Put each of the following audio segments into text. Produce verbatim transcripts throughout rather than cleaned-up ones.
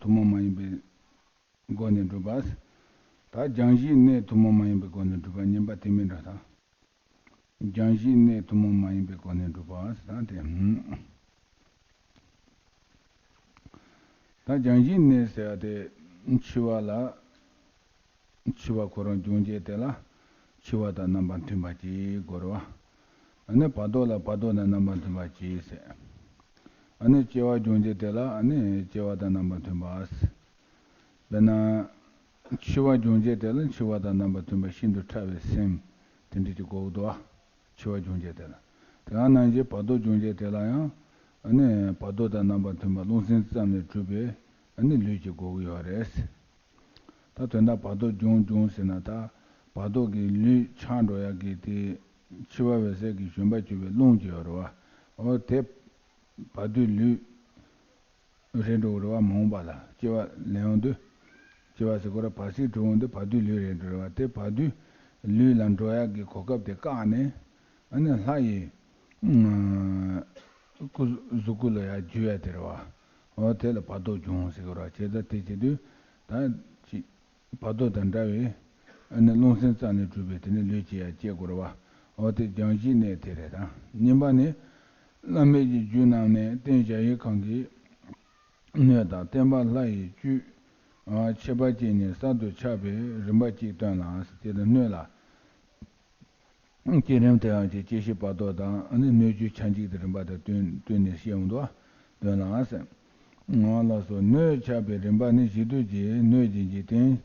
ཐུན་མོང་མ་ཡིན་པའི་སྒོ་ནས་སྒྲུབ་པ། ད་སྦྱང་གཞིའི་གནད་ཐུན་མོང་མ་ཡིན་པའི་སྒོ་ནས་སྒྲུབ་པ་གཉིས་པ་དེ་མིན་འགྲོ་ད། སྦྱང་གཞིའི་གནད་ཐུན་མོང་མ་ཡིན་པའི་སྒོ་ནས་སྒྲུབ་པ་ཟེར་ད་དེ། ད་སྦྱང་གཞིའི་གནད་ཟེར་བ་དེ་འཆི་བ་ལ། འཆི་བ་ཁོ་རང་འབྱུང་བྱེད་དེ་ལ་འཆི་བ་དང་རྣམ་པ་མཐུན་པ་ཅིག་དགོས་རེད་བ། ཨ་ནི་བར་དོ་ལ་བར་དོ་དང་རྣམ་པ་མཐུན་པ་ཅིག་ཟེར། ཨ་ནི་སྐྱེ་བ་འབྱུང་བྱེད་དེ་ལ་ཨ་ནི་སྐྱེ་བ་དང་རྣམ་པ་མཐུན་པ་ཟེར། དཔེར་ན། འཆི་བ་འབྱུང་བྱེད་དེ་ལ་འཆི་བ་དང་རྣམ་པ་མཐུན་པ་ཤིན་ཏུ་ཕྲ་བའི་སེམས་དེ་འདྲ་ཅིག་དགོས་འདུག་བ། འཆི་བ་འབྱུང་བྱེད་དེ་ལ། དེ་ཡང་ནང་བཞིན་བར་དོ་འབྱུང་བྱེད་དེ་ལ་ཡང་། ཨ་ནི་བར་དོ་དང་རྣམ་པ་མཐུན་པ་རླུང་སེམས་ཙམ་ལས་གྲུབ་པའི་ཨ་ནི་ལུས་ཀྱི་དགོས་ཀྱི་ཡོད་རེད། ད་དོན་དག་བར་དོ་འབྱུང་འབྱུང་ཟེར་ན་ད། བར་དོ་གི་ལུས་ཆགས་འགྲོ་ཡག་གི་དེ། འཆི་བ་འོད་གསལ་གྱི་བཞོན་པ་གྱུར་པའི་རླུང་ཅིག་ཡོད་རེད་བ། འོ་དེ། བར་དོའི་ལུས། རེད་འགྲོ་གི་རེད་བ་མ་འོངས་པ་ལ་སྐྱེ་བ་ལེན་ཡོང་དུས། སྐྱེ་བ་ཟེར་གོ་ར་བར་སྲིད་གྲོལ་ཡོང་དུས་བར་དོའི་ལུས་རེད་འགྲོ་རེད་བ་དེ་བར་དོའི་ལུས་ལ་འགྲོ་ཡག་གི་གོ་སྐབས་དེ་བཀག་ནས། ཨ་ནི་ལྷ་ཡི། སྐུ་གཟུགས་སྐུ་ལ་ཡར་འཇུ་ཡ་དེ་རེད་བ། འོ་དེ་ལ་བར་དོ་འབྱུང་ཟེར་གོ་ར་བྱས་ཙང་དེ་བྱེད་དུས། ད་ཅི། བར་དོ་དང་འདྲ་བའི། ཨ་ནི་རླུང་སེམས་ཙམ་ལས་གྲུབ་པའི་དེ་ནི་ལུས་ཀྱི་ཡང་སྐྱེ་དགོས་རེད་བ། འོ་དེ་སྦྱང་གཞིའི་གནད་དེ་རེད་དང་གཉིས་པ་ནི། བླ་མེད་ཀྱི་རྒྱུད་རྣམས་ནས་རྟེན་གཞལ་ཡས་ཁང་གི་སྣོད་དང་བརྟེན་པ་ལྷ་ཡི་བཅུད། ཨ་ཁྱད་པར་ཅན་ཉིད་གསར་དུ་ཆགས་པའི་རིམ་པ་གཅིག་སྟོན་ལ་ཟེར་དེ་ལ་སྣོད་ལ། བསྐྱེད་རིམ་དེ་ཡང་ཅིག་སྐྱེད་བྱེད་བར་དོ་དང་ཨ་ནི་སྣོད་བཅུད་ཆགས་འཇིག་གི་རིམ་པ་དང་བསྟུན་བསྟུན་ནས་བཤད་འོང་དུ་སྟོན་ལ་ཟེར། ཨང་ལགས་སོ། སྣོད་ཆགས་པའི་རིམ་པ་ནི་གཞི་དུས་ཀྱི་སྣོད་ཀྱི་འཇིག་རྟེན།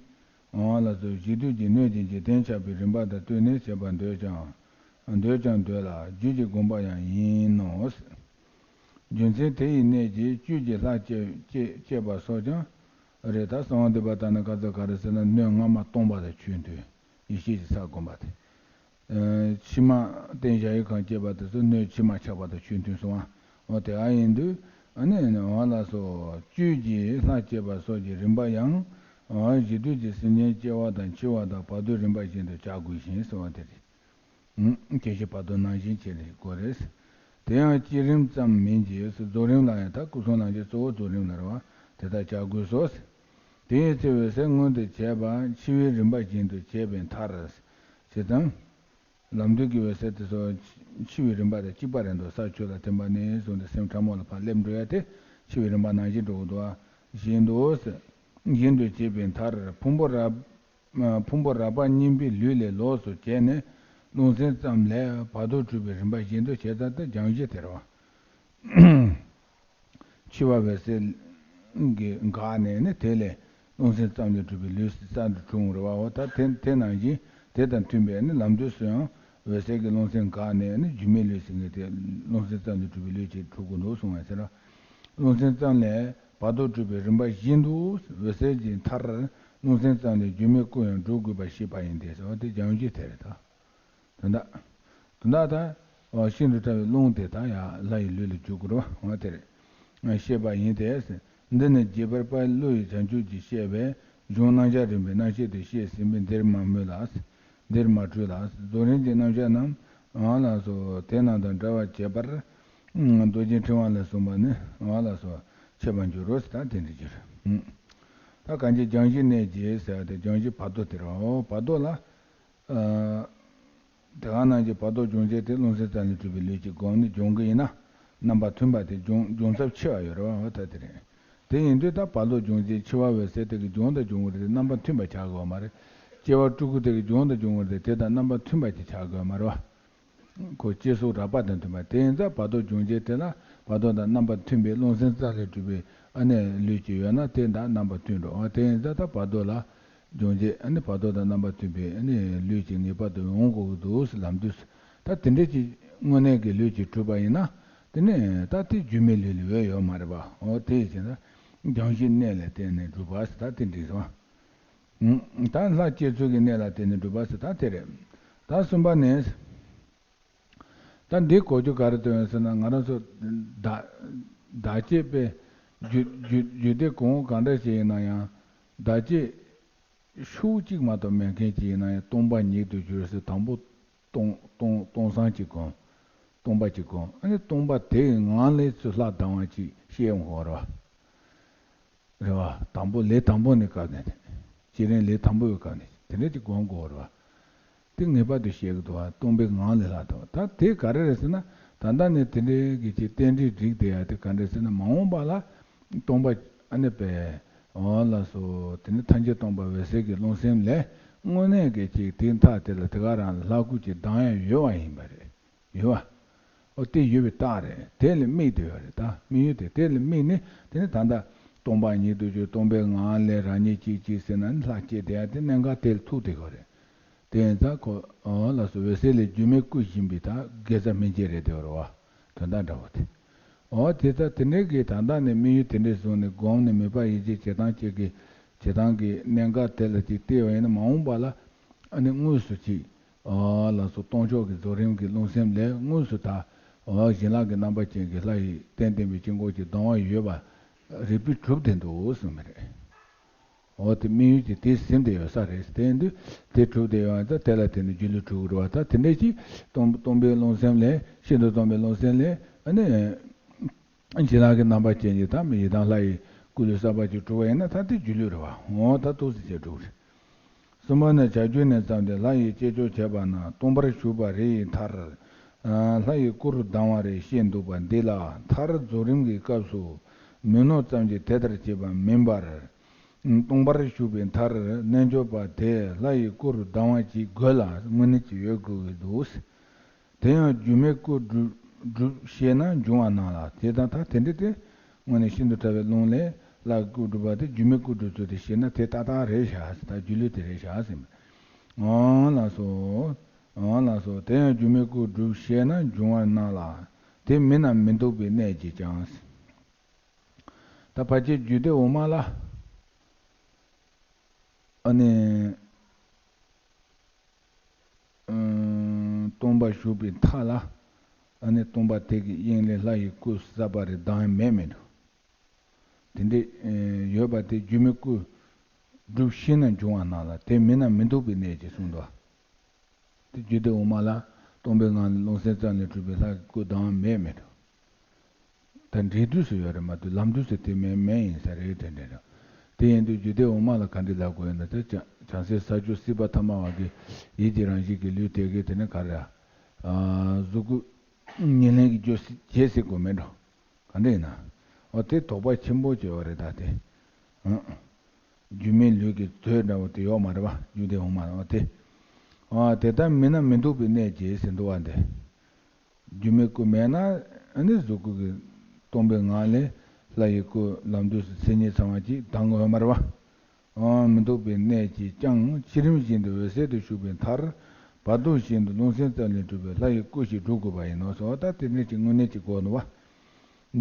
ཨང་ལགས་སོ། གཞི་དུས་ཀྱི་སྣོད་ཀྱི་འཇིག་རྟེན་ཆགས་པའི་རིམ་པ་དང་བསྟུན་ནས་བྱེད་པར་འདོད་ཀྱང་། འདོད་ཀྱང་འདོད་ལ་རྒྱུད་ཀྱི་དགོངས་པ་ཡང་ཡིན་ནོ། རྒྱུ་མཚན་དེ་ཡི་གནད་ཀྱིས་བཅུད་ཀྱི་ལྷ་བསྐྱེད་བསྐྱེད་བསྐྱེད་པ་སོགས་ཀྱང་རེད། ད་གསང་བ་འདུས་པ་ལྟར་ན་ག་ཚོད་ག་རེ་ཟེར་ན་སྣོད་སྔ་མ་སྟོང་པ་དང་ཆོས་མཐུན། ཡེ་ཤེས་ཀྱི་ས་བསྒོམ་པ་དེ། ཕྱི་མ་རྟེན་གཞལ་ཡས་ཁང་བསྐྱེད་པ་དེ་ཚོ་སྣོད་ཕྱི་མ་ཆགས་པ་དང་ཆོས་མཐུན་སོང་ང་། འོ་དེ་ཨ་ཡིན་དུས་ཨ་ནི་འོ་ལགས་སོ། བཅུད་ཀྱི་ལྷ་བསྐྱེད་པ་སོགས་ཀྱི་རིམ་པ་ཡང་། འོ་གཞི་དུས་ཀྱི་སེམས་ཅན་སྐྱེ་བ་དང་འཆི་བ་དང་བར་དོའི་རིམ་པ་བཞིན་དུ་བྱ་དགོས་ཤིང་ཟེར་བ་དེ་རེད། སྐྱེད་བྱེད་བར་དོ་ནང་བཞིན་བྱས་ནས་དགོས་རེད། དེ་ཡང་བསྐྱེད་རིམ་ཙམ་མིན་གྱི་རྫོགས་རིམ་ལ་ཡང་ད་སྐུ་གསུམ་ལམ་གྱི་གཙོ་བོ་རྫོགས་རིམ་ལ་རེད་བ། དེ་ལྟར་བྱ་དགོས་སོ། དེའི་ཚེ་འོད་གསལ་མངོན་དུ་བྱས་པ་འཆི་བའི་རིམ་པ་བཞིན་དུ་བྱས་པའི་མཐར། ཞེས་དང་། ལམ་དུས་ཀྱི་འོད་གསལ་དེ་ཚོ་འཆི་བའི་རིམ་པ་དང་གཅིག་པ་རེད་འདུག་ས་ཆུ་ལ་ཐིམ་པ་ནས་བཟུང་སྟེ་སེམས་ཕྲ་མོ་ལ་ཕར་སླེབས་འགྲོ་ཡ་དེ་འཆི་བའི་རིམ་པ་ནང་བཞིན་འགྲོ་གི་འདུག་ཨ། བཞིན་དུ་ཟེར། བཞིན་དུ་བྱས་པའི་མཐར་ཕུང་པོ་རབ། ཕུང་པོ་རབ་པ་གཉིས་པའི་ལུས་ལས་ལོགས་སུ་བྱས་ནས་རླུང་སེམས་ཙམ་ལས་བར་དོ་གྲུབ་པའི་རིམ་པ་བཞིན་དུ་བྱས་ཙང་དེ་སྦྱང་གཞི་དེ་རེད་བ། འཆི་བ་འོད་གསལ་གྱིས་འགགས་ནས་ནི་དེ་ལས་རླུང་སེམས་ཙམ་ལས་གྲུབ་པའི་ལུས་སུ་གསར་དུ་འཁྲུངས་རེད་བ། འོ་ད་དེ་དེ་ནང་བཞིན་དེ་དང་མཐུན་པའི་ནི་ལམ་དུས་སུ་ཡང་འོད་གསལ་གྱི་རླུང་སེམས་འགགས་ནས་ནི་སྒྱུ་མའི་ལུས་ཟེར་མཁན་དེ་རླུང་སེམས་ཙམ་ལས་གྲུབ་པའི་ལུས་ཅིག་གྲུབ་དགོས་འདུག་གསུངས་པ་ཟེར། རླུང་སེམས་ཙམ་ལས་བར་དོ་གྲུབ་པའི་རིམ་པ་བཞིན་དུ་འོད་གསལ་གྱི་མཐར་རླུང་སེམས་ཙམ་ལས་སྒྱུ་མའི་སྐུ་ཡང་འགྲུབ་དགོས་པ་ཤེས་པ་ཡིན་ཏེ་ཟེར་བ་དེ་སྦྱང་གཞི་དེ་རེད་ད། དོན་དག་དོན་དག་ད། ཤིན་ཏུ་ཕྲ་བའི་རླུང་དེ་དག་ཡང་ལྷ་ཡི་ལུས་ལ་འཇུག་དགོས་རེད་བ། འོ་དེ་རེད། ཤེས་པ་ཡིན་ཏེ། འདི་ནི་རྒྱས་པར་དཔལ་ཀླུ་ཡི་བྱང་ཆུབ་ཀྱི་བཤད་པའི་གཞུང་རྣམ་གཞག་རིམ་པའི་རྣམ་བཤད་དུ་བཤད་ཟིན་པས་འདིར་མ་སྨོས་ལ། འདིར་མ་འཁྲུལ་ལ། རྫོགས་རིམ་གྱི་རྣམ་གཞག་རྣམས་འོ་ལགས་སོ། དེ་རྣམས་དང་འདྲ་བར་བྱེད་པར། རྡོ་རྗེ་ཕྲེང་བ་ལས་གསུངས་པ་ནི་འོ་ལགས་སོ། འཆད་པར་འགྱུར་རོ་ཟེར་ད་དེ་འདྲ་འགྱུར། ད་གང་ཅི་སྦྱང་གཞི་གནད་ཀྱི་ཟེར་བ་དེ་སྦྱང་གཞི་བར་དོ་དེ་རེད་བ། འོ་བར་དོ་ལ། དེ་ག་ནང་གི་བར་དོ་སྦྱོང་བྱེད་དེ་རླུང་སེམས་ཙམ་ལས་གྲུབ་པའི་ལུས་ཀྱི་སྒོ་ནས་སྦྱོང་གི་ཡིན་ན། རྣམ་པ་མཐུན་པ་དེ་སྦྱོང་སྦྱོང་ཚབས་ཆེ་བ་ཡོད་རེད་བ། འོ་ད་དེ་རེད། དེ་ཡིན་དུས་ད་བར་དོ་སྦྱོང་བྱེད་འཆི་བ་འོད་གསལ་དེ་གི་སྦྱོང་དང་སྦྱོང་བར་དེ་རྣམ་པ་མཐུན་པ་ཆགས་དགོས་མ་རེད། སྐྱེ་བ་སྤྲུལ་སྐུ་དེ་གི་སྦྱོང་དང་སྦྱོང་བར་དེ་དེ་དང་རྣམ་པ་མཐུན་པ་ཅིག་ཆགས་དགོས་མ་རེད་བ། ཁོ་སྐྱེ་སོགས་རགས་པ་དང་མཐུན་པ་དེ་ཡིན་ཙང་བར་དོ་སྦྱོང་བྱེད་དེ་ལ་བར་དོ་དང་རྣམ་པ་མཐུན་པའི་རླུང་སེམས་རྩ་ལས་གྲུབ་པའི་ཨ་ནི་ལུས་ཀྱི་ཡོད་ན་དེ་དང་རྣམ་པ་མཐུན་འགྲོ་བ། དེ་ཡིན་ཙང་ད་བར་དོ་ལ། སྦྱོང་བྱེད་ཨ་ནི་བར་དོ་དང་རྣམ་པ་མཐུན་པའི་ཨ་ནི་ལུས་ཀྱི་ངེས་པར་དུ་འོང་དགོས་ཀྱི་འདུག་ཟེར་ལམ་དུས་སུ། ད་དེ་འདྲ་ཅིག་དངོས་གནས་ཀྱི་ལུས་ཅིག་གྲུབ་པ་ཡིན་ན། དེ་ནས་ད་དེ་སྒྱུ་མའི་ལུས་ལས་འོས་ཡོད་མ་རེད་པ། འོ་དེ་ཡིན་ཕྱིན་ན་སྦྱང་གཞིའི་གནད་ལ་བརྟེན་ནས་གྲུབ་པ་ཟེར་ད་དེ་འདྲ་ཟེར་བ། ད་ལྷ་བསྐྱེད་ཚུལ་གྱི་གནད་ལ་བརྟེན་ནས་གྲུབ་པ་ཟེར་ད་དེ་རེད། ད་གསུམ་པ་ནི། ད་འདི་གོ་རྒྱུ་ག་རེ་སྟོན་ཟེར་ན་ང་རང་ཚོ་བདག་བདག་བསྐྱེད་པའི་རྒྱུད་རྒྱུད་རྒྱུད་སྡེ་གང་གང་འདྲ་ཞིག་ཡིན་ན་ཡང་བདག་བསྐྱེད་ཤུགས་གཅིག་མ་གཏོགས་མེད་མཁན་ཅིག་ཡིན་ན་ཡང་སྟོང་པ་ཉིད་དུ་གྱུར་ཟེར་དང་པོ་སྟོང་སྟོང་སྟོང་སང་གཅིག་གོ། སྟོང་པ་གཅིག་གོ། ཨ་ནི་སྟོང་པ་དེའི་ངང་ལས་ཚུར་ལྷ་ལྡང་བ་ཅིག་ཤེས་འོང་བ་རེད་བ། རེད་བ། དང་པོ་ལས་དང་པོ་ནས་བཀག་ནས་དེ། བསྐྱེད་རིམ་ལས་དང་པོ་ཡོད་བཀག་ནས་དེ་འདྲ་ཅིག་སྒོམ་དགོས་རེད་བ། དེ་ངེས་པར་དུ་བཤད་ཀྱི་འདུག་བ། སྟོང་པའི་ངང་ལས་ལྷག་ཏུ་བ། ད་དེ་ག་རེ་རེད་ཟེར་ན། ད་ལྟ་ནས་དེ་འདྲའི་གི་ཅིག་རྟེན་འབྲེལ་སྒྲིག་བསྡད་ཡ་དེ་ག་འདྲ་ཟེར་ན། མ་འོངས་པ་ལ་སྟོང་པ་ཨ་ནི་པའི་འོ་ལགས་སོ། དེ་ནི་ཐམས་ཅད་སྟོང་པ་འོད་གསལ་གྱི་རླུང་སེམས་ལས་དངོས་གནས་ཀྱི་ཅིག་དེའི་མཐའ་དེ་ལ་དེ་ག་རང་ལ་ལྷ་སྐུ་ཅིག་ལྡང་ཡ་ཡོད་པ་ཡིན་པ་རེད། ཡོད་པ། ཨོ་དེ་ཡོད་པའི་རྟགས་རེད། དེ་ལ་དམིགས་བསྡད་ཡོད་རེད། ད་དམིགས་ཡུལ་དེ་དེ་ལ་དམིགས་ནས་དེ་ནི་ད་ལྟ་སྟོང་པ་ཉིད་དུ་གྱུར། སྟོང་པའི་ངང་ལས་རང་ཉིད་གཅིག་གཅིག་ཟེར་ན་ནི་ལྷ་སྐྱེས་དེ་ཡང་དེ་གནད་འགག་དེ་ལ་ཐུག་བསྡད་ཡོད་རེད། དེ་ཡིན་ཙང་ཁོ་ཨོ་ལགས་སོ། འོད་གསལ་ལས་སྒྱུ་མའི་སྐུ་བཞིན་པའི་ད་དགེ་རྩ་སྨིན་བྱེད་རེད་དེ་རེད་བ། དོན་དག་འདྲ་བོ་དེ། ཨོ་དེ་ད་དེ་འདྲའི་གི་ད་ལྟ་ནས་དམིགས་ཡུལ་དེ་འདྲས་བཟུང་ནས་སྒོམ་ནས་མོས་པ་ཡིད་ཆེས་བྱེད་སྟངས་ཅིག་གི་བྱེད་སྟངས་ཀྱི་གནད་འགག་དེ་ལ་ཅིག་བལྟས་པ་ཡིན་ན། མ་འོངས་པ་ལ་ཨ་ནི་དངོས་སུ་ཅིག་ཨ་ལགས་སོ། སྟོང་ཕྱོགས་ཀྱི་རྫོགས་རིམ་གྱི་རླུང་སེམས་ལས་དངོས་སུ་ད་ཨ་བྱིན་རླབས་ཀྱི་རྣམ་པ་ཅན་གྱི་ལྷ་ཡི་རྟེན་བརྟེན་པའི་དཀྱིལ་འཁོར་གྱི་ལྡང་བ་ཡོད་པ་རིག་པས་གྲུབ་བསྡད་འདུག་གསུངས་པ་རེད། འོ་དེ་དམིགས་ཡུལ་གྱི་དེ་ཟིན་བསྡད་ཡོད་ས་རེད། དེ་ཡིན་དུས་དེ་གྲུབ་བསྡད་ཡོད་ཙང་དེ་ལ་དེ་ནི་སྒྱུ་ལུས་གྲུབ་དགོས་རེད་བ། ད་དེ་འདྲ་ཞིག་སྟོང་སྟོང་པའི་རླུང་སེམས་ལས་ཤིན་ཏུ་སྟོང་པའི་རླུང་སེམས་ལས་ཨ་ནི། བྱིན་རླབས་ཀྱི་རྣམ་པ་ཅན་གྱི་ད་མི་ཡི་དམ་ལྷ་ཡི་སྐུ་ལུས་གསར་པ་ཅིག་གྲུབ་པ་ཡིན་ན་ད་དེ་སྒྱུ་ལུས་རེད་བ། འོ་ད་ཏོག་ཙམ་ཅིག་འགྲུབ་རེད། གསུམ་པ་ནི་བྱ་རྒྱུད་ནས་བརྩམས་ཏེ་ལྷ་ཡི་བསྐྱེད་ཆོག་བྱས་པ་ན། སྟོང་པར་ཞུགས་པ་རེ་ཡི་མཐར། ལྷ་ཡི་སྐུ་རུ་ལྡང་བ་རེ་བཤད་འདུག་པ་འདི་ལ། མཐར་རྫོགས་རིམ་གྱི་སྐབས་སུ་མི་སྣང་ཙམ་གྱིས་དེ་ལྟར་བྱེད་པ་མིན་པར། སྟོང་པར་ཞུགས་པའི་མཐར་རྣལ་འབྱོར་པ་དེས་ལྷ་ཡི་སྐུ་རུ་ལྡང་བ་ཅིག་དགོས་ལ་དངོས་གནས་ཅིག་ཡོད་དགོས་ཀྱི་འདུག། དེ་ཡང་སྒྱུ་མའི་སྐུ་སྒྲུབ་སྒྲུབ་ཤེས་ན་འབྱུང་བ་སྣང་ལ། དེ་དང་ད་དེ་འདྲ་དེ་དངོས་གནས་ཤིན་ཏུ་ཕྲ་བའི་རླུང་ལས་ལྷའི་སྐུ་སྒྲུབ་པ་དེ་སྒྱུ་མའི་སྐུ་སྒྲུབ་ཚུལ་དེ་ཤེས་ན་དེ་ཏག་ཏག་རེད་བཞག་ཟེར། ད་སྒྱུ་ལུས་དེ་རེད་བཞག་ཟེར། འོང་ལགས་སོ། འོང་ལགས་སོ། དེ་ཡང་སྒྱུ་མའི་སྐུ་སྒྲུབ་ཤེས་ན་འབྱུང་བ་སྣང་ལ། དེ་མིན་ན་མི་འདུག་པའི་གནད་ཀྱིས་ཀྱང་། ད་ཕལ་ཆེར་རྒྱུད་སྡེ་འོག་མ་ལ། ཨ་ནི། ཨ། སྟོང་པར་ཞུགས་པའི་མཐའ་ལ། ཨ་ནི་སྟོང་པ་དེ་གི་དབྱིངས་ལས་ལྷ་ཡི་སྐུ་གསར་པ་རེ་ལྡང་ཡ་མེད་མི་འདུག། དེ་འདྲའི་ཡོད་པ་དེ་སྒྱུ་མའི་སྐུ་སྒྲུབ་ཤེས་ན་འབྱུང་བ་སྣང་ལ། དེ་མིན་ན་མི་འདུག་པའི་གནད་ཅེས་གསུངས་འདུག། དེ་རྒྱུད་སྡེ་འོག་མ་ལ་སྟོང་པའི་ངང་ལས་རླུང་སེམས་ཙམ་ལས་གྲུབ་པའི་ལྷ་ཡི་སྐུ་ལྡང་བ་མེད་མི་འདུག། ད་འབྲས་དུས་སུ་ཡོད་རེད་མ་གཏོགས་ལམ་དུས་སུ་དེ་མེད་མེད་ཡིན་ས་རེད་དེ་འདྲ་རེད། དེ་ཡིན་དུས་རྒྱུད་སྡེ་འོག་མ་ལ་ག་འདྲ་ལབ་དགོས་ཡོད་ན། ད་བྱང་སེམས་ས་བཅུ་སྲིད་པ་ཐ་མ་བ་གི་ཡིད་ཀྱི་རང་བཞིན་གྱི་ལུས་དེ་གའི་དེ་ནི་ག་རེ། གཟུགས་སྐུ་ཉེར་ལེན་གྱི་རྗེས་ཟེར་དགོས་མེད་འགྲོ། ག་འདྲ་ཡིན་ན། འོ་དེ་དོགས་པ་ཆེན་པོ་བྱས་པ་རེད་ད་དེ། ཨང་། སྒྱུ་མའི་ལུས་ཀྱི་དོད་འདྲ་བོ་དེ་ཡོད་མ་རེད་པ། རྒྱུད་སྡེ་འོག་མ་ལ་འོ་དེ། ཨ་དེ་ལྟར་མིན་ན་མི་འདུག་པའི་གནད་ཀྱིས་ཟེར་འདུག་བ་འདི། སྒྱུ་མའི་སྐུ་མེད་ན་ཨ་ནི་གཟུགས་སྐུ་གི་སྟོང་པའི་ངང་ལས་ལྷ་ཡི་སྐུ་ལམ་དུས་སུ་མཚན་ཉིད་ཚང་བ་ཅིག་ལྡང་དགོས་ཡོད་མ་རེད་པ། ཨང་། མི་འདུག་པའི་གནད་ཀྱིས་ཀྱང་བསྐྱེད་རིམ་བཞིན་དུ་འོད་གསལ་དུ་ཞུགས་པའི་མཐར། བར་དོ་བཞིན་དུ་རླུང་སེམས་ཙམ་ལས་གྲུབ་པའི་ལྷ་ཡི་སྐུ་ཞིག་སྒྲུབ་དགོས་པ་ཡིན་ནོ་ཟེར་བ། ད་དེ་ནས་ཅིག་དངོས་གནས་ཅིག་དགོས་ནོ་བ།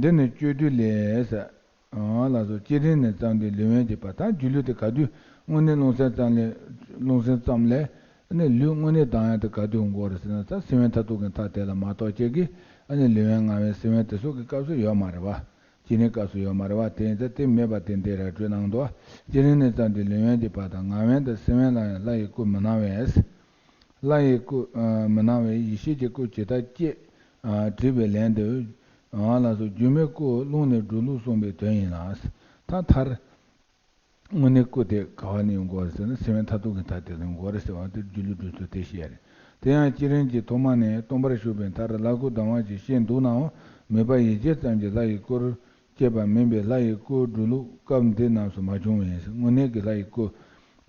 འདི་ནི་སྤྱོད་བསྡུས་ལས་ཟེར། ཨང་། ལགས་སོ། བསྐྱེད་རིམ་ནས་བརྩམས་ཏེ་ལུས་དབེན་གྱི་བར། ད་སྒྱུ་ལུས་དེ་ག་དུས་དངོས་གནས་རླུང་སེམས་ཙམ་ལས། རླུང་སེམས་ཙམ་ལས། ཨ་ནི་ལུས་དངོས་གནས་ལྡང་ཡ་དེ་ག་དུས་འོང་གི་རེད་ཟེར་ན། ད་སེམས་དབེན་མཐར་ཐུག་གི་མཐའ་དེ་ལ་མ་གཏོགས་ཅིག་གི་ཨ་ནི་ལུས་དབེན་ངག་དབེན་སེམས་དབེན་དེ་ཚོ་གི་སྐབས་སུ་ཡོད་མ་རེད་པ། བསྐྱེད་རིམ་སྐབས་སུ་ཡོད་མ་རེད་པ། དེ་ཡིན་ཙང་དེ་མེད་པ་དེ་འདི་ར་སྤྲོས་གནང་འདུག། བསྐྱེད་རིམ་ནས་བརྩམས་ཏེ་ལུས་དབེན་གྱི་བར་དང་ངག་དབེན་དང་སེམས་དབེན་ལ་ཡང་ལྷ་ཡི་སྐུ་མི་སྣང་བས། ལྷ་ཡི་སྐུ་མི་སྣང་བས་ཡེ་ཤེས་ཀྱི་སྐུ་ཇི་ལྟར་སྐྱེ་དྲིས་པའི་ལན་དུ། ལགས་སོ། སྒྱུ་མའི་སྐུ་རླུང་ནི་སྒྲུབ་ལུགས་གསུངས་པའི་དོན་ཡིན་ལ། ད་མཐར། དངོས་གནས་སྐུ་དེ་ག་བ་ནས་ཡོང་དགོས་རེད་ཟེར་ན། སེམས་དབེན་མཐར་ཐུག་གི་མཐའ་དེ་ལ་ཡོང་དགོས་རེད་ཟེར་བ་དེ་སྒྱུ་ལུས་སྒྲུབ་ཚུལ་དེ་བཤད་རེད། དེ་ཡང་བསྐྱེད་རིམ་གྱི་ཐོག་མ་ནས་སྟོང་པར་ཞུགས་པའི་མཐར་ལྷ་སྐུ་ལྡང་བ་ཅིག་བཤད་འདུག་ནའང་། མོས་པ་ཡིད་ཆེས་ཙམ་གྱིས་ལྷ་ཡི་སྐུར་སྐྱེས་པ་མིན་པས། ལྷ་ཡི་སྐུ་སྒྲུབ་ལུགས་སྐབས་འདི་རྣམས་སུ་མ་བྱུང་བས་ཟེར། དངོས་གནས་ཀྱི་ལྷ་ཡི་སྐུ་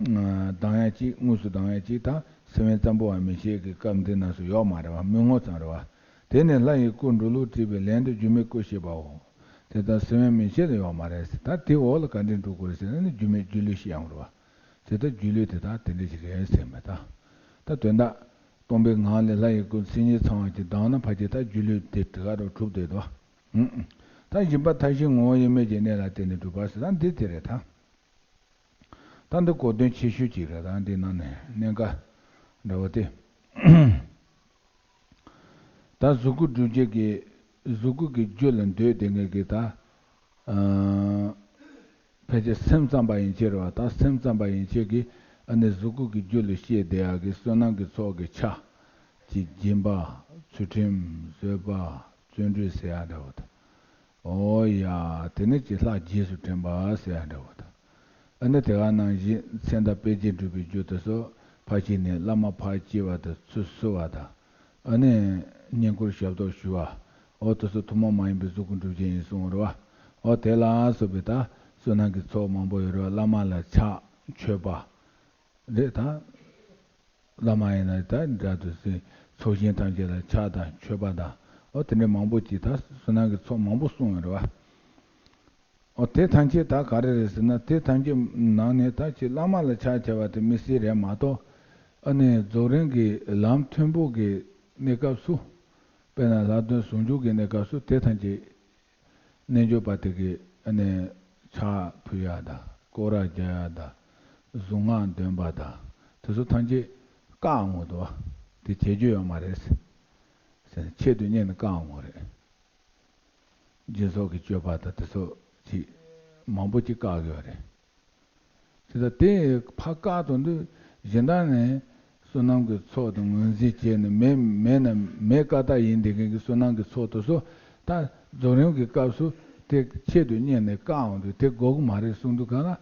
ལྡང་ཡ་ཅིག་དངོས་སུ་ལྡང་ཡ་ཅིག་དང་སེམས་དབེན་ཙམ་པོ་བ་མི་བྱེད་ཀྱི་སྐབས་འདི་རྣམས་སུ་ཡོད་མ་རེད་བ། མི་ངོ་ཙམ་རེད་བ། དེ་ནས་ལྷ་ཡི་སྐུ་སྒྲུབ་ལུགས་དྲིས་པའི་ལན་དུ། སྒྱུ་མའི་སྐུ་ཞེས་པའོ། དེ་ལྟར་སེམས་དབེན་མི་བྱེད་ལ་ཡོད་མ་རེད་ཟེར། ད་དེ་འོག་ལ་ག་འདྲས་འགྲོ་དགོས་རེད་ཟེར་ན་ནི་སྒྱུ་མའི་སྒྱུ་ལུས་ཤེས་ཡོང་རེད་བ། དེ་ལྟར་སྒྱུ་ལུས་དེ་དག་དེ་འདྲས་ཞིག་རེད་ཟེར་མེད་ད། ད་དོན་དག་སྟོང་པའི་ངང་ལས་ལྷ་ཡི་སྐུ་མཚན་ཉིད་ཚང་བ་ཅིག་ལྡང་ན་ཕལ་ཆེར་ད་སྒྱུ་ལུས་དེ་དེ་ག་རུ་གྲུབ་བསྡད་དོ། ཨུ་ཨུ། ད་སྦྱིན་པ་མཐའ་བཞིའི་ངོ་བོ་དབྱེར་མེད་ཀྱི་གནས་ལ་བརྟེན་ནས་གྲུབ་པ་ཟེར་ད་འདི་དེ་རེད་ད། ད་འདི་གོ་དོན་ཆེ་ཤོས་ཅིག་རེད། ད་འདི་ནང་ནས་གནད་འགག་འདྲ་བོ་དེ། ད་གཟུགས་སྐུ་སྒྲུབ་བྱེད་ཀྱི་གཟུགས་སྐུ་གི་རྒྱུ་ལ་འདོད་དེ་ངེས་ཀྱི་ད། ཨ། ཕལ་ཆེར་སེམས་ཙམ་པ་ཡན་ཆད་རེད་བ། ད་སེམས་ཙམ་པ་ཡན་ཆད་ཀྱིས་ཨ་ནི་གཟུགས་སྐུ་གི་རྒྱུ་ལ་བཤད་བསྡད་ཡག་གི་བསོད་ནམས་ཀྱི་ཚོགས་ཀྱི་ཆ། ཅིག་སྦྱིན་པ། ཚུལ་ཁྲིམས། བཟོད་པ། བརྩོན་འགྲུས་ཟེར་ཡག་འདྲ་བོ་དང་། ཨོ་ཡ། དེ་ནི་ཅི་ལྷ་རྗེས་སུ་དྲན་པ་ཟེར་ཡ་འདྲ་བོ་དང་། ཨ་ནི་དེ་ག་ནང་བཞིན་མཚན་དང་དཔེ་བྱད་སྒྲུབ་པའི་རྒྱུ་དེ་ཚོ་ཕར་ཕྱིན་ནས་བླ་མ་ཕར་སྐྱེ་བ་དང་ཚུར་བསུ་བ་དང་། ཨ་ནི་བསྙེན་བཀུར་ཞབས་ཏོག་ཞུ་བ། ཨོ་དེ་ཚོ་ཐུན་མོང་མ་ཡིན་པའི་གཟུགས་སྐུ་སྒྲུབ་བྱེད་ཡིན་གསུངས་རེད་བ། ཨོ་དེ་ལ་སོགས་པའི་ད་བསོད་ནམས་ཀྱི་ཚོགས་མང་པོ་ཡོད་རེད་བ། བླ་མ་ལ་ཕྱག་མཆོད་པ་རེད་ད། བླ་མ་ཡིན་ན་ད་འདྲ་དུ་སེ་ཚོགས་ཞིང་ཐམས་ཅད་ལ་ཕྱག་དང་མཆོད་པ་དང་། ཨོ་དེ་འདྲའི་མང་པོ་ཅིག་ད་བསོད་ནམས་ཀྱི་ཚོགས་མང་པོ་གསུངས་ཡོད་རེད་བ། ཨོ་དེ་ཐམས་ཅད་ད་ག་རེ་རེད་ཟེར་ན། དེ་ཐམས་ཅད་ནང་ནས་ད་ཅིག་བླ་མ་ལ་ཕྱག་བྱ་བ་དེ་དམིགས་བསལ་རེད་མ་གཏོགས། ཨ་ནི་རྫོགས་རིམ་གྱི་ལམ་མཐོན་པོ་གི་གནས་སྐབས་སུ། དཔེར་ན་ལྷག་དོན་ཟུང་འཇུག་གི་གནས་སྐབས་སུ་དེ་ཐམས་ཅད་རྣལ་འབྱོར་པ་དེ་གིས་ཨ་ནི་ཕྱག་ཕུལ་ཡ་དང་སྐོར་ར་རྒྱག་ཡ་དང་། གཟུངས་སྔགས་འདོན་པ་དང་། དེ་ཚོ་ཐམས་ཅད་བཀག་འོང་འདུག་བ། དེ་བྱེད་རྒྱུ་ཡོད་མ་རེད་ཟེར། ཆེད་དུ་གཉེར་ནས་བཀག་འོང་རེད། སྦྱིན་སོགས་ཀྱི་སྤྱོད་པ་དང་དེ་ཚོ་ཅིག་མང་པོ་ཅིག་བཀག་ཡོད་རེད། དེ་ལྟར་དེ་ཕར་བཀག་དང་དུས་གཞན་དག་ནས་བསོད་ནམས་ཀྱི་ཚོགས་དང་ངོས་འཛིན་བྱས་ནས་མེད་མེད་ན་མེད་ཀ་ད་ཡིན་བསྡད་མཁན་གྱི་བསོད་ནམས་ཀྱི་ཚོགས་དེ་ཚོ་ད་རྫོགས་རིམ་གྱི་སྐབས་སུ་དེ་ཆེད་དུ་གཉེར་ནས་བཀག་འོང་དུས་དེ་དགོས་ཀྱི་མ་རེད་གསུངས་དུས་གང་ལ།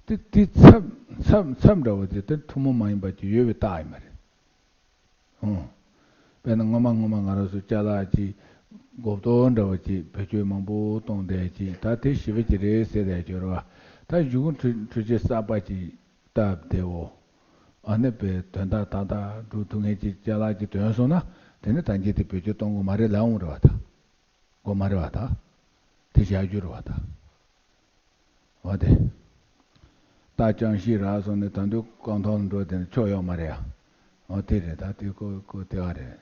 དེ་དེ་ཚབ་ཚབ་ཚབ་འདྲ་བོ་དེ་དེ་ཐུན་མོང་མ་ཡིན་པ་ཅིག་ཡོད་པའི་རྟགས་ཡིན་པ་རེད། ཧུང་། དཔེར་ན་སྔོན་མ་སྔོན་མ་ང་རང་ཚོ་ཅ་ལག་ཅིག་མགོ་བཏོག་འདྲ་བ་ཅིག་བེད་སྤྱོད་མང་པོ་གཏོང་བསྡད་ཅིག་ད་དེ་ཞི་བ་ཅིག་རེད་ཟེར་བསྡད་ཡོད་རེད་བ། ད་གཞུག་གུ་འཕྲུལ་འཕྲུལ་ཆས་གསར་པ་ཅིག་བཏབ་བསྡད་འོ། ཨ་ནི་དཔེ་དོན་དག་ཏག་ཏག་སྒྲུབ་ཐུབ་མཁན་ཅིག་ཅ་ལག་ཅིག་ཐོན་སོང་ན། དེ་ནི་ད་གིན་དེ་བེད་སྤྱོད་གཏོང་དགོས་མ་རེད་ལབ་འོང་རེད་བ་ད། དགོས་མ་རེད་བ་ད། དེ་བཞག་རྒྱུ་རེད་བ་ད། འོ་དེ། རྟ་རྐྱང་ཤི་རག་སོང་ནས་ད་དུང་རྐང་ཐང་འགྲོ་དེ་ནི་ཆོ་ཡོད་མ་རེད་ཡ། འོ་དེ་རེད་ད། དེ་ཁོ་ཁོ་དེ་ག་རེད།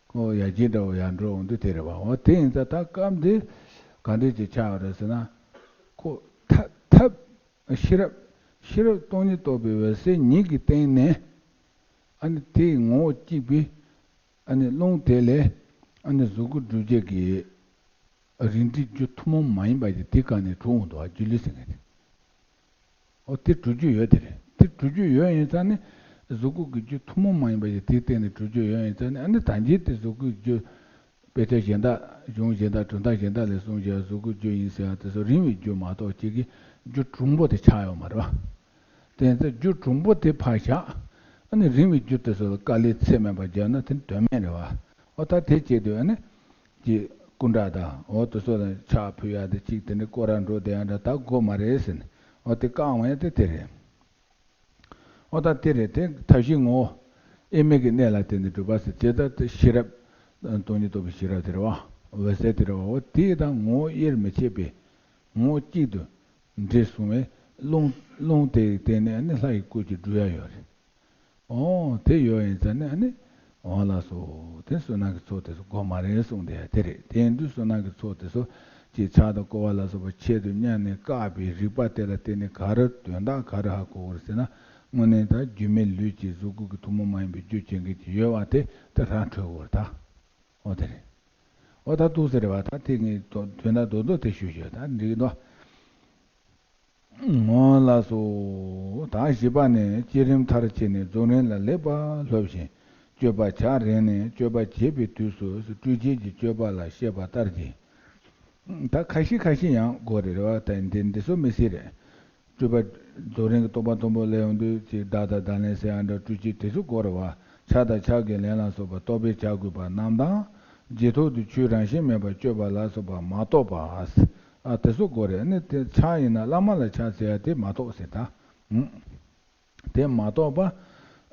ཁོ་ཡ་གྱལ་འདྲ་བོ་ཡར་འགྲོ་འོང་དུས་དེ་རེད་བ། འོ་དེ་ཡིན་ཙང་ད་སྐབས་འདི་ག་འདྲས་ཀྱི་ཆགས་ཡོད་རེད་ཟེར་ན། ཁོ་ཐབས་ཐབས་ཤེས་རབ་ཤེས་རབ་སྟོང་ཉིད་རྟོགས་པའི་འོད་གསལ་ཉིད་ཀྱི་སྟེང་ནས། ཨ་ནི་དེའི་ངོ་བོ་གཅིག་པའི་ཨ་ནི་རླུང་དེ་ལས་ཨ་ནི་གཟུགས་སྐུ་སྒྲུབ་བྱེད་ཀྱི་རིགས་འགྲེ་རྒྱུ་ཐུན་མོང་མ་ཡིན་པ་ཞིག་དེ་ག་ནས་གྲུབ་འོང་འདུག་བ། སྒྱུ་ལུས་ཟེར་མཁན་དེ། ཨོ་དེ་གྲུབ་རྒྱུ་ཡོད་དེ་རེད། དེ་གྲུབ་རྒྱུ་ཡོད་ཡིན་ཙང་ནི་གཟུགས་སྐུ་གི་རྒྱུ་ཐུན་མོང་མ་ཡིན་པ་ཞིག་དེའི་སྟེང་ནས་གྲུབ་རྒྱུ་ཡོད་ཡིན་ཙང་ནི། ཨ་ནི་ད་གིན་དེ་གཟུགས་སྐུའི་རྒྱུ་དཔེ་ཆ་གཞན་དག་གཞུང་གཞན་དག་གྲུབ་མཐའ་གཞན་དག་ལས་གསུངས་བཞག་གཟུགས་སྐུའི་རྒྱུ་ཡིན་ཟེར་ཡ་དེ་ཚོ་རིང་བའི་རྒྱུ་མ་གཏོགས་ཅིག་གི་རྒྱུ་གྲུང་པོ་དེ་ཆགས་ཡོད་མ་རེད་བ། དེ་ཚོ་རྒྱུ་གྲུང་པོ་དེ་ཕར་བཞག་ཨ་ནི་རིང་བའི་རྒྱུ་དེ་ཚོ་ལ་དཀའ་ལས་ཚད་མེད་པ་བརྒྱབ་ན་དེ་དོན་མེད་རེད་བ། ཨོ་ད་དེ་བྱེད་དུས་ཨ་ནི་ཀྱི་སྐུ་འདྲ་དང་འོ་དེ་ཚོ་ལ་ཕྱག་ཕུལ་ཡ་དེ་གཅིག་དེ་འདྲ་སྐོར་ར་འགྲོ་བསྡད་ཡ་འདྲ་ད་དགོས་མ་རེད་ཟེར་ནས། འོ་དེ་བཀག་འོང་ཡ་དེ་དེ་རེད། འོ་ད་དེ་རེད། དེ་ཐབས་ཤེས་ངོ་བོ་དབྱེར་མེད་ཀྱི་གནས་ལ་བརྟེན་ནས་གྲུབ་པ་ཟེར་བྱས་ད་དེ་ཤེས་རབ་སྟོང་ཉིད་རྟོགས་པའི་ཤེས་རབ་དེ་རེད་བ། འོད་གསལ་དེ་རེད་བ། འོ་དེ་དང་ངོ་བོ་དབྱེར་མི་ཕྱེད་པའི་ངོ་བོ་གཅིག་ཏུ་འདྲེས་སོང་བས་རླུང་རླུང་དེ་བརྟེན་ནས་ནི་ལྷ་ཡི་སྐུ་ཅིག་སྒྲུབ་ཡ་ཡོད་རེད། འོ་དེ་ཡོད་ཡིན་ཙང་ནི་ཨ་ནི་འོ་ལགས་སོ། དེ་བསོད་ནམས་ཀྱི་ཚོགས་དེ་ཚོ་དགོས་མ་རེད་གསུངས་དེ་དེ་རེད། དེ་ཡིན་དུས་བསོད་ནམས་ཀྱི་ཚོགས་དེ་ཚོ་ཅིག་ཕྱག་དང་སྐོར་བ་ལ་སོགས་པ་ཆེད་དུ་གཉེར་ནས་བཀག་པའི་རིགས་པ་དེ་ལ་བརྟེན་ནས་ག་རེ་དོན་དག་ག་རེ་ཧ་གོ་དགོས་རེད་ཟེར་ན། དངོས་གནས་ད་རྒྱུ་མེད་ལུས་ཀྱི་གཟུགས་སྐུ་གི་ཐུན་མོང་མ་ཡིན་པའི་རྒྱུ་བྱེད་མཁན་ཅིག་ཡོད་པ་དེ་དེ་ར་འཕྲོད་དགོས་རེད་ད། འོ་དེ་རེད། འོ་ད་འདུག་ཟེར་བ་ད་དེ་ངས་དོན་དག་རྡོག་རྡོག་དེ་ཞུ་ཞུ་ད་འགྲིག་གི་འདུག་འོ་ལགས་སོ། ད་བཞི་པ་ནི་བསྐྱེད་རིམ་མཐར་ཕྱིན་ནས་རྫོགས་རིམ་ལ་ལེགས་པར་སློབ་ཞིང་། སྤྱོད་པ་བྱ་རན་ནས་སྤྱོད་པ་བྱེད་པའི་དུས་སུ་སྤྲུལ་བྱེད་ཀྱི་སྤྱོད་པ་ལ་བཤད་པ་ལྟར་གྱིས། ད་ཁ་ཤས་ཁ་ཤས་ཡང་དགོས་རེད་བ། ད་འདི་འདི་ཚོ་མི་སྲིད་རེད། སྤྲུལ་པ་རྫོགས་རིམ་གྱི་རྟོགས་པ་མཐོན་པོ་སླེབས་ཡོང་དུས་ཅིག་བདག་དང་བདག་ལན་ཟེར་ཡ་འདྲ་སྤྲུལ་བྱེད་དེ་ཚོ་དགོས་རེད་བ། ཕྱག་དང་ཕྱག་གི་ལན་ལ་སོགས་པ་རྟོག་པས་བྱ་དགོས་པ་རྣམས་དང་། རྗེས་ཐོབ་ཏུ་ཆོས་རང་བཞིན་མེད་པར་སྤྱོད་པ་ལ་སོགས་པ་མ་གཏོགས་པ། ཨ་དེ་ཚོ་དགོས་རེད། ཨ་ནི་དེ་ཕྱག་ཡིན་ན་བླ་མ་ལ་ཕྱག་འཚལ་ཡ་དེ་མ་གཏོགས་ཟེར་ད། ཨུམ། དེ་མ་གཏོགས་པ།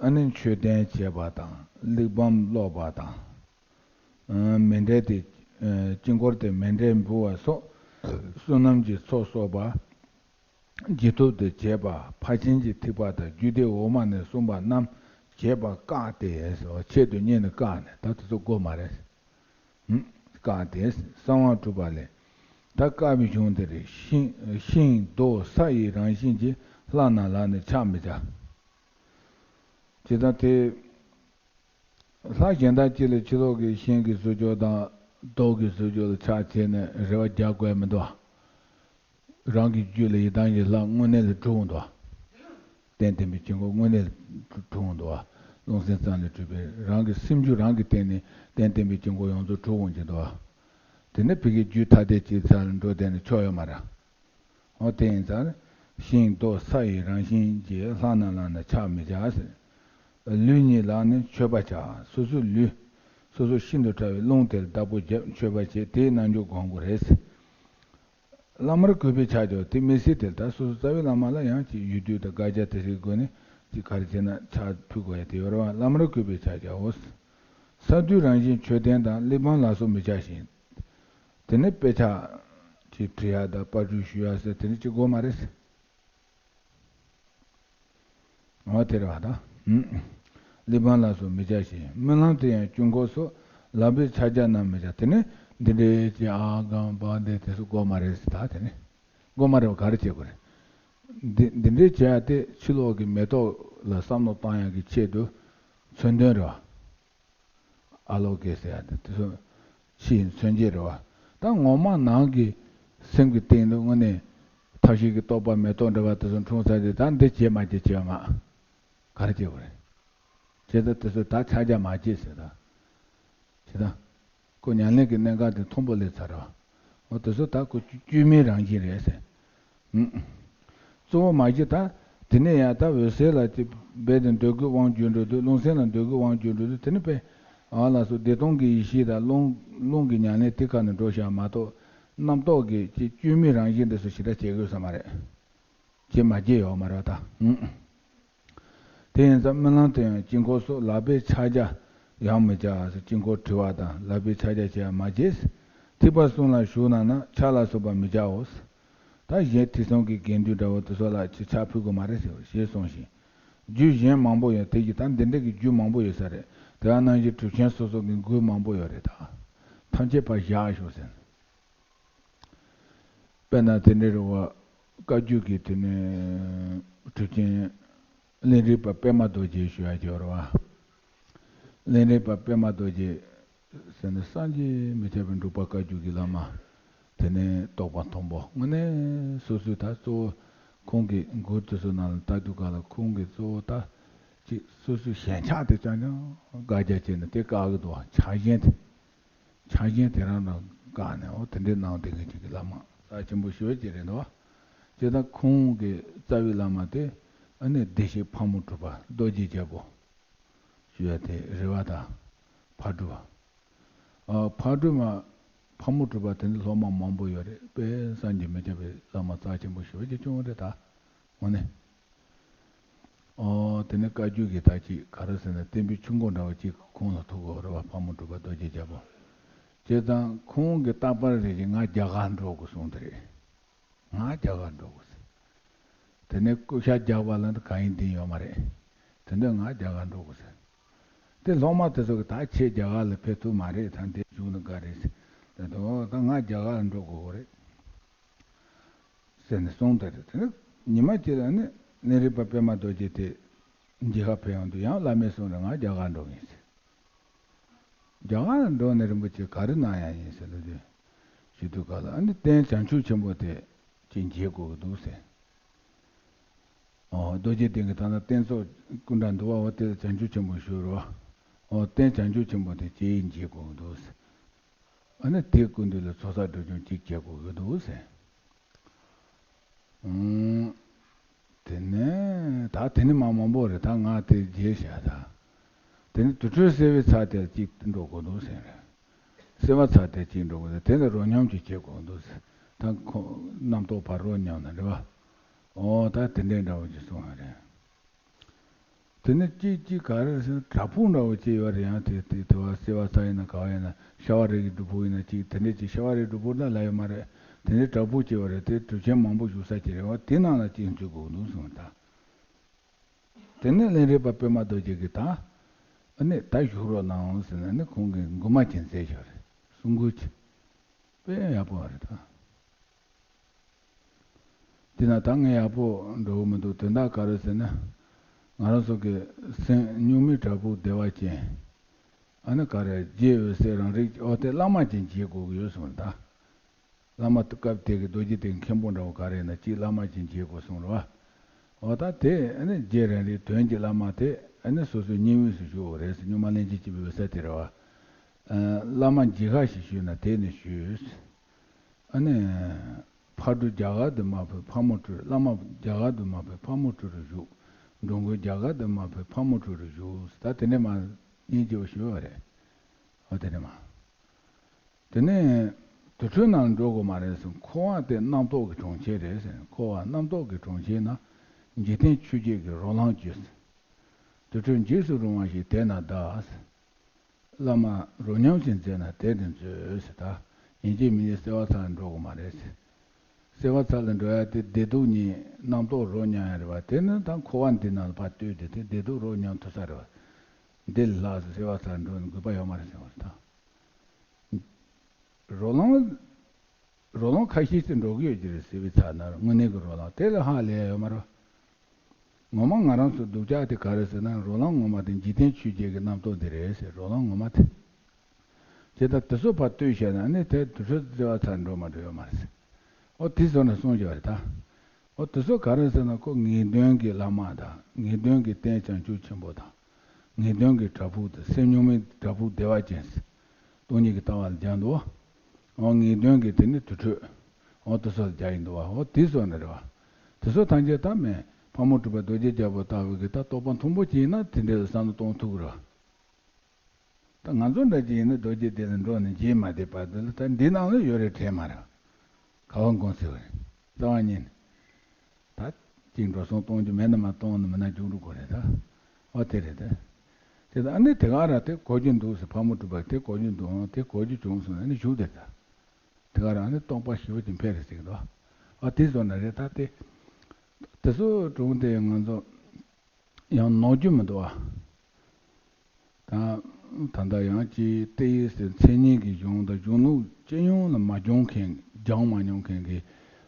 ཨ་ནི་མཆོད་རྟེན་བྱེད་པ་དང་གླེགས་བམ་ཀློག་པ་དང་། ཨ་མཎྜལ་དེ། ཨ་དཀྱིལ་འཁོར་དེ་མཎྜལ་འབུལ་བ་སོགས། བསོད་ནམས་ཀྱི་ཚོགས་གསོག་པ། རྗེས་ཐོབ་ཏུ་བྱེད་པ། ཕར་ཕྱིན་གྱི་ཐེག་པ་དང་རྒྱུད་སྡེ་འོག་མ་ནས་གསུངས་པ་རྣམས་བྱེད་པ་བཀག་སྟེ་ཟེར་བ། ཆེད་དུ་གཉེར་ནས་བཀག་ནས་ད་དེ་ཚོ་དགོས་མ་རེད། ཧུམ། བཀག་སྟེ་གསང་བ་སྒྲུབ་པ་ལས། ད་བཀག་པའི་གཞུང་དེ་རེད། ཤིང་ཤིང་རྡོ་ས་ཡི་རང་བཞིན་གྱིས་ལྷ་རྣམས་ལ་ནི་ཕྱག་མི་བྱ། ཇི་ལྟར་དེ། ལྷ་གཞན་དག་ཅིག་ལ་ཕྱི་ལོགས་ཀྱི་ཤིང་གི་གཟུགས་སྐྱོགས་དང་རྡོ་གི་གཟུགས་སྐྱོགས་ལ་ཕྱག་བྱས་ནས་རེ་བ་རྒྱག་དགོས་མི་འདུག་རང་གི་རྒྱུད་ལ་ཡི་དམ་གྱི་ལྷ་དངོས་གནས་ལ་གྲུབ་འོང་དོ། རྟེན་བརྟེན་པའི་དཀྱིལ་འཁོར་དངོས་གནས་ལ་གྲུབ་འོང་དོ། རླུང་སེམས་ཙམ་ལས་གྲུབ་པའི་རང་གི་སེམས་རྒྱུད་རང་གི་སྟེང་ནས་རྟེན་བརྟེན་པའི་དཀྱིལ་འཁོར་ཡོངས་རྫོགས་གྲུབ་འོང་གི་འདུག་དེ་ནས་ཕ་གི་རྒྱུད་ཐ་དད་ཅིག་ཚར་འགྲོ་བསྡད་ན་ཆོག་ཡོད་མ་རེད། འོ་དེ་ཡིན་ཙང་། ཤིང་རྡོ་ས་ཡི་རང་བཞིན་གྱིས་ལྷག་ན་ལ་ན་ཆགས་མི་བྱ་ཟེར། ལུས་གཉིས་ལ་ནི་མཆོད་པ་བྱ། སོ་སོའི་ལུས། སོ་སོ་ཤིན་ཏུ་ཕྲ་བའི་རླུང་དེར་བདག་པོ་བརྒྱབ་མཆོད་པ་བྱེད་དེའི་རྣལ་འབྱོར་སྒོམ་དགོས་རེད་ཟེར། བླ་མར་གུས་པས་ཕྱག་བྱའོ། དེ་མི་སྲིད་དེ། ད་སོ་སོ་རྩ་བའི་བླ་མ་ལ་ཡང་ཅིག་ཡིད་དུ་དང་བཀའ་རྒྱ་དེ་ཚོའི་སྒོ་ནས་ཅིག་ག་རེ་བྱས་ན་ཕྱག་ཕུལ་དགོས་ཡ་དེ་ཡོད་རེད་བ། བླ་མར་གུས་པས་ཕྱག་བྱའོ། ས་དུས་རང་བཞིན་མཆོད་རྟེན་དང་གླེགས་བམ་ལ་སོགས་མི་བྱ་ཞིང་། དེ་ནས་དཔེ་ཆ་ཅིག་བྲི་ཡ་དང་པར་སྐྲུན་ཞུ་ཡ་ཟེར་དེ་འདྲ་ཅིག་དགོས་མ་རེད་ཟེར། འོ་དེ་རེད་བ་ད། ཧུམ། གླེགས་བམ་ལ་སོགས་མི་བྱ་ཞིང་། སྨོན་ལམ་དེ་ཡང་དཀྱིལ་འཁོར་སོགས་ལག་པའི་ཕྱག་རྒྱ་རྣམས་མི་བྱ། དེ་ནས་འདི་འདྲའི་ཅིག་ཨ་གང་བ་འདི་དེ་ཚོ་དགོས་མ་རེད་ཟེར། ད་དེ་ནས་དགོས་མ་རེད་བ། ག་རེ་བྱེད་དགོས་རེད། འདི་འདི་འདྲའི་བྱེད་ཡ་དེ་ཕྱི་ལོགས་ཀྱི་མེ་ཏོག་ལ་བསམ་བློ་བཏང་ཡ་གི་ཆེད་དུ་མཚོན་དོན་རེད་བ། ཨ་ལོ་ཀེ་ཟེར་ཡ་དེ་དེ་ཚོ་ཕྱིའི་མཚོན་བྱེད་རེད་བ། ད་ངོ་མ་ནང་གི་སེམས་ཀྱི་སྟེང་དུ་དངོས་གནས་ཐབས་ཤེས་ཀྱི་རྟོག་པ་མེ་ཏོག་འདྲ་བ་དེ་ཚོ་འཁྲུངས་ཚར་དུས་ད་འདི་བྱེད་མ་བྱེད་བྱེད་མ། ག་རེ་བྱེད་དགོས་རེད། བྱེད་ད་དེ་ཚོ་ད་ཕྱག་རྒྱ་མ་བྱེད་ཟེར་ད། བྱེད་ད། ཁོ་ཉམས་ལེན་གྱི་གནད་འགག་དེ་མཐོན་པོ་སླེབས་ཚར་རོ། འོ་དེ་ཚོ་ད་ཁོ་བཅོས་མིན་རང་བཞིན་རེད་ཟེར། ཨུམ། གཙོ་བོ་མ་གཞི་ད། དེ་ནས་ཡང་ད་འོད་གསལ་ལ་དེ་རྦད་དེ་འདོད་དགུའི་དབང་བསྒྱུར་འགྲོ་དུས་རླུང་སེམས་ལ་འདོད་དགུའི་དབང་བསྒྱུར་འགྲོ་དུས་དེ་ནི་དཔེ། ཨ་ལ་སོགས་བདེ་སྟོང་གི་ཡེ་ཤེས་དང་རླུང་རླུང་གི་ཉམས་ལེན་དེ་ཁ་ནས་འགྲོ་བཞག་མ་གཏོགས། རྣམ་རྟོག་གི་ཅིག་བཅོས་མིན་རང་བཞིན་དེ་ཚོ་ཞེ་དྲག་བྱེད་དགོས་ས་མ་རེད། བྱེད་མ་བྱེད་ཡོད་མ་རེད་ད། ཨུམ། དེ་ཡིན་ཙང་སྨོན་ལམ་དེ་ཡང་དཀྱིལ་འཁོར་སོགས་ལག་པའི་ཕྱག་རྒྱ་ཡང་མི་བྱ་ཟེར། དཀྱིལ་འཁོར་བྲི་བ་དང་ལག་པའི་ཕྱག་རྒྱ་བྱེད་ཡ་མ་བྱེད། ཐེག་པ་གསུམ་ལ་ཞུགས་ན་ན་ཕྱག་ལ་སོགས་པ་མི་བྱའོ། ད་གཞན་ཐེག་གསུམ་གྱི་དགེ་འདུན་འདྲ་བོ་དེ་ཚོ་ལ་ཅིག་ཕྱག་ཕུལ་དགོས་མ་རེད་ཟེར་ཞེས་གསུངས་ཤིང་། རྒྱུད་གཞན་མང་པོ་ཡོད་དེ་བཞིན་ད་འདི་འདྲ་གི་རྒྱུད་མང་པོ་ཡོད་ས་རེད། དེ་ཡང་ནང་བཞིན་གྲུབ་ཆེན་སོ་སོ་གི་མགུར་མང་པོ་ཡོད་རེད་ད། ཐམས་ཅད་ཕར་བཞག་ཤོག་ཟེར། དཔེར་ན་དེ་འདྲའི་རེད་བ། བཀའ་བརྒྱུད་ཀྱི་དེ་ནས་གྲུབ་ཆེན་གླིང་རས་པ་པད་མ་རྡོ་རྗེ་ཞུ་ཡ་ཅིག་ཡོད་རེད་བ། གླིང་རས་པ་པད་མ་རྡོ་རྗེ་ཟེར་ནས་བསམ་གྱིས་མི་ཁྱབ་པའི་འབྲུག་པ་བཀའ་བརྒྱུད་ཀྱི་བླ་མ། དེ་ནས་རྟོགས་པ་མཐོན་པོ་དངོས་གནས་སོ་སོའི་ད་གཙོ་བོ་ཁོང་གི་མགུར་དེ་ཚོ་ནང་ལ་ལྟ་དུས་ག་ལ་ཁོང་གི་གཙོ་བོ་ད་ཅིག་སོ་སོའི་ཞེན་ཆགས་དེ་རྐྱང་རྐྱང་དགག་རྒྱ་བྱས་ནས་དེ་བཀག་གི་འདུག་བ། ཆགས་ཞེན་དེ། ཆགས་ཞེན་དེ་རང་རང་བཀག་ནས་འོ་དེ་འདྲའི་གནང་བསྡད་མཁན་ཅིག་གི་བླ་མ་རྩ་ཆེན་པོ་ཞེ་པོ་ཅིག་རེད་འདུག་བ། བྱས་ཙང་ཁོང་གི་རྩ་བའི་བླ་མ་དེ་ཨ་ནི་བདེ་གཤེགས་ཕག་མོ་གྲུ་པ་རྡོ་རྗེ་རྒྱལ་པོ་ཞུ་ཡ་དེ་རེད་བ་ད། ཕག་གྲུ་པ། ཨ་ཕག་གྲུ་མ། ཕག་མོ་གྲུ་པ་དེ་འདྲ་སློབ་མ་མང་པོ་ཡོད་རེད། དཔེ་བསམ་གྱིས་མི་ཁྱབ་པའི་བླ་མ་རྩ་ཆེན་པོ་ཞེ་པོ་ཅིག་བྱུང་བ་རེད་ད། དངོས་གནས། ཨོ། དེ་ནས་བཀའ་བརྒྱུད་ཀྱི་ད་ཅིག་ག་རེ་ཟེར་ན་བསྟན་པའི་ཆུ་འགོ་འདྲ་བ་ཅིག་ཁོང་ལ་ཐུག་གོ་རེད་བ། ཕག་མོ་གྲུ་པ་རྡོ་རྗེ་རྒྱལ་པོ། བྱས་ཙང་ཁོང་གི་རྟག་པར་རེ་ཞིག་ང་རྒྱ་གར་འགྲོ་དགོས་གསུངས་དེ་རེད། ང་རྒྱ་གར་འགྲོ་དགོས་ཟེར། དེ་ནས་སྐུ་ཤ་རྒྱག་པ་ལ་གང་ཡིན་དེ་ཡོད་མ་རེད། དེ་འདྲ་ང་རྒྱ་གར་འགྲོ་དགོས་ཟེར། དེ་སློབ་མ་དེ་ཚོ་གི་ད་ཁྱེད་རྒྱ་གར་ལ་ཕེབས་ཐུབ་མ་རེད། ད་འདིར་བཞུགས་ན་དགའ་རེད་ཟེར། དེ་ད་ང་རྒྱ་གར་འགྲོ་དགོས་རེད། ཟེར་ནས་གསུངས་དེ་རེད། དེ་ནས་ཉི་མ་གཅིག་ལ་ནི་གླིང་རས་པ་པད་མ་རྡོ་རྗེ་དེ་མཇལ་ཁ་ཕེབས་ཡོང་དུས་ཡང་བླ་མས་གསུངས་རེད། ང་རྒྱ་གར་འགྲོ་གི་ཡིན་ཟེར། རྒྱ་གར་འགྲོ་ནས་རིན་པོ་ཆེ་ག་རེ་གནང་ཡ་ཡིན་ཟེར་ལབ་དུས། ཞུ་དུས་ག་ལ་ཨ་ནི་རྟེན་བྱང་ཆུབ་ཆེན་པོ་དེ་ཅིག་མཇལ་དགོས་ཀྱི་འདུག་ཟེར། ཨོ། རྡོ་རྗེ་གདན་གྱི་ད་ལྟ་རྟེན་གཙོ་སྐུ་འདྲ་འདུག་བ། འོ་དེ་ལ་བྱང་ཆུབ་ཆེན་པོ་ཞུ་རོགས། ཨོ། རྟེན་བྱང་ཆུབ་ཆེན་པོ་དེ་ཅིག་མཇལ་དགོས་ཀྱི་འདུག་ཟེར། ཨ་ནི་དེའི་སྐུ་མདུན་ལ་ཚོགས་བསགས་སྒྲིབ་སྦྱོང་གཅིག་བྱེད་དགོས་ཀྱི་འདུག་ཟེར། ཨུམ། དེ་ནས་ད་དེ་ནི་མ་མང་པོ་རེད། ད་ང་དེ་བརྗེད་བཞག་ད། དེ་ནི་དུར་ཁྲོད་གསལ་བའི་ཚལ་དེར་གཅིག་འགྲོ་དགོས་འདུག་ཟེར། གསལ་བ་ཚལ་དེར་གཅིག་འགྲོ་དགོས་འདུག་དེ་ནི་རོ་སྙོམས་ཅིག་བྱེད་དགོས་འདུག་ཟེར། ད་ཁོ་རྣམ་རྟོག་ཕར་རོ་སྙོམས་ན་རེད་བ། ཨོ། ད་དེ་འདྲའི་འདྲ་བོ་ཅིག་གསུངས་པ་རེད། དེ་ནས་གཅིག་གཅིག་ག་རེ་ཟེར་ན་བྲག་ཕུག་འདྲ་བོ་ཅིག་ཡོད་རེད། ཡང་དེ་དེ་དེ་བ་སེ་བ་ས་ཡིན་ན་ག་བ་ཡིན་ན་ཤ་བ་རི་གི་སྒྲུབ་ཕུག་ཡིན་ན་ཅིག་དེ་འདྲས་ཅིག་ཤ་བ་རི་སྒྲུབ་ཕུག་ན་ལ་ཡོད་མ་རེད། དེ་འདྲས་བྲག་ཕུག་ཅིག་ཡོད་རེད། དེ་གྲུབ་ཆེན་མང་པོ་བཞུགས་ས་ཅིག་རེད་བ། དེ་ནང་ལ་ཅིག་འཛུལ་དགོས་འདུག་གསུངས་ད། དེ་ནས་གླིང་རས་པ་པད་མ་རྡོ་རྗེ་གིས་ད་ཨ་ནི་ད་བཞུགས་རོགས་གནང་ཟེར་ནས་ཨ་ནི་ཁོང་གིས་མགུར་མ་ཅིག་མཛད་བཞག་རེད། གསུང་མགུར་ཅིག་དཔེ་ཡག་པོ་རེད་ད། དེ་ན་ད་ངས་ཡག་པོ་འགྲོ་གི་མི་འདུག་དོན་དག་ག་རེ་ཟེར་ན། ང་རང་ཚོ་གི་སེམས་གཉུག་མའི་བྲག་ཕུག་བདེ་བ་ཅན། ཨ་ནི་ག་རེ་རྗེ་འོད་གསལ་རང་རིག་ཨོ་དེ་བླ་མ་ཅིག་མཇལ་དགོས་ཀྱི་ཡོད་གསུངས་ད། བླ་མ་སྐབས་དེ་གི་རྡོ་རྗེ་གདན་མཁན་པོ་འདྲ་བོ་ག་རེ་ཡིན་ན་ཅིག་བླ་མ་ཅིག་མཇལ་དགོས་གསུངས་རེད་བ། ཨོ་ད་དེ་ཨ་ནི་རྗེ་རང་རིག་དོན་གྱི་བླ་མ་དེ་ཨ་ནི་སོ་སོའི་སྙིང་དབུས་སུ་བཞུགས་པ་རེད་ཟེར། གཉུག་མ་གླིང་རྗེ་སྐྱིད་པའི་འོད་གསལ་དེ་རེད་བ། བླ་མ་མཇལ་ཁ་ཞིག་ཞུས་ན་དེ་ནས་ཞུས། ཨ་ནི། ཕ་སྤྲུལ་རྒྱ་གར་དུ་མ་ཕེབས་ཕ་མ་སྤྲུལ། བླ་མ་རྒྱ་གར་དུ་མ་ཕེབས་ཕ་མ་སྤྲུལ་རུ་བཞུགས། འགྲོ་མགོན་རྒྱ་གར་དུ་མ་ཕེབས་ཕ་མ་སྤྲུལ་རུ་བཞུགས། ད་དེ་ནས་མ་སྙིང་རྗེ་བོ་ཞུ་བ་རེད། ཨོ་དེ་ནས་མ། དེ་ནས་དུར་ཁྲོད་ནང་འགྲོ་དགོས་མ་རེད་ཟེར། འཁོར་བ་དེ་རྣམ་རྟོག་གི་གྲོང་ཁྱེར་རེད་ཟེར། འཁོར་བ་རྣམ་རྟོག་གི་གྲོང་ཁྱེར་ན་འཇིག་རྟེན་ཆོས་བརྒྱད་ཀྱི་རོ་ལངས་བྱེད། དུར་ཁྲོད་འཇིགས་སུ་རུང་བ་ཞིག་དེ་ན་གདའ། བླ་མ་རོ་མཉམ་ཞིག་མཛད་ན་དེ་དེ་མཛོད་ཟེར། ད་ཡིན་གཅིག་མིན་གཅིག་བསིལ་བ་ཚལ་འགྲོ་དགོས་མ་རེད་ཟེར། བསིལ་བ་ཚལ་ལ་འགྲོ་ཡ་དེ་བདེ་སྡུག་གཉིས་རྣམ་རྟོག་རོ་མཉམ་ཡ་རེད་བ། དེ་ནི་ད་འཁོར་བ་འདི་ནང་ལ་ཕར་ལྟོས་ཏེ་དེ་བདེ་སྡུག་རོ་མཉམ་ཐུབ་ས་རེད་བ། འདི་ལ་ལྷག་ཟེར་བསིལ་བ་ཚལ་འགྲོ་ནི་དགོས་པ་ཡོད་མ་རེད་ཟེར་བ་རེད་ད། རོ་ལངས། རོ་ལངས་ཁ་ཤས་ཤིག་འགྲོ་གི་ཡོད་ཀྱི་རེད། བསིལ་བའི་ཚལ་ན་དངོས་གནས་ཀྱི་རོ་ལངས་དེ་ལས་ཧ་ལས་ཡོད་མ་རེད། ངོ་མ་ང་རང་ཚོ་སྡུག་ཅག་དེ་ག་རེ་ཟེར་ན་རོ་ལངས་ངོ་མ་དེ་འཇིག་རྟེན་ཆོས་བརྒྱད་ཀྱི་རྣམ་རྟོག་འདི་རེད་ཟེར། རོ་ལངས་ངོ་མ་དེ། དེ་ལྟར་དེ་ཚོ་ཕར་ལྟོས་བྱས་ན་ནི་དེ་དུར་ཁྲོད་བསིལ་བ་ཚལ་འགྲོ་མ་འགྲོ་ཡོད་མ་རེད་ཟེར། ཨོ་དེ་ཚོ་ནས་གསུངས་བཞག་པ་རེད་ད། ཨོ་དེ་ཚོ་ག་རེ་ཟེར་ན་ཁོ་ངེས་དོན་གྱི་བླ་མ་དང་ངེས་དོན་གྱི་རྟེན་བྱང་ཆུབ་ཆེན་པོ་དང་། ངེས་དོན་གྱི་བྲག་ཕུག་དང་སེམས་མྱོང་མེད་བྲག་ཕུག་བདེ་བ་ཅན། སྟོང་ཉིད་ཀྱི་ལྟ་བ་ལ་སྦྱར་འདུག་བ། འོ་ངེས་དོན་གྱི་དེ་ནི་དུར་ཁྲོད། འོ་དེ་ཚོ་ལ་སྦྱར་ཡིན་འདུག་བ། འོ་དེ་ཚོ་ནི་རེད་བ། དེ་ཚོ་ཐམས་ཅད་ད་མེད་ཕ་མ་གྲུབ་པ་རྡོ་རྗེ་རྒྱལ་པོ་ལྟ་བུ་གི་ད་རྟོགས་པ་མཐོན་པོ་ཅིག་ཡིན་ན་དེ་འདྲའི་བསམ་བློ་གཏོང་ཐུབ་ཀྱི་རེད་བ། ད་ང་ཚོ་འདྲ་ཅིག་ཡིན་ན་རྡོ་རྗེ་གདན་ལ་འགྲོ་ནས་མཇལ་མ་བསྡད་པ་དེ་ལ་ད་འདི་ནང་ལ་ཡོད་རེད་དྲན་མ་རེད། ག་བ་འགོང་ཟེར་བ་རེད། རྩ་བ་ཉིད་ནས། ད་གཅིག་འགྲོ་སོང་གཏོང་རྒྱུ་མེད་ན་མ་གཏོང་ནི་མིན་ན་རྒྱུགས་འགྲོ་དགོས་རེད་ད། ཨོ་དེ་རེད་ད། དེ་ད་ཨ་ནི་དེ་ག་ར་དེ་གོ་རྒྱུ་འདུག་ཟེར། ཕ་མ་གྲུབ་པ་དེ་གོ་རྒྱུ་འདུག་ཨང་། དེ་གོ་རྒྱུ་བྱུང་སོང་ན་ཨ་ནི་བཞུགས་དེ་ད། དེ་ག་ར་ཨ་ནི་རྟོགས་པ་ཞེ་པོ་ཅིག་འཕེལ་རེད་ཟེར་གི་འདུག་ཨ་དེ་བཟོ་ན་རེད་ད་དེ། དེ་ཚོ་གྲོང་དེ་ང་ཚོ། ཡང་ནོར་རྒྱུ་མི་འདུག་ཨ། ད་ད་ལྟ་ཡང་ཅིག་ཏེ་ཡིས་ཟེར་མཚན་ཉིད་ཀྱི་གཞུང་དང་གཞུང་ལུགས་སྤྱི་ཡོངས་ལ་མ་སྦྱོང་མཁན་སྦྱང་མ་མྱོང་མཁན་གྱི་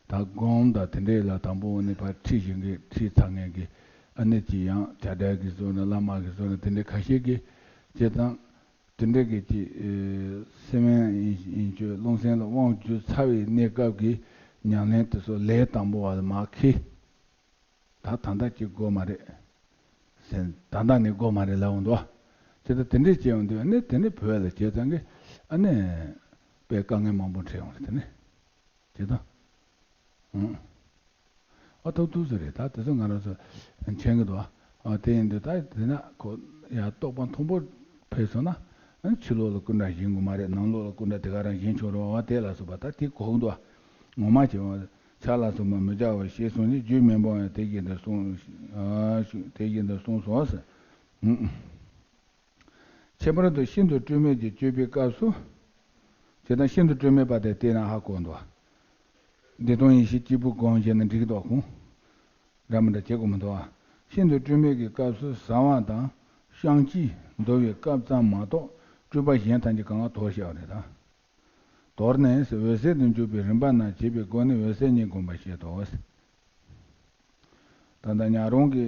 ད་སྒོམ་དང་དེ་འདྲས་ལ་དང་པོ་ནས་ཕར་ཁྲིད་བཞིན་གྱི་ཁྲིད་ཚར་མཁན་གྱི་ཨ་ནི་ཅིག་ཡང་བྱ་བྲལ་གྱི་བཟོ་ན་བླ་མ་གི་བཟོ་ན་དེ་འདྲས་ཁ་ཤས་ཀྱིས་བྱེད་དང་། དེ་འདྲས་ཀྱི་ཅིག་སེམས་ཡིན་ཡིན་ཆོས་རླུང་སེམས་ལ་དབང་བསྒྱུར་ཚར་བའི་གནས་སྐབས་ཀྱི་ཉམས་ལེན་དེ་ཚོ་ལས་དང་པོ་བ་ལ་མར་འཁྱེར། ད་ད་ལྟ་ཅིག་དགོས་མ་རེད། ཟེར་ད་ལྟ་ནས་དགོས་མ་རེད་ལབ་འོང་འདུག་དེ་ལྟར་དེ་འདྲས་བྱས་འོང་དུས་ནི་དེ་ནི་བོད་ལ་བྱས་ཙང་གི་ཨ་ནི་དཔེ་དཀའ་ངལ་མང་པོ་འཕྲད་འོང་རེད་དེ་ནི། དེ་དང་། ཨང་། ཨ་ཐུག་ཐུག་ཟེར་རེད་ད་དེ་ཚོ་ང་རང་ཚོ་མཁྱེན་གི་འདུག་ཨ་དེ་ཡིན་དུས་ད་དེ་ན་ཁོ་ཡ་རྟོགས་པ་མཐོན་པོ་ཕེབས་སོང་ན་ཨ་ཕྱི་ལོགས་ལ་སྐུ་འདྲ་བཞེངས་དགོས་མ་རེད། ནང་ལོགས་ལ་སྐུ་འདྲ་དེ་ག་རང་བཞེངས་ཆོག་རེད་བ། དེ་ལ་སོགས་པ་ད་དེ་གོ་གི་འདུག་ངོ་མ་བྱས་པ། ཆག་ལ་སོགས་པ་མི་བྱ་བར་ཞེས་གསུངས་ནས་རྒྱུད་སྨིན་པའང་དེ་བཞིན་དུ་གསུངས། ཨ་ཞུ་དེ་བཞིན་དུ་གསུངས་སོ་ཟེར། ཨུམ། ཁྱད་པར་དུ་ཤིན་ཏུ་སྤྲོས་མེད་ཀྱི་སྤྱོད་པའི་སྐབས་སུ། དེ་དང་ཤིན་ཏུ་སྤྲོས་མེད་པ་དེ་བལྟས་ན་ཧ་གོ་འདུག་བདེ་སྟོང་ཡེ་ཤེས་སྐྱེས་བུ་སྒོམ་བྱས་ན་འགྲིག་གི་འདུག་ཁུངས་འདྲ་མི་འདྲ་བྱེད་དགོས་མི་འདུག་ཤིན་ཏུ་སྤྲོས་མེད་ཀྱི་སྐབས་སུ་བཟའ་བ་དང་བཤང་གཅི་འདུལ་བའི་སྐབས་ཙམ་མ་གཏོགས་སྤྲོས་པ་གཞན་ཐམས་ཅད་གང་ག་དོར་བཞག་པ་རེད་ད། མདོར་ན་འོད་གསལ་དུ་འཇུག་པའི་རིམ་པ་རྣམས་བྱེད་པའི་སྒོ་ནས་འོད་གསལ་གཉིས་བསྒོམ་པར་བཤད་དོ། ད་ལྟ་ཉག་རོང་གི་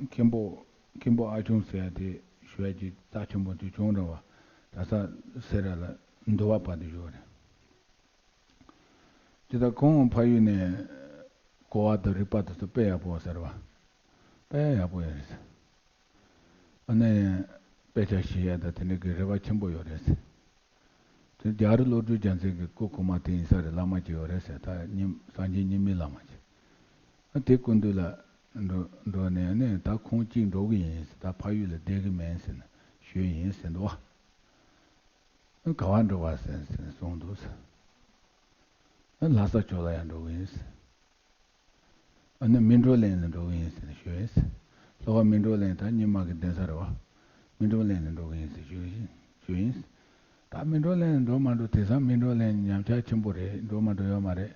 མཁན་པོ་མཁན་པོ་ཨ་ཆུང་ཟེར་ཡ་དེ་ཞུ་ཡ་ཅིག་རྩ་ཆེན་པོ་དེ་བྱུང་རེད་བ། གྲྭ་ས་སེ་ར་ལ་འདུལ་བ་པ་དེ་བཞུགས་རེད། དེ་ལྟར་ཁོང་ཕ་ཡུལ་ནས་གོ་བ་དང་རིག་པ་དེ་ཚོ་དཔེ་ཡག་པོ་ཟེར་བ། དཔེ་ཡག་པོ་ཡོད་རེད་ཟེར། ཨ་ནི་དཔེ་ཆ་ཤེས་ཡ་དང་དེ་འདྲ་གི་རེ་བ་ཆེན་པོ་ཡོད་རེད་ཟེར། དེ་རྒྱ་རི་བློ་གྲོས་རྒྱལ་མཚན་གྱི་སྐུ་གོང་མ་དེ་ཡིན་ས་རེད། བླ་མ་ཅིག་ཡོད་རེད་ཟེར། ད་རྙིང་སངས་རྒྱས་རྙིང་མའི་བླ་མ་ཅིག་ཨ་དེ་སྐུ་མདུན་ལ་འགྲོ་འགྲོ་ནས་ཨ་ནི་ད་ཁོང་གཅིག་འགྲོ་གི་ཡིན་ཟེར། ད་ཕ་ཡུལ་ལ་བསྡད་གི་མིན་ཟེར་ནས་ཞུས་ཡིན་ཟེར་འདུག་བ། ག་བར་འགྲོ་བ་ཟེར་ཟེར་གསུངས་འདུག་ཟེར། ལྷ་ས་ཕྱོགས་ལ་ཡང་འགྲོ་གི་ཡིན་ཟེར། ཨ་ནི་སྨིན་གྲོལ་གླིང་ལ་འགྲོ་གི་ཡིན་ཟེར་ནས་ཞུས་ཡིན་ཟེར། ལྷོ་ཁ་སྨིན་གྲོལ་གླིང་ད་རྙིང་མ་གི་གདན་ས་རེད་བ། སྨིན་གྲོལ་གླིང་ལ་འགྲོ་གི་ཡིན་ཟེར་ཞུས་ཡིན་ཞུས་ཡིན་ཟེར། ད་སྨིན་གྲོལ་གླིང་ལ་འགྲོ་མ་འགྲོ་དེང་སང་སྨིན་གྲོལ་གླིང་ཉམས་ཆག་ཆེན་པོ་རེད། འགྲོ་མ་འགྲོ་ཡོད་མ་རེད།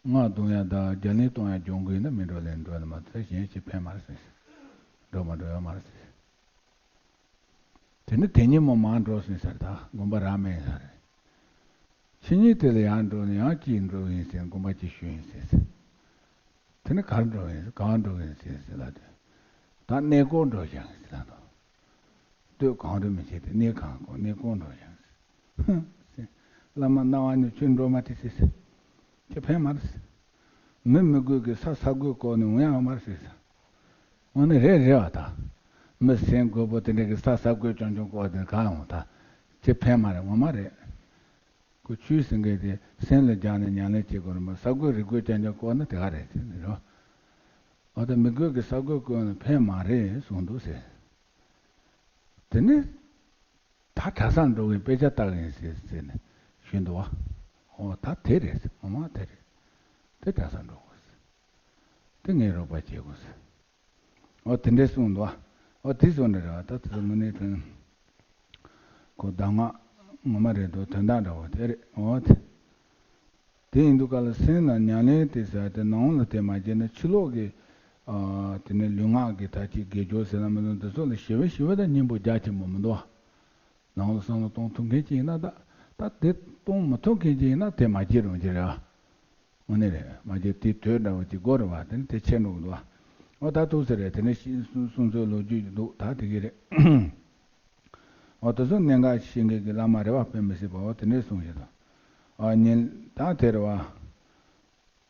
སྔགས་རྡུང་ཡ་དང་རྒྱ་གླིང་གཏོང་ཡ་སྦྱོང་གི་ཡིན་ན་སྨིན་གྲོལ་གླིང་འགྲོ་ནི་མ་ཚད་གཞན་ཞིག་ཕན་མ་རེད་ཟེར། འགྲོ་མ་འགྲོ་ཡོད་མ་རེད་ཟེར། དེ་ནི་དེ་ཉིན་མོ་མར་འགྲོ་ཟིན་ཟེར། ད་དགོན་པ་རག་མེད་ཟེར། ཕྱི་ཉིན་དེ་ལ་ཡང་འགྲོ་ནས་ཡང་གཅིག་འགྲོ་ཡིན་ཟེར། དགོན་པ་གཅིག་ཞུ་ཡིན་ཟེར། དེ་ནི་གར་འགྲོ་ཡིན་གང་འགྲོ་ཡིན་ཟེར་ཟེར་ལ་དེ། ད་གནས་སྐོར་འགྲོ་བཞག་ཡིན་ཟེར་ལ་དོ། སྟོད་གང་རུ་མི་བྱེད་དེ་གནས་གང་གོ་གནས་སྐོར་འགྲོ་བཞག་ཡིན་ཟེར། ཧུམ་ཟེར། བླ་མ་སྣང་བ་ནི་ཁྱོད་འགྲོ་མ་དེ་ཟེར་ཟེར། ཁྱོད་ཕན་མ་རེད་ཟེར། མི་མི་དགོས་ཀྱི་ས་ས་དགོས་སྐོར་ནས་འོང་ཡ་ཡོད་མ་རེད་ཟེར་ཟེར། འོ་ནི་རེད་རེད་བ་ད། མི་སེམས་དགོས་པོ་དེ་འདྲ་གི་ས་ས་དགོས་ཀྱང་ཀྱང་ཀོ་བ་དེ་གང་འོང་ད། དེ་ཕན་མ་རེད། ངོ་མ་རེད། ཁོ་ཆོས་ཟེར་མཁན་དེ་སེམས་ལ་སྦྱངས་ནས་ཉམས་ལེན་བྱེད་དགོས་རེད་མ། ས་བགོས་རི་བགོས་རྐྱང་རྐྱང་བཀོལ་ན་དེ་ག་རེད་ཟེར་ནས་རོ། འོ་ད་མི་དགོས་ཀྱི་ས་བགོས་བཀོལ་ན་ཕན་མ་རེད་གསུངས་འདུག་ཟེར། དེ་ནས་ད་གྲྭ་སར་འགྲོ་གིན་དཔེ་ཆ་ལྟ་གིན་ཟེར་ཟེར་ནས་ཞུས་འདུག་བ། འོ་ད་དེ་རེད་ཟེར། ངོ་མ་དེ་རེད། དེ་གྲྭ་སར་འགྲོ་དགོས་ཟེར། དེ་ངའི་རོགས་པ་བྱེད་དགོས་ཟེར། འོ་དེ་འདྲས་གསུངས་འདུག་བ། འོ་དེ་གསུངས་འདྲ་རེད་བ། ད་དེ་ཚོ་དངོས་གནས་དྲང་ཁོ་གདམས་ངག་ངོ་མ་རེད་འདུག། དོན་དག་འདྲ་བོ་དེ་རེད། འོ་དེ། དེ་ཡིན་དུས་ག་ལ་སེམས་ལ་ཉམས་ལེན་དེ་ཟེར་དེ་ནང་ལ་དེ་མ་བྱས་ན་ཕྱི་ལོགས་ཀྱི་ཨ་དེ་ནས་ལུས་ངག་གི་ད་ཅིག་དགེ་སྦྱོར་ཟེར་ན་མི་འདུག། འདི་ཚོ་ལ་ཞི་བ་ཞི་བ་དང་སྙིང་པོ་རྒྱ་ཆེན་པོ་མི་འདུག་བ། ནང་ལ་བསམ་བློ་གཏོང་ཐུབ་མཁན་ཅིག་ཡིན་ན། ད་ད་དེ་གཏོང་མི་ཐུབ་མཁན་ཅིག་ཡིན་ན་དེ་མ་བྱེད་རུང་བྱེད་རེད་བ། དངོས་གནས་རེད། མ་བྱེད་དེ་དོད་འདྲ་བོ་ཅིག་དགོས་རེད་བ། དེ་ནི་དེ་ཆད་འགྲོ་གི་འདུག་བ། འོ་ད་ཐུགས་ཟེར་རེད། དེ་ནི་ཤི་གསུང་གསུང་ཚོའི་ལོ་རྒྱུས་ཀྱི་འདུག། ད་དེ་གི་རེད། འོ་དེ་ཚོ་གནད་འགག་ཤེས་མཁན་གྱི་བླ་མ་རེད་བ། དཔེ་མི་སྲིད་པ། འོ་དེ་འདྲས་གསུངས་བཞག་འདུག། ཨ་ཉིན་ད་དེ་རེད་བ།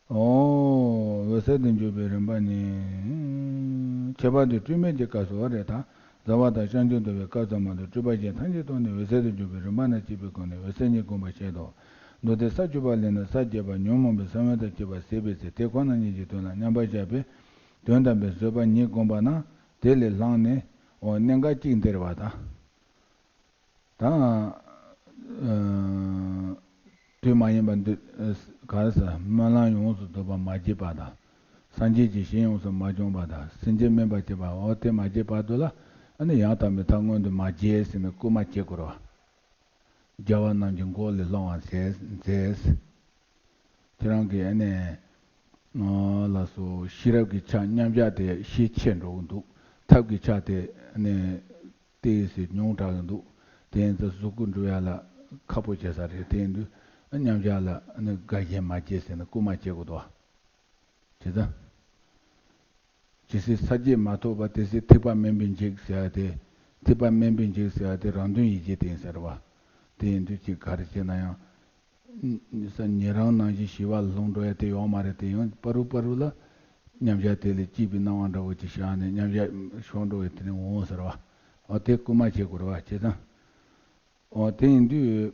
ཨོ། འོད་གསལ་དུ་འཇུག་པའི་རིམ་པ་ནི། ཁྱད་པར་དུ་སྤྲོས་མེད་ཀྱི་སྐབས་སུ་རེད་ད། ཟབ་པ་དང་བྱང་ཆུབ་འདུལ་བའི་སྐབས་ཙམ་མ་གཏོགས་སྤྲོས་པ་གཞན་ཐམས་ཅད་རྟོགས་ནས་འོད་གསལ་དུ་འཇུག་པའི་རིམ་པ་ན་སྐྱེས་པའི་སྒོ་ནས་འོད་གསལ་ཉིད་བསྒོམ་པར་བྱེད་དོ། མདོ་སྡེ་ས་བཅུ་པ་ལས་ནི་ས་བརྒྱད་པ་ཉོན་མོངས་པའི་ས་བོན་དང་བཅས་པ་ཟད་པའི་ཚེ། དེ་ཁོ་ན་ཉིད་ཀྱི་དོན་ལ་མཉམ་པར་བཞག་པས་དོན་དམ་པའི་བཟོད་པ་ཉིད་བསྒོམས་པ་ན་དེ་ལས་ལྷག་ནས། འོ་གནད་འགག་གཅིག་འདིར་བ་དང་། ད། ཨ། དུས་མ་ཡིན་པ་འདི། ཨ། ག་རེ་ཟེར། སྨོན་ལམ་ཡོངས་སུ་རྫོགས་པ་མ་བགྱིས་པ་དང་། སངས་རྒྱས་ཀྱི་ཞིང་ཡོངས་སུ་མ་བྱོན་པ་དང་། སེམས་ཅན་སྨིན་པར་བྱེད་པ། འོ་དེ་མ་བྱས་བར་དུ་ལ་ཨ་ནི་ཡང་དག་མི་ཐར་མངོན་དུ་མ་བྱས་ཟེར་ནས་སྐུལ་མ་བྱེད་དགོས་རེད་བ། རྒྱལ་བ་རྣམས་ཀྱི་མགོ་ལས་སློང་བར་མཛད། མཛད། ཁྱེད་རང་གིས་ཨ་ནི། ཨ། ལགས་སོ། ཤེས་རབ་ཀྱི་ཆ་མཉམ་བཞག་དེ་ཤས་ཆེ་འགྲོ་གི་འདུག། ཐབས་ཀྱི་ཆ་དེ་ཨ་ནི་ཏོག་ཙམ་ཉུང་དྲགས་ཀྱི་འདུག། དེ་ཡིན་ཙང་གཟུགས་སྐུ་འགྲུབ་ཡ་ལ་ཁག་པོ་བྱེད་ས་རེད། དེ་ཡིན་དུས་མཉམ་བཞག་ལ་ཨ་ནི་དགའ་ཞེན་མ་བྱེད་ཟེར་ནས་སྐུལ་མ་བྱེད་དགོས་འདུག། བྱས་ཙང་། ཇི་སྲིད་ས་བརྒྱད་མ་ཐོབ་པ་དེ་སྲིད་ཐེག་པ་དམན་པའི་འཇིགས་ཟེར་ཡ་དེ། ཐེག་པ་དམན་པའི་འཇིགས་ཟེར་ཡ་དེ་རང་དོན་ཡིད་བྱེད་དེ་ཡིན་ཟེར་བ། དེ་ཡིན་དུས་ཅིག་ག་རེ་བྱས་ན་ཡང་། ཉེ་རང་ནང་བཞིན་ཞི་བ་ལ་ལྷུང་འགྲོ་ཡ་དེ་ཡོད་མ་རེད། དེ་ཡང་བར་དུ་བར་དུ་ལ་མཉམ་བཞག་དེ་ལ་སྐྱིད་པའི་སྣང་བ་འདྲ་བོ་ཅིག་བཞག་ནས་མཉམ་བཞག་ཤོར་འགྲོ་བའི་དེ་ནི་འོང་ཟེར་བ། འོ་དེ་སྐུལ་མ་བྱེད་དགོས་རེད་བ། བྱས་ཙང་། འོ་དེ་ཡིན་དུས་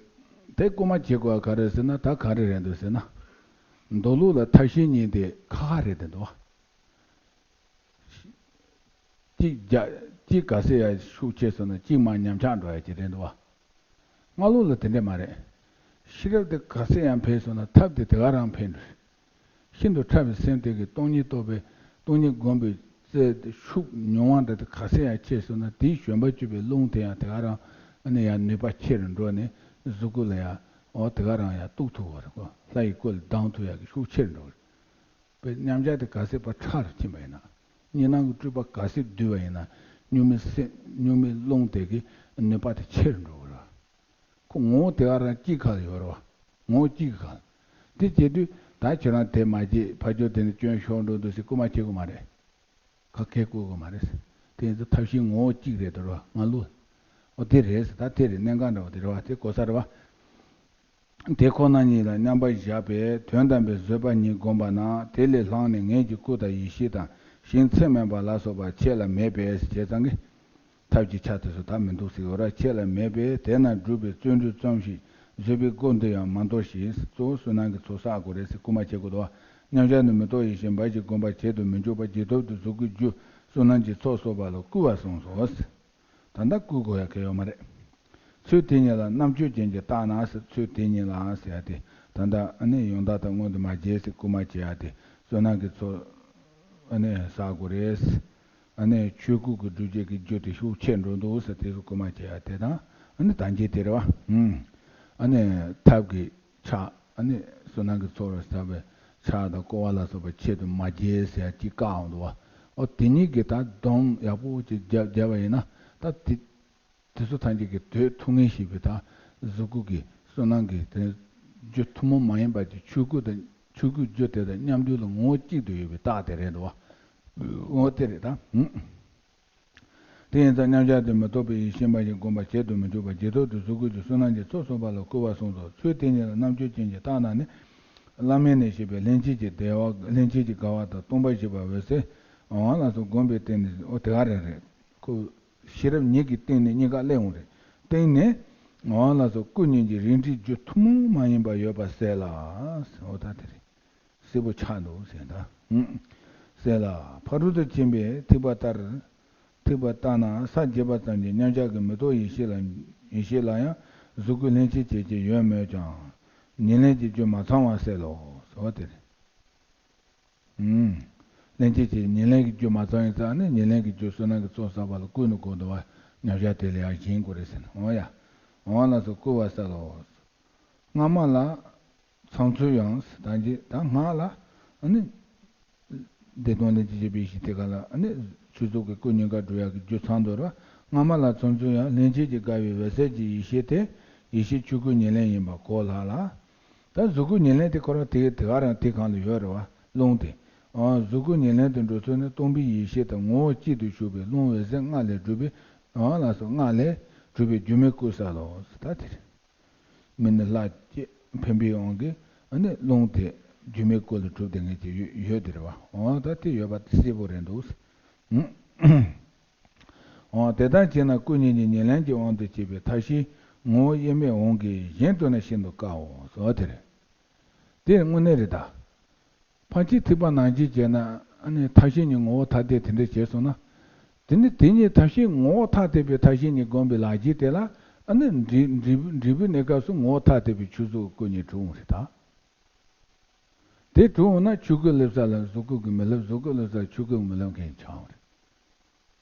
དེ་སྐུལ་མ་བྱེད་དགོས་པ་ག་རེ་ཟེར་ན། ད་ག་རེ་རེད་འདུག་ཟེར་ན། མདོ་ལུགས་ལ་ཐབས་ཤེས་གཉིས་དེ་ཁག་ཁག་རེད་འདུག་བ། གཅིག་རྒྱ། གཅིག་ག་ཚད་ཡང་ཤུགས་ཆེ་སོང་ན་གཅིག་མར་ཉམས་ཆག་འགྲོ་ཡ་ཅིག་རེད་འདུག་བ། སྔ་ལོགས་ལ་དེ་འདྲ་མ་རེད། ཤེས་རབ་དེ་ག་ཚད་ཡང་འཕེལ་སོང་ན་ཐབས་དེ་དེ་ག་རང་འཕེལ་འགྲོ། ཤིན་ཏུ་ཕྲ་བའི་སེམས་དེ་གིས་སྟོང་ཉིད་རྟོགས་པའི། སྟོང་ཉིད་བསྒོམ་པའི་རྩལ་དེ་ཤུགས་མྱོང་བ་འདྲ་དེ་ག་ཚད་ཡང་ཆེ་སོང་ན། དེའི་བཞོན་པ་བཅུ་པའི་རླུང་དེ་ཡང་དེ་ག་རང་ཨ་ནི་ཡང་ནུས་པ་ཆེ་རུ་འགྲོ་ནས་གཟུགས་སྐུ་ལ་ཡང་འོ་དེ་ག་རང་ཡང་གཏུག་ཐུབ་པ་རེད་གོ། ལྷ་ཡི་སྐུ་ལ་ལྡང་ཐུབ་ཡག་གི་ཤུགས་ཆེ་རུ་འགྲོ་གི་རེད། པའི་མཉམ་གཞག་དེ་ག་ཚད་པ་ཕྲ་རུ་ཕྱིན་པ་ཡིན་ན། གཉིས་སྣང་གི་སྤྲོས་པ་ག་ཚད་བསྡུས་པ་ཡིན་ན། གཉུག་མའི་སེམས། གཉུག་མའི་རླུང་དེ་གི་ནུས་པ་དེ་ཆེ་རུ་འགྲོ་གི་རེད། ཁོ་ངོ་བོ་དེ་ག་རང་གཅིག་ག་ལ་ཡོད་རེད་བ། ངོ་བོ་གཅིག་གི་ག་ལ། དེ་བྱེད་དུས་ད་ཁྱེད་རང་དེ་མ་བྱེད། ཕ་ཇོ་དེ་ནི་སྐྱོན་ཤོར་འགྲོ་འདུག་ཟེར་སྐུལ་མ་བྱེད་དགོས་མ་རེད། ཁ་སྐད་བཀོད་དགོས་མ་རེད། དེ་ཡིན་ཙང་ཐབས་ཤེས་ངོ་བོ་གཅིག་རེད་དོ་ར། ང་ལུ། ཨོ་དེ་རེད་ཟེར། ད་དེ་རེད། གནད་འགག་འདྲ་བོ་དེ་རེད་བ། དེ་གོ་ས་རེད་བ། དེ་ཁོ་ན་ཉིད་ལ་མཉམ་པར་བཞག་པས་དོན་དམ་པའི་བཟོད་པ་ཉིད་བསྒོམས་པ་ན། དེ་ལས་ལྷག་ནས་ངེད་ཀྱི་སྐུ་དང་ཡེ་ཤེས་དང་ཞིང་ཚད་མེད་པ་ལ་སོགས་པ་ཁྱེད་ལ་མེད་པས་ཟེར་བྱས་ཙང་གི། ཐབས་ཀྱི་ཆ་དེ་ཚོ་ད་མི་འདུག་ཟེར་གི་ཡོད་ར། ཁྱེད་ལ་མེད་པས་དེ་རྣམས་སྒྲུབ་པའི་བརྩོན་འགྲུས་བརྩམས་ཤིག། བཟོད་པའི་སྒོ་འདི་ཡང་མ་འདོར་ཞིག། གཙོ་བོ་བསོད་ནམས་ཀྱི་ཚོགས་བསགས་དགོས་རེད་ཟེར་སྐུལ་མ་བྱེད་དགོས་འདུག་བ། མཉམ་གཞག་ནི་མི་རྟོག་ཡེ་ཤེས་འབའ་ཞིག་བསྒོམ་པ་བྱེད་དུ་མི་འཇུག་པ། རྗེས་ཐོབ་ཏུ་གཟུགས་སྐུའི་རྒྱུ་བསོད་ནམས་ཀྱི་ཚོགས་གསོག་པ་ལ་བསྐུལ་བ་གསུངས་སོ། ད་ལྟ་བསྐུལ་དགོས་ཡ་གལ་ཡོད་མ་རེད། ཚུལ་དེ་ཉིད་ལ་རྣམ་དཔྱོད་ཅན་གྱིས་བརྟགས་ན་ཟེར། ཚུལ་དེ་ཉིད་ལ་ཟེར་ཡ་དེ། ད་ལྟ་ཨ་ནི་ཡང་དག་དང་མངོན་དུ་མ་བྱས་ཟེར་སྐུལ་མ་བྱེད་ཡ་དེ། བསོད་ནམས་ཀྱི་ཚོགས་ཨ་ནི་བསགས་དགོས་རེད། ཨ་ནི་ཆོས་སྐུ་གི་སྒྲུབ་བྱེད་ཀྱི་རྒྱུ་དེ་ཤུགས་ཆེར་འགྲོ་འདུག་ཟེར་དེ་ཚོ་སྐུལ་མ་བྱེད་ཡ་དེ་དང་། ཨ་ནི་དང་རྒྱུ་དེ་རེད་བ། ཨ་ནི་ཐབས་ཀྱི་ཆ། ཨ་ནི་བསོད་ནམས་ཀྱི་ཚོགས་ལ་བསགས་པའི་ཆ་དང་བསྐོར་བ་ལ་སོགས་པ་ཆེད་དུ་མ་བྱས་ཟེར་ཡ་གཅིག་བཀག་འོང་འདུག་བ། ཨོ་དེ་གཉིས་ཀྱི་ད་སྡོམ་ཡག་པོ་ཅིག་བརྒྱབ་བརྒྱབ་པ་ཡིན་ན། ད་དེ་དེ་ཚོ་ཐམས་ཅད་ཀྱི་དོད་ཐུབ་ངེས་ཤིག་པའི་ད་གཟུགས་སྐུ་གི་བསོད་ནམས་ཀྱི་དེ་རྒྱུ་ཐུན་མོང་མ་ཡིན་པ་གྱི་ཆོས་སྐུ་དང་། ཆོས་སྐུའི་རྒྱུ་དེ་དང་མཉམ་འདུས་ལ་ངོ་བོ་གཅིག་ཏུ་ཡོད་པའི་རྟགས་དེ་རེད་འདུག་བ། ངོ་བོ་དེ་རེད་ད། དེ་ཡིན་ཙང་མཉམ་གཞག་དེ་མི་རྟོག་པའི་ཡེ་ཤེས་འབའ་ཞིག་བསྒོམ་པ་བྱེད་དུ་མི་འཇུག་པ། རྗེས་ཐོབ་ཏུ་གཟུགས་སྐུའི་རྒྱུ་བསོད་ནམས་ཀྱི་ཚོགས་གསོག་པ་ལ་བསྐུལ་བ་གསུངས་སོ། ཚུལ་དེ་ཉིད་ལ་རྣམ་དཔྱོད་ཅན་གྱིས་བརྟགས་ན་ནི། བླ་མས་ནི་བཤད་པའི་སླན་ཆད་ཀྱི་བདེ་བ། སླན་ཆད་ཀྱི་དགའ་བ་དང་སྟོང་པར་བཞད་པ་འོད་གསལ་བ་ལ་སོགས་བསྒོམས་པའི་སྟེང་ནས། འོ་དེ་ག་རེ་རེད། ཁོ་ཤེས་རབ་ཉིད་ཀྱི་སྟེང་ནས་གཉིས་ཀ་སླེབས་འོང་རེད། སྟེང་ནས་ འོ་ལགས་སོ། སྐུ་གཉིས་ཀྱི་རིགས་འགྲེའི་རྒྱུ་ཐུན་མོང་མ་ཡིན་པ་ཡོད་པ་གསལ་ལ། འོ་ད་དེ་རེད། གསལ་པོ་ཆགས་འདུག་ཟེར་ད། ཨུམ། གསལ་ལ། ཕ་རོལ་ཏུ་ཕྱིན་པའི་ཐེག་པ་ལྟར། ཐེག་པ་ལྟར་ན་ས་བརྒྱད་པ་ཙམ་གྱི་མཉམ་གཞག་གི་མི་རྟོག་ཡེ་ཤེས་ལ། ཡེ་ཤེས་ལ་ཡང་གཟུགས་སྐུ་ལྷན་སྐྱེས་བྱེད་ཀྱི་ཡོད་མོད་ཀྱང་། ཉེར་ལེན་གྱི་རྒྱུ་མ་ཚང་བ་གསལ་ལོ། ཟེར་བ་དེ་རེད། ཨུམ། ལྷན་སྐྱེས་ཀྱི་ཉེར་ལེན་གྱི་རྒྱུ་མ་ཚང་ཡིན་ཙང་ནི་ཉེར་ལེན་གྱི་རྒྱུ་བསོད་ནམས་ཀྱི་ཚོགས་བསགས་པ་ལ་བསྐུལ་ནས་གོ་འདུ་བ་མཉམ་གཞག་དེ་ལ་ཡང་ཞེན་དགོས་རེད་ཟེར་ན། འོ་ཡ། འོ་ལགས་སོ། བསྐུལ་བ་གསལ་ལོ། སྔ་མ་ལ་ཚང་ཚུལ་ཡང་ད་ཅི་ད་སྔགས་ལ་ཨ་ནི་བདེ་སྟོང་ལྷན་ཅིག་སྐྱེས་པའི་ཡེ་ཤེས་དེ་ག་ལ་ཨ་ནི་ཆོས་གཟུགས་ཀྱི་སྐུ་གཉིས་ཀ་སྒྲུབ་ཡག་གི་རྒྱུ་ཚང་དོར་བ། སྔ་མ་ལ་ཚང་ཚུལ་ཡང་ལྷན་སྐྱེས་ཀྱི་དགའ་བའི་འོད་གསལ་གྱི་ཡེ་ཤེས་དེ་ཡེ་ཤེས་ཆོས་སྐུ་ཉེར་ལེན་ཡིན་པ་གོ་སླ་ལ། ད་གཟུགས་སྐུ་ཉེར་ལེན་དེ་ཁོ་རང་དེ་དེ་ག་རང་དེ་གང་ལ་ཡོད་རེད་བ། རླུང་དེ། ཨ། གཟུགས་སྐུ་ཉེར་ལེན་དུ་འགྲོ་ཚུལ་ནི་སྟོང་པའི་ཡེ་ཤེས་དང་ངོ་བོ་གཅིག་ཏུ་ཞུགས་པའི་རླུང་འོད་ཟེར་ལྔ་ལས་གྲུབ་པའི། ཨ་ལགས་སོ། ལྔ་ལས་གྲུབ་པའི་སྒྱུ་མའི་སྐུ་གསལ་ལོ། ད་དེ་རེད། མི་ནི་ལྷ་བཅས་འཕེན་པའི་དབང་གིས་ཨ་ནི་རླུང་དེ་སྒྱུ་མའི་སྐུ་ལ་གྲུབ་སྡོད་མཁན་ཅིག་ཡོད་ཡོད་དེ་རེད་བ། འོ་ད་དེ་ཡོད་པ་དེ་གསལ་པོ་རེད་འདུག། ཨུ། འོ་དེ་ལྟར་བྱས་ན་སྐུ་གཉིས་ཀྱི་ཉེར་ལེན་གྱི་དབང་དུ་བྱས་པའི་མཐའ་བཞིའི་ངོ་བོ་དབྱེར་མེད་འོང་གི་གཞན་དུ་ནི་ཤིན་ཏུ་དཀའོ། ཟེར་བ་དེ་རེད། དེ་དངོས་གནས་རེད་ད། ཕལ་ཆེར་ཐེག་པ་ནང་བཞིན་བྱས་ན་ཨ་ནི་མཐའ་བཞི་གཉིས་ངོ་བོ་ཐ་དད་དེ་འདྲ་བྱས་སོང་ན། དེ་ནི་དེ་གཉིས་མཐའ་བཞི་ངོ་བོ་ཐ་དད་པའི་མཐའ་བཞི་གཉིས་བསྒོམས་པའི་ལག་རྗེས་དེ་ལ་ཨ་ནི་འབྲས་འབྲས་བུ་འབྲས་བུའི་གནས་སྐབས་སུ་ངོ་བོ་ཐ་དད་པའི་ཆོས་གཟུགས་སྐུ་གཉིས་གྲུབ་འོང་རེད་ད། དེ་གྲུབ་འོང་ན་ཆོས་སྐུ་སླེབས་ས་ལ་གཟུགས་སྐུ་གིས་མི་སླེབས། གཟུགས་སྐུ་སླེབས་ས་ལ་ཆོས་སྐུ་གིས་མི་སླེབས་མཁན་ཆགས་འོང་རེད།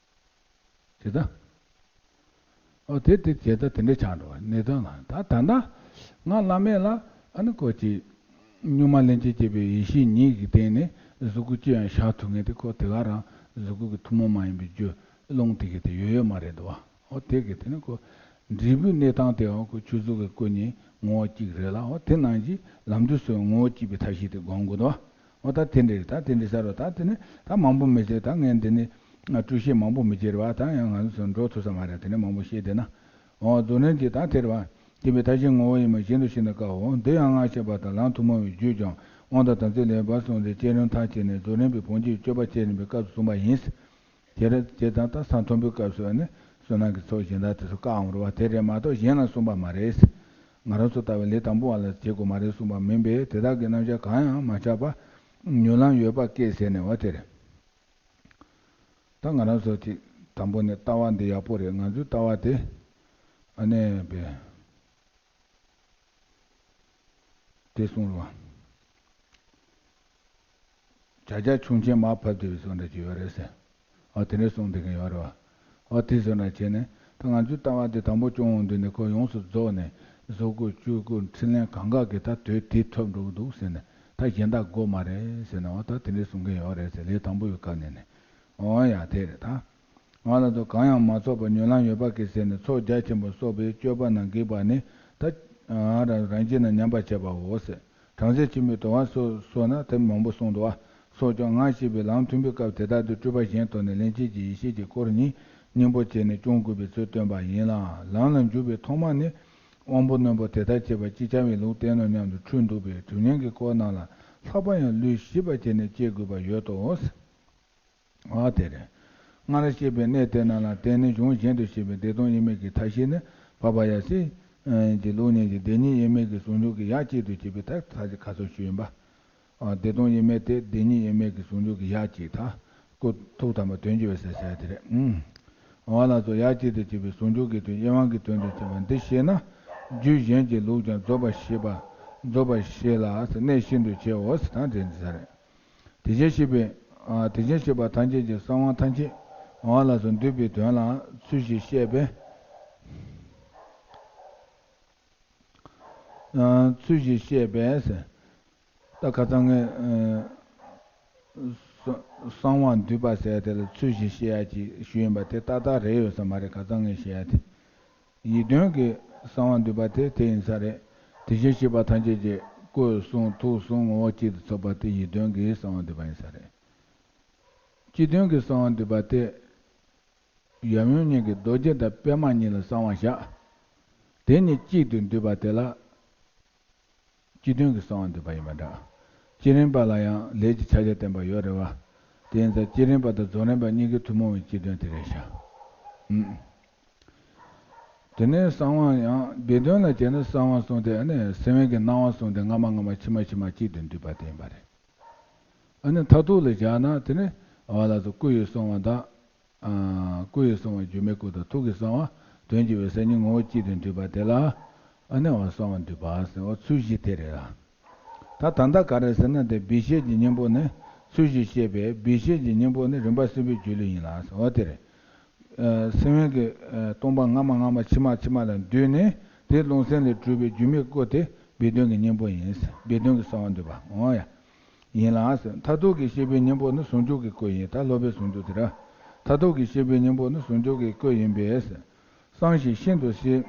དེ་ལྟ། ཨོ་དེ་དེ་བྱས་ད་དེ་འདྲ་ཆགས་འགྲོ་བ་གནས་སྟངས་ལ། ད་ད་ལྟ་ང་བླ་མེད་ལ་ཨ་ནི་ཁོ་ཅིག་གཉུག་མ་ལྷན་ཅིག་སྐྱེས་པའི་ཡེ་ཤེས་ཉིད་ཀྱི་སྟེང་ནས་གཟུགས་སྐུ་ཅི་ཡང་བཞག་ཐུབ་མཁན་དེ་ཁོ་དེ་ག་རང་གཟུགས་སྐུ་གི་ཐུན་མོང་མ་ཡིན་པའི་རྒྱུ་རླུང་དེ་གི་དེ་ཡོད་ཡོད་མ་རེད་འདུག་བ། ཨོ་དེ་གི་དེ་ནི་ཁོ་འབྲས་བུའི་གནས་སྟངས་དེ་ཨོ་ཁོ་ཆོས་གཟུགས་ཀྱི་སྐུ་གཉིས་ངོ་བོ་གཅིག་རེད་ལ། ཨོ་དེ་ནང་བཞིན་ལམ་དུས་སུ་ངོ་བོ་གཅིག་པའི་མཐའ་བཞི་དེ་སྒོམ་དགོས་འདུག་བ། འོ་ད་དེ་འདྲ་རེད། ད་དེ་འདྲ་ཟེར་རོ། ད་དེ་ནི་ད་མང་པོ་མི་བྱེད། ད་ངས་འདི་ནི་སྤྲོས་བཤད་མང་པོ་མི་བྱེད་རེད་བ། ད་ཡང་ང་ཚོ་འགྲོ་ཐུབ་ས་མ་རེད། དེ་ནི་མང་པོ་བཤད་བསྡད་ན། འོ་རྫོགས་རིམ་གྱི་ད་དེ་རེད་བ། སྐྱེས་པའི་མཐའ་བཞི་ངོ་བོ་ཡིན་པ་གཞན་དུ་ཤེས་ན་དཀའོ། འདི་ཡང་སྔར་བཤད་པ་ལྟར་ལམ་ཐུན་མོང་བའི་རྒྱུས་ཀྱང་དབང་དང་དམ་ཚིག་ལེགས་པར་བསྲུངས་ཏེ་བསྐྱེད་རིམ་མཐར་ཕྱིན་ནས་རྫོགས་རིམ་པའི་བང་རྒྱུད་སྤྱོད་པ་བསྐྱེད་རིམ་པའི་སྐབས་སུ་གསུངས་པ་ཡིན། དེ་རེད། དེ་དང་ད་ས་མཐོན་པོའི་སྐབས་སུ་ནི་བསོད་ནམས་ཀྱི་ཚོགས་གཞན་དག་དེ་ཚོ་བསྐང་འོང་རེད་བ། དེ་རེད་མ་གཏོགས་གཞན་ལ་གསུངས་པ་མ་རེད། ང་རང་ཚོ་ལྟ་བུའི་ལས་དང་པོ་བ་ལ་བྱེད་དགོས་མ་རེད་གསུངས་པ་མིན་པས། དེ་དག་གི་རྣམ་གཞག་གང་ཡང་མ་ཆགས་པར་མྱུར་ལམ་ཡོད་པ་སྐད་ཟེར་ནས་བ་དེ་རེད། ད་ང་རང་ཚོ་ཅིག་དང་པོ་ནས་ལྟ་བ་འདི་ཡག་པོ་རེད། ང་ཚོའི་ལྟ་བ་དེ་ཨ་ནེ་པས་དེ་གསུངས་རེད་བ། བྱ་བྱེད་ཆུང་ཆེན་མར་ཕབ་བསྡད་པའི་བཟོ་འདྲ་ཅིག་ཡོད་རེད་ཟེར། ཨ་དེ་འདྲ་གསུངས་བསྡད་མཁན་ཡོད་རེད་བ། ཨ་དེ་བཟོ་འདྲ་བྱས་ནས་ད་ང་ཚོའི་ལྟ་བ་དེ་དང་པོ་སྐྱོང་འོང་དུས་ནས་ཁོ་ཡོངས་སུ་རྫོགས་ནས་གཟུགས་སྐུ་ཆོས་སྐུ་འཕྲིན་ལས་གང་ག་གི་ད་དོན་དེ་ཐོབ་འགྲོ་གི་འདུག་ཟེར་ནས། ད་གཞན་དག་དགོས་མ་རེད་ཟེར་ནས། འོ་ད་དེ་འདྲ་གསུང་མཁན་ཡོད་རེད་ཟེར། ལས་དང་པོ་ཡི་སྐབས་ནས་ནས། འོ་ཡ་དེ་རེད་ད། འོ་ལ་དུ་གང་ཡང་མ་ཚོགས་པར་མྱུར་ལམ་ཡོད་པ་གི་ཟེར་ནས་ཚོགས་རྒྱ་ཆེན་པོ་གསོག་པའི་སྤྱོད་པ་ན་འགེགས་པ་ནི་ད་རང་རང་བཞིན་ན་ཉམས་པར་བྱེད་པའོ་ཟེར། བྲམ་ཟེ་ཆེན་པོས་དོར་བ་སོགས་སོགས་ན་དེ་མང་པོ་གསུངས་འདུག་བ། སོགས་ཀྱང་སྔར་བཤད་པའི་ལམ་མཐུན་པའི་སྐབས་དེ་དག་ཏུ་སྤྲོས་པ་གཞན་དོར་ནས་ལྷན་སྐྱེས་ཀྱི་ཡེ་ཤེས་ཀྱི་སྐོར་ཉིད་སྙིང་པོ་བྱས་ནས་སྐྱོང་དགོས་པའི་ཚུལ་སྟོན་པ་ཡིན་ལ། ལམ་ལ་འཇུག་པའི་ཐོག་མ་ནི་དབང་པོ་རྣོན་པོ་དེ་ལྟར་བྱེད་པ་ཅིག་བྱ་བའི་ལུགས་བསྟན་ནོ་སྙམ་དུ་འཁྲུལ་འདུག་པས། སྒྲིབ་གཉེན་གྱི་སྐོར་རྣམས་ལ་ལྷག་པར་ཡང་ལུས་ཞིབ་པར་བྱས་ནས་དཔྱད་དགོས་པ་ཡོད་དོ། ཨ་དེ་རེད། སྔར་བཤད་པའི་གནད་དེ་རྣམས་ལ་བརྟེན་ནས་གཞུང་གཞན་དུ་བཤད་པའི་བདེ་སྟོང་དབྱེར་མེད་ཀྱི་མཐའ་བཞི་ནི་འཕགས་པ་ཡབ་སྲས་ཀྱི་ལུགས་གཉིས་ཀྱི་བདེན་གཉིས་དབྱེར་མེད་ཀྱི་ཟུང་འཇུག་གི་ཡ་གཅིག་ཏུ་བྱེད་པའི་ཐབས་ཐག་གཅིག་ཁ་སོགས་ཞུས་ཡིན་པ། ཨ་བདེ་སྟོང་དབྱེར་མེད་དེ་བདེན་གཉིས་དབྱེར་མེད་ཀྱི་ཟུང་འཇུག་གི་ཡ་གཅིག་ད། སྐུ་ཐུགས་དམ་པ་དོན་བྱེད་པའི་ཟེར་ཟེར་དེ་རེད། ཨུམ། འོ་ལགས་སོ། ཡ་གཅིག་ཏུ་བྱེད་པའི་ཟུང་འཇུག་གི་དོན་དབྱེ་བ་གི་དོན་དུ་བྱེད་པ་འདི་ཤེས་ན། རྒྱུད་གཞན་གྱི་ལུགས་ཀྱང་རྫོགས་པར་ཤེས་པ། རྫོགས་པར་ཤེས་ལ་གནད་ཤིན་ཏུ་ཆེའོ་ཟེར་ད་དྲན་ཟེར་རེད། དེ་བཞིན་གཤེགས་པའི། ཨ་དེ་བཞིན་གཤེགས་པ་ཐམས་ཅད་ཀྱི་གསང་བ་ཐམས་ཅད་འོ་ལགས་སོ་འདུས་པའི་དོན་ལ་ཚུལ་བཞིན་བཤད་པས། ཨ་ཚུལ་བཞིན་བཤད་པས་ཟེར། ད་ཁ་སང་ངས་ཨ་གསང་བ་འདུས་པ་ཟེར་དེ་ལ་ཚུལ་བཞིན་བཤད་ཡ་ཅིག་ཞུས་ཡིན་པ་དེ་ཏག་ཏག་རེད་ཡོད་ས་མ་རེད། ཁ་སང་ངས་བཤད་ཡ་དེ། ཡིད་དོན་གྱི་གསང་བ་འདུས་པ་དེ་དེ་ཡིན་ས་རེད། དེ་བཞིན་གཤེགས་པ་ཐམས་ཅད་ཀྱི་སྐུ་གསུང་ཐུགས་གསུང་ངོ་བོ་གཅིག་ཏུ་ཚོགས་པ་དེ་ཡིད་དོན་གྱི་གསང་བ་འདུས་པ་ཡིན་ས་རེད། སྤྱི་དོན་གྱི་གསང་བ་འདུས་པ་དེ། ཡབ་ཡུམ་གཉིས་ཀྱི་རྡོ་རྗེ་དང་པད་མ་གཉིས་ལ་གསང་བ་བཞག་དེ་གཉིས་གཅིག་ཏུ་འདུས་པ་དེ་ལ། སྤྱི་དོན་གྱི་གསང་བ་འདུས་པ་ཡིན་པ་འདྲ། བསྐྱེད་རིམ་པ་ལ་ཡང་ལས་ཀྱི་ཕྱག་རྒྱ་བསྟན་པ་ཡོད་རེད་བ། དེ་ཡིན་ཙང་བསྐྱེད་རིམ་པ་དང་རྫོགས་རིམ་པ་གཉིས་ཀའི་ཐུན་མོང་བའི་སྤྱི་དོན་དེ་རེད་ཤག་ཨུམ། དེ་ནས་གསང་བ་ཡང་སྦས་དོན་ལ་བྱས་ན་གསང་བ་གསུམ་སྟེ་ཨ་ནི་སེམས་དབེན་གྱི་སྣང་བ་གསུམ་སྟེ་སྔ་མ་སྔ་མ་ཕྱི་མ་ཕྱི་མ་གཅིག་ཏུ་འདུས་པ་དེ་ཡིན་པ་རེད། ཨ་ནི་མཐར་ཐུག་ལ་བཞག་ན་དེ་ནི་འོ་ལགས་སོ། སྐུ་ཡི་གསང་བ་དང་། ཨ། སྐུ་ཡི་གསང་བ་སྒྱུ་མའི་སྐུ་དང་ཐུགས་ཀྱི་གསང་བ་དོན་བྱེད་པའི་སེམས་ཉིད་ངོ་བོ་གཅིག་ཏུ་འདུས་པ་དེ་ལ་ཨ་ནི་འོ་གསང་བ་འདུས་པ་ཟེར། འོ་ཚུལ་བཞི་དེ་རེད་ལ། ད་ད་ལྟ་ག་རེ་ཟེར་ན་དེ་སྦས་བཤད་ཀྱི་སྙིང་པོ་ནི་ཚུལ་བཞི་བཤད་པའི་སྦས་བཤད་ཀྱི་སྙིང་པོ་ནི་རིམ་པ་གསུམ་པའི་སྒྱུ་ལུས་ཡིན་ལ་ཟེར། འོ་དེ་རེད། ཨ། སེམས་དབེན་གྱི་ཨ་སྟོང་པ་སྔ་མ་སྔ་མ་ཕྱི་མ་ཕྱི་མ་ལ་འདུས་ནས་དེ་རློམ་སེམས་ལས་གྲུབ་པའི་སྒྱུ་མའི་སྐུ་དེ་སྦས་དོན་གྱི་སྙིང་པོ་ཡིན། སྦས་དོན་གྱི་གསང་བ་འདུས་པ། འོ་ཡ། ཡིན་ལ་ཟེར། མཐར་ཐུག་གི་བཤད་པའི་སྙིང་པོ་ནི་ཟུང་འཇུག་གི་སྐུ་ཡིན། ད་སློབ་པའི་ཟུང་འཇུག་དེ་ར། མཐར་ཐུག་གི་བཤད་པའི་སྙིང་པོ་ནི་ཟུང་འཇུག་གི་སྐུ་ཡིན་པས་ཟེར། གསང་ཞིང་ཤིན་ཏུ་གསལ།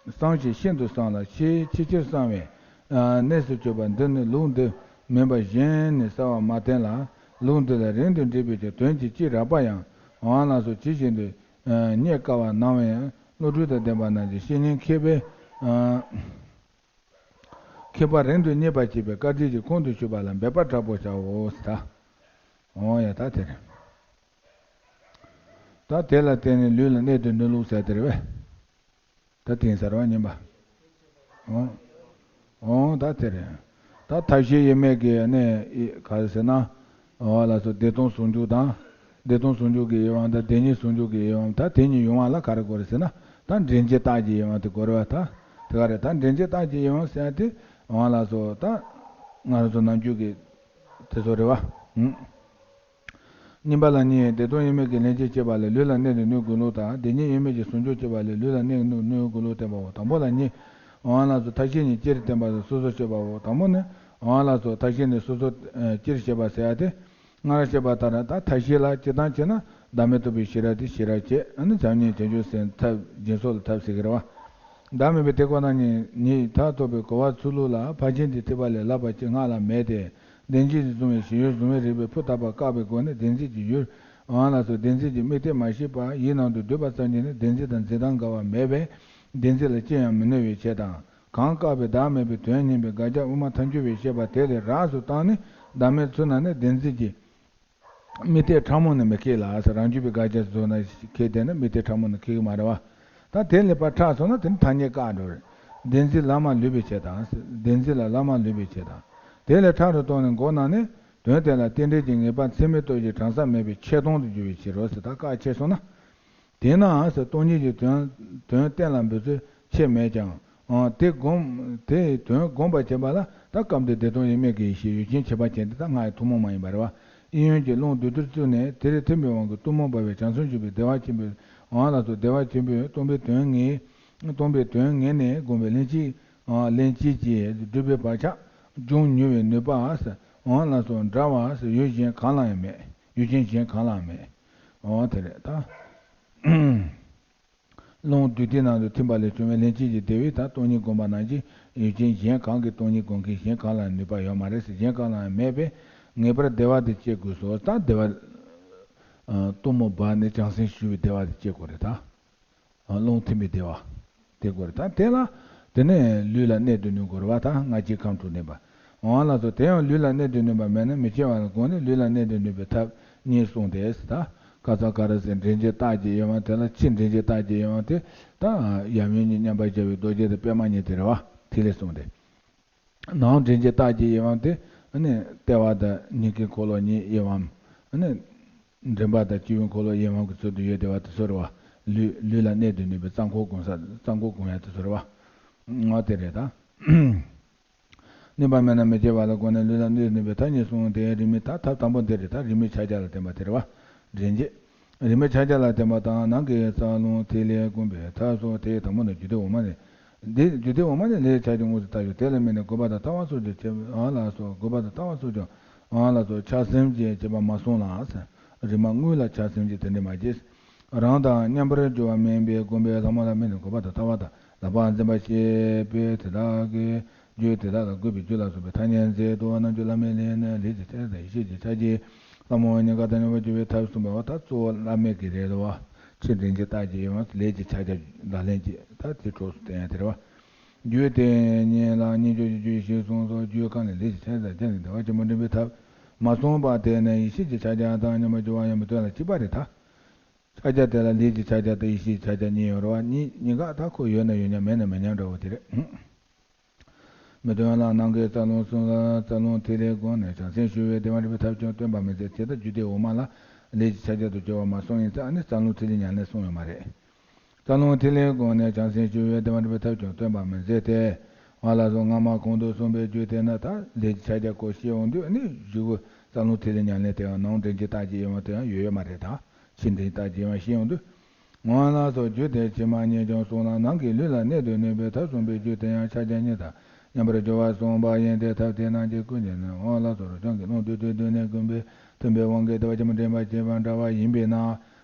གསང་ཞིང་ཤིན་ཏུ་གསལ་ལ་ཆེས་ཆེས་ཆེར་གསང་བའི་ཨ་གནས་སུ་གྱུར་པ་འདི་ནི་ལུགས་འདི་མིན་པ་གཞན་ནས་གསལ་བར་མ་བསྟན་ལ། ལུགས་འདི་ལ་རིང་དུ་འདྲིས་པའི་ཀྱང་དོན་གྱི་དཀྱིལ་རགས་པ་ཡང་འོང་ལ་སོགས་ཇི་བཞིན་དུ་ཨ་རྙེད་དཀའ་བར་སྣང་བས་ཡང་བློ་གྲོས་དང་ལྡན་པ་རྣམས་ཀྱིས་བཤེས་གཉེན་མཁས་པའི་ཨ་མཁས་པ་རིང་དུ་རྙེད་པར་བྱེད་པའི་བཀའ་དྲིན་གྱི་ཁོང་དུ་ཆུད་པ་ལ་འབད་པ་དྲག་པོ་བྱའོ་ཟེར། ད་འོང་ཡ་ད་དེ་རེད། ད་དེ་ལ་བརྟེན་ནས་ལུས་ལ་གནད་དུ་བསྣུན་ལུགས་ཟེར་དེ་རེད་པས། ད་དེང་སང་རེད་པ་ཉན་པ། འོང་། འོང་ད་དེ་རེད། ད་ཐབས་ཤེས་དབྱེར་མེད་ཀྱི་གནད་ག་རེ་ཟེར་ན། འོ་ལགས་སོ། བདེ་སྟོང་ཟུང་འཇུག་དང་། བདེ་སྟོང་ཟུང་འཇུག་གི་དབྱེ་བ་དང་བདེན་གཉིས་ཟུང་འཇུག་གི་དབྱེ་བ། ད་དེ་གཉིས་ཡོང་བ་ལ་ག་རེ་དགོས་རེད་ཟེར་ན། ད་འདྲེན་བྱེད་རྟགས་ཀྱི་དབྱེ་བ་དེ་དགོས་རེད་པ། ད་དེ་ག་རེད། ད་འདྲེན་བྱེད་རྟགས་ཀྱི་དབྱེ་བ་ཟེར་ཡ་དེ་འོ་ལགས་སོ། ད་ང་རང་ཚོ་ནམ་རྒྱུན་གྱི་དེ་ཚོ་རེད་པ། ཨུམ། གཉིས་པ་ལ་གཉིས། བདེ་སྟོང་དབྱེར་མེད་ཀྱི་ལན་གཅིག་བྱེད་པ་ལས་ལུས་ལ་གནད་དུ་བསྣུན་དགོས་ལུགས་དང་། བདེན་གཉིས་དབྱེར་མེད་ཀྱི་ཟུང་འཇུག་བྱེད་པ་ལས་ལུས་ལ་གནད་དུ་བསྣུན་དགོས་ལུགས་བསྟན་པའོ། དང་པོ་ལ་གཉིས། འོ་ལགས་སོ། མཐའ་བཞི་ནི་སྤྱིར་བསྟན་པ་དང་སོ་སོར་བཤད་པའོ། དང་པོ་ནི། འོ་ལགས་སོ། མཐའ་བཞི་ནི་སོ་སོར་ཨ་སྤྱིར་བཤད་པ་ཟེར་ཡ་དེ། སྔར་བཤད་པ་ལྟར་ད་མཐའ་བཞི་ལ་སྤྱིར་བཏང་བྱས་ན་བདག་མེད་རྟོགས་པའི་ཤེས་རབ་དེ་ཤེས་རབ་བྱེད། ཨ་ནི་བྱམས་སྙིང་བྱང་ཆུབ་སེམས་ཐབས་སྦྱིན་སོགས་ལ་ཐབས་ཟེར་གྱི་རེད་པ། བདག་མེད་པའི་དེ་ཁོ་ན་ཉིད་ཉིད་མཐར་ཐུག་པའི་གོ་བ་ཚུལ་ལུགས་ལ་ཕར་ཕྱིན་གྱི་ཐེག་པ་ལས་བསླབ་པ་ཅིག་སྔགས་ལ་མེད་དེ། བདེན་བཞི་གཟུང་བའི་ཞི་ཡོད་གཟུང་བའི་རིགས་པས་ཕུ་ཐག་པ་བཀག་པའི་སྒོ་ནས་བདེན་འཛིན་གྱི་ཡུལ། འོ་ལགས་སོ། བདེན་འཛིན་གྱི་དམིགས་གཏད་མ་ཤེས་པར་ཡིད་ནང་དུ་སྡུད་པ་ཙམ་གྱིས་ནི་བདེན་འཛིན་དང་འཛིན་སྟངས་འགལ་བ་མེད་པས་བདེན་འཛིན་ལ་ཅི་ཡང་མི་གནོད་པའི་ཕྱིར་དང་། གང་བཀག་པའི་བདག་མེད་པའི་དོན་གཉེར་བའི་དགག་བྱ་དབུ་མ་ཐལ་འགྱུར་བའི་བཤད་པ་དེ་ལས་རགས་སུ་བཏང་ནས་བདག་མེད་ཚུལ་རྣམས་ནི་བདེན་འཛིན་གྱི་དམིགས་གཏད་ཕྲ་མོ་ནི་མི་ཁེགས་ལ་ཟེར། རང་རྒྱུད་པའི་དགག་བྱ་བཟོ་ན་ཁེགས་དེ་ནི་དམིགས་གཏད་ཕྲ་མོ་ནི་ཁེགས་ཀྱི་མ་རེད་པ། ད་དེ་ལས་ཕར་ཕྲ་སོང་ན་དེ་ནི་ཐ་སྙད་བཀག་འགྲོ་རེད། བདེན་འཛིན་ལམ་ལ་ལུས་པའི་ཕྱིར་དང་། བདེན་འཛིན་ལ་ལམ་ལ་ལུས་པའི་ཕྱིར་དང་། དེ་ལས་ཕྲ་རུ་གཏོང་ནས་མགོ་ན་ནི་དོན་དེ་ལ་རྟེན་འབྲེལ་གྱི་ངེས་པ་ཚད་མའི་སྟོབས་ཀྱིས་གྲང་ས་མེད་པའི་ཆད་སྟོང་དུ་འགྱུར་བའི་ཕྱིར་རོ་ཟེར། ད་བཀག་ཆད་སོང་ན། དེས་ན་ཟེར། སྟོང་ཉིད་ཀྱི་དོན་དོན་གཏན་ལ་འབེབས་ཚུལ་ཁྱད་མེད་ཀྱང་། ཨང་། དེ་བསྒོམ། དེའི་དོན་བསྒོམ་པར་བྱེད་པ་ལ་ད་སྐབས་འདིར་བདེ་སྟོང་དབྱེར་མེད་ཀྱི་ཡེ་ཤེས་ཡུལ་ཅན་ཁྱད་པར་ཅན་དེ་དག་སྔགས་ཀྱི་ཐུན་མོང་མ་ཡིན་པ་རེད་པ། དབྱིན་ཡུལ་གྱི་ཀློང་བདུད་རྩིར་བཙུད་ནས་དེ་ལས་ཐོན་པའི་དབང་གིས་གཏུམ་མོ་འབར་བའི་བྱང་སེམས་སྤྱོད་པའི་བདེ་བ་ཆེན་པོའི། འོ་ལགས་སོ། བདེ་བ་ཆེན་པོས་སྟོང་པའི་དོན་ངེས། སྟོང་པའི་དོན་ངེས་ནས་བསྒོམས་པའི་ལན་གཅིག་ཨ། ལན་གཅིག་གིས་སྒྲུབ་པའི་བག་ཆགས་འབྱུང་ནུས་པའི་ནུས་པ། འོ་ལགས་སོ། འདྲ་བ་ཡུལ་གཞན་གང་ལ་ཡང་མེད། ཡུལ་ཅན་གཞན་གང་ལ་ཡང་མེད། འོ་དེ་རེད་ད། ཀློང་བདུད་སྡེ་ནང་དུ་ཐིམ་པ་ལས་བྱུང་བའི་ལན་གཅིག་གི་བདེ་བས་ད་སྟོང་ཉིད་བསྒོམས་པ་ནང་བཞིན་ཡུལ་ཅན་གཞན་གང་གིས་སྟོང་ཉིད་བསྒོམ་མཁན་གཞན་གང་ལ་ཡང་ནུས་པ་ཡོད་མ་རེད་ཟེར། གཞན་གང་ལ་ཡང་མེད་པས་ངེས་པར་བདེ་བ་དེ་སྐྱེ་དགོས་སོ། ད་བདེ་བ། ཨ། གཏུམ་མོ་འབར་ནས་བྱང་སེམས་ཞུ་བའི་བདེ་བ་དེ་སྐྱེ་དགོས་རེད་ད། ཨ། ཀློང་ཐིམ་པའི་བདེ་བ་དེ་དགོས་རེད་ད། དེ་ལ་དེ་ནས་ལུས་ལ་གནད་དུ་བསྣུན་དགོས་རེད་པ། ད་སྔ་ཕྱི་ཁམས་དྲུག་གནས་པ། འོ་ལགས་སོ། དེ་ཡང་ལུས་ལ་གནད་དུ་བསྣུན་པ་མེད་ན་མི་སྐྱེ་བ་ལ་དགོངས་ནས་ལུས་ལ་གནད་དུ་བསྣུན་པའི་ཐབས་གཉིས་གསུངས་ཏེ། ད་ཁ་སང་ག་རེ་ཟེར། འདྲེན་བྱེད་རྟགས་ཀྱི་དབྱེ་བ་དེ་ལ་ཕྱི་འདྲེན་བྱེད་རྟགས་ཀྱི་དབྱེ་བ་དེ་ད་ཡབ་ཡུམ་གཉིས་མཉམ་པར་སྦྱར་བའི་རྡོ་རྗེ་དང་པདྨ་གཉིས་དེ་རེད་པ། དེ་ལས་གསུངས་ཏེ། ནང་འདྲེན་བྱེད་རྟགས་ཀྱི་དབྱེ་བ་དེ་ནི་ལྟེ་བ་དང་སྙིང་གའི་འཁོར་ལོ་གཉིས་དབྱེ་བའམ། ནི་མགྲིན་པ་དང་སྤྱི་བོའི་འཁོར་ལོ་དབྱེ་བའམ་གྱི་ཚུལ་དུ་ཡོད་བསྡད་པ་དེ་ཚོ་རེད་པ། ལུས་ལུས་ལ་གནད་དུ་བསྣུན་པའི་རྩ་འཁོར་བསྒོམ་ས། རྩ་འཁོར་བསྒོམ་ཡ་དེ་ཚོ་རེད་པ། ང་དེ་རེད་ད། གནོད་པ་མེད་ན་མི་སྐྱེ་བ་ལ་དགོངས་ནས་ལུས་ལ་གནད་དུ་བསྣུན་པའི་ཐབས་གཉིས་གསུངས་ཏེ། རིས་མེད་ད་ཐབས་དང་པོ་འདི་རེད་ད། རིས་མེད་ཕྱག་རྒྱ་ལ་བརྟེན་པ་དེ་རེད་པ། འདྲེན་བྱེད། རིས་མེད་ཕྱག་རྒྱ་ལ་བརྟེན་པ་དང་། ནང་གི་རྩ་རླུང་ཐིག་ལེ་བསྒོམ་པའི་ཐབས་སོ། དེའི་དང་པོ་ནི་རྒྱུད་སྡེ་འོག་མ་ནས། འདི་རྒྱུད་སྡེ་འོག་མ་ནས་ལས་ཆགས་ཀྱི་དངོས་སུ་བལྟ་ཞིང་། དེ་ལ་དམིགས་ནས་དགོས་པ་དང་ལྟ་བ་སོགས་ཀྱིས་བྱེད་པ་ལ་སོགས། དགོས་པ་དང་ལྟ་བ་སོགས་ཀྱིས་ལ་སོགས་ཆགས་སེམས་ཀྱིས་བྱེད་པ་མ་གསུངས་ལ། རིག་མ་དངོས་ལ་ཆགས་སེམས་ཀྱིས་དེ་འདྲ་མ་བྱེད། རང་དང་མཉམ་པར་སྦྱོར་བ་མིན་པས་བསྒོམ་པའི་ལྷ་མོ་ལ་དམིགས་ནས་དགོས་པ་དང་ལྟ་བ་དང་ལག་པ་འཛིན་པ་ཤེས་པས་དེ་དག་གི་རྒྱུད་དེ་དག་ལ་དགོས་པའི་རྒྱུ་ལ་སོགས་པའི་ཐ་སྙད་འཛིན་ཏོ། རྣལ་འབྱོར་བླ་མའི་ལུས་ནི་ལས་ཀྱི་ཆ་དང་ཡེ་ཤེས་ཀྱི་ཆ་གྱིས་ལྷ་མོ་གཉིས་ཀ་དང་མཉམ་པར་སྦྱོར་བའི་ཐབས་གསུངས་པའོ། ད་གཙོ་བོ་བླ་མའི་གི་རེད་དོ། ཕྱི་འདྲེན་བྱེད་རྟགས་ཀྱི་དབྱེ་བ་ལས་ཀྱི་ཕྱག་རྒྱ་ལག་ལེན་གྱི་ད་དེ་གྲོགས་སུ་བསྟན་ཡ་དེ་རེད་པ། རྒྱུད་དེ་ཉིད་ལ་རྣལ་འབྱོར་གྱི་རྒྱུད་བཞི་གསུངས་སོ། རྒྱུད་གང་ལས་ལས་ཀྱི་ཕྱག་རྒྱ་ལ་བརྟེན་ནས་བདེ་བ་ཆེན་པོ་འདྲེན་པའི་ཐབས་མ་གསུངས་པ་དེ་ནི་ཡེ་ཤེས་ཀྱི་ཕྱག་རྒྱ་དང་མཉམ་པར་སྦྱོར་བ་ཡང་མི་སྟོན་ལ་གཅིག་པ་རེད་ད། ཕྱག་རྒྱ་དེ་ལ་ལས་ཀྱི་ཕྱག་རྒྱ་དང་ཡེ་ཤེས་ཕྱག་རྒྱ་གཉིས་ཡོད་རེད་བ། གཉིས་གཉིས་ཀ་ད་ཁོ་ཡོད་ན་ཡོད་མཉམ་མེད་ན་མེད་མཉམ་འདྲ་བོ་དེ་རེད། མི་མཐུན་ལ་ནང་གི་རྩ་རླུང་གསུམ་ལ་རྩ་རླུང་ཐིག་ལེ་བསྒོམས་ནས་བྱང་སེམས་ཞུ་བའི་བདེ་བ་འདྲེན་པའི་ཐབས་ཀྱང་སྟོན་པ་མི་མཛད་དེ། ད་རྒྱུད་སྡེ་འོག་མ་ལ་ལས་ཀྱི་ཕྱག་རྒྱ་དང་སྦྱོར་བ་མ་གསུངས་ཡིན་ཙང་ཨ་ནི་རྩ་རླུང་ཐིག་ལེ་ཉམས་ལེན་གསུངས་ཡོད་མ་རེད། རྩ་རླུང་ཐིག་ལེ་བསྒོམས་ནས་བྱང་སེམས་ཞུ་བའི་བདེ་བ་འདྲེན་པའི་ཐབས་ཀྱང་སྟོན་པ་མི་མཛད་དེ། ང་ལ་སོགས་སྔ་མ་གོང་དུ་གསུངས་པའི་རྒྱུད་དེ་ན་ད་ལས་ཀྱི་ཕྱག་རྒྱ་སྐོར་བཤད་འོང་དུས་ཨ་ནི་གཞུག་གུ་རྩ་རླུང་ཐིག་ལེ་ཉམས་ལེན་དེའང་ནང་འདྲེན་གྱི་རྟགས་ཀྱི་དབྱེ་བ་དེའང་ཡོད་ཡོད་མ་རེད། ད་ཕྱི་འདྲེན་རྟགས་ཀྱི་དབྱེ་བ་བཤད་འོང་དུས། ང་ལ་སོགས་རྒྱུད་སྡེ་ཕྱི་མ་གཉིས་ཀྱང་གསུངས་ལ། ནང་གི་ལུས་ལ་གནད་དུ་གནས་པའི་ཐབས་གསུངས་པའི་རྒྱུད་དེ་ཡང་ཕྱག་རྒྱ་གཉིས་དང་མཉམ་པར་སྦྱོར་བ་གསུངས་པ་ཡིན་ཏེ། ཐབས་དེ་རྣམས་ཀྱི་ཀུན་གཞི་ནི་ང་ལ་སོགས་རང་བྱུང་གི་རླུང་རྡུལ་དུས་གདོད་ནས་བསྒོམས་པས་མཐུན་པའི་དབང་གིས་བདེ་བ་ཆེན་པོ་འདྲེན་པར་བྱེད་པ་འདྲ་བ་ཡིན་པས་ན།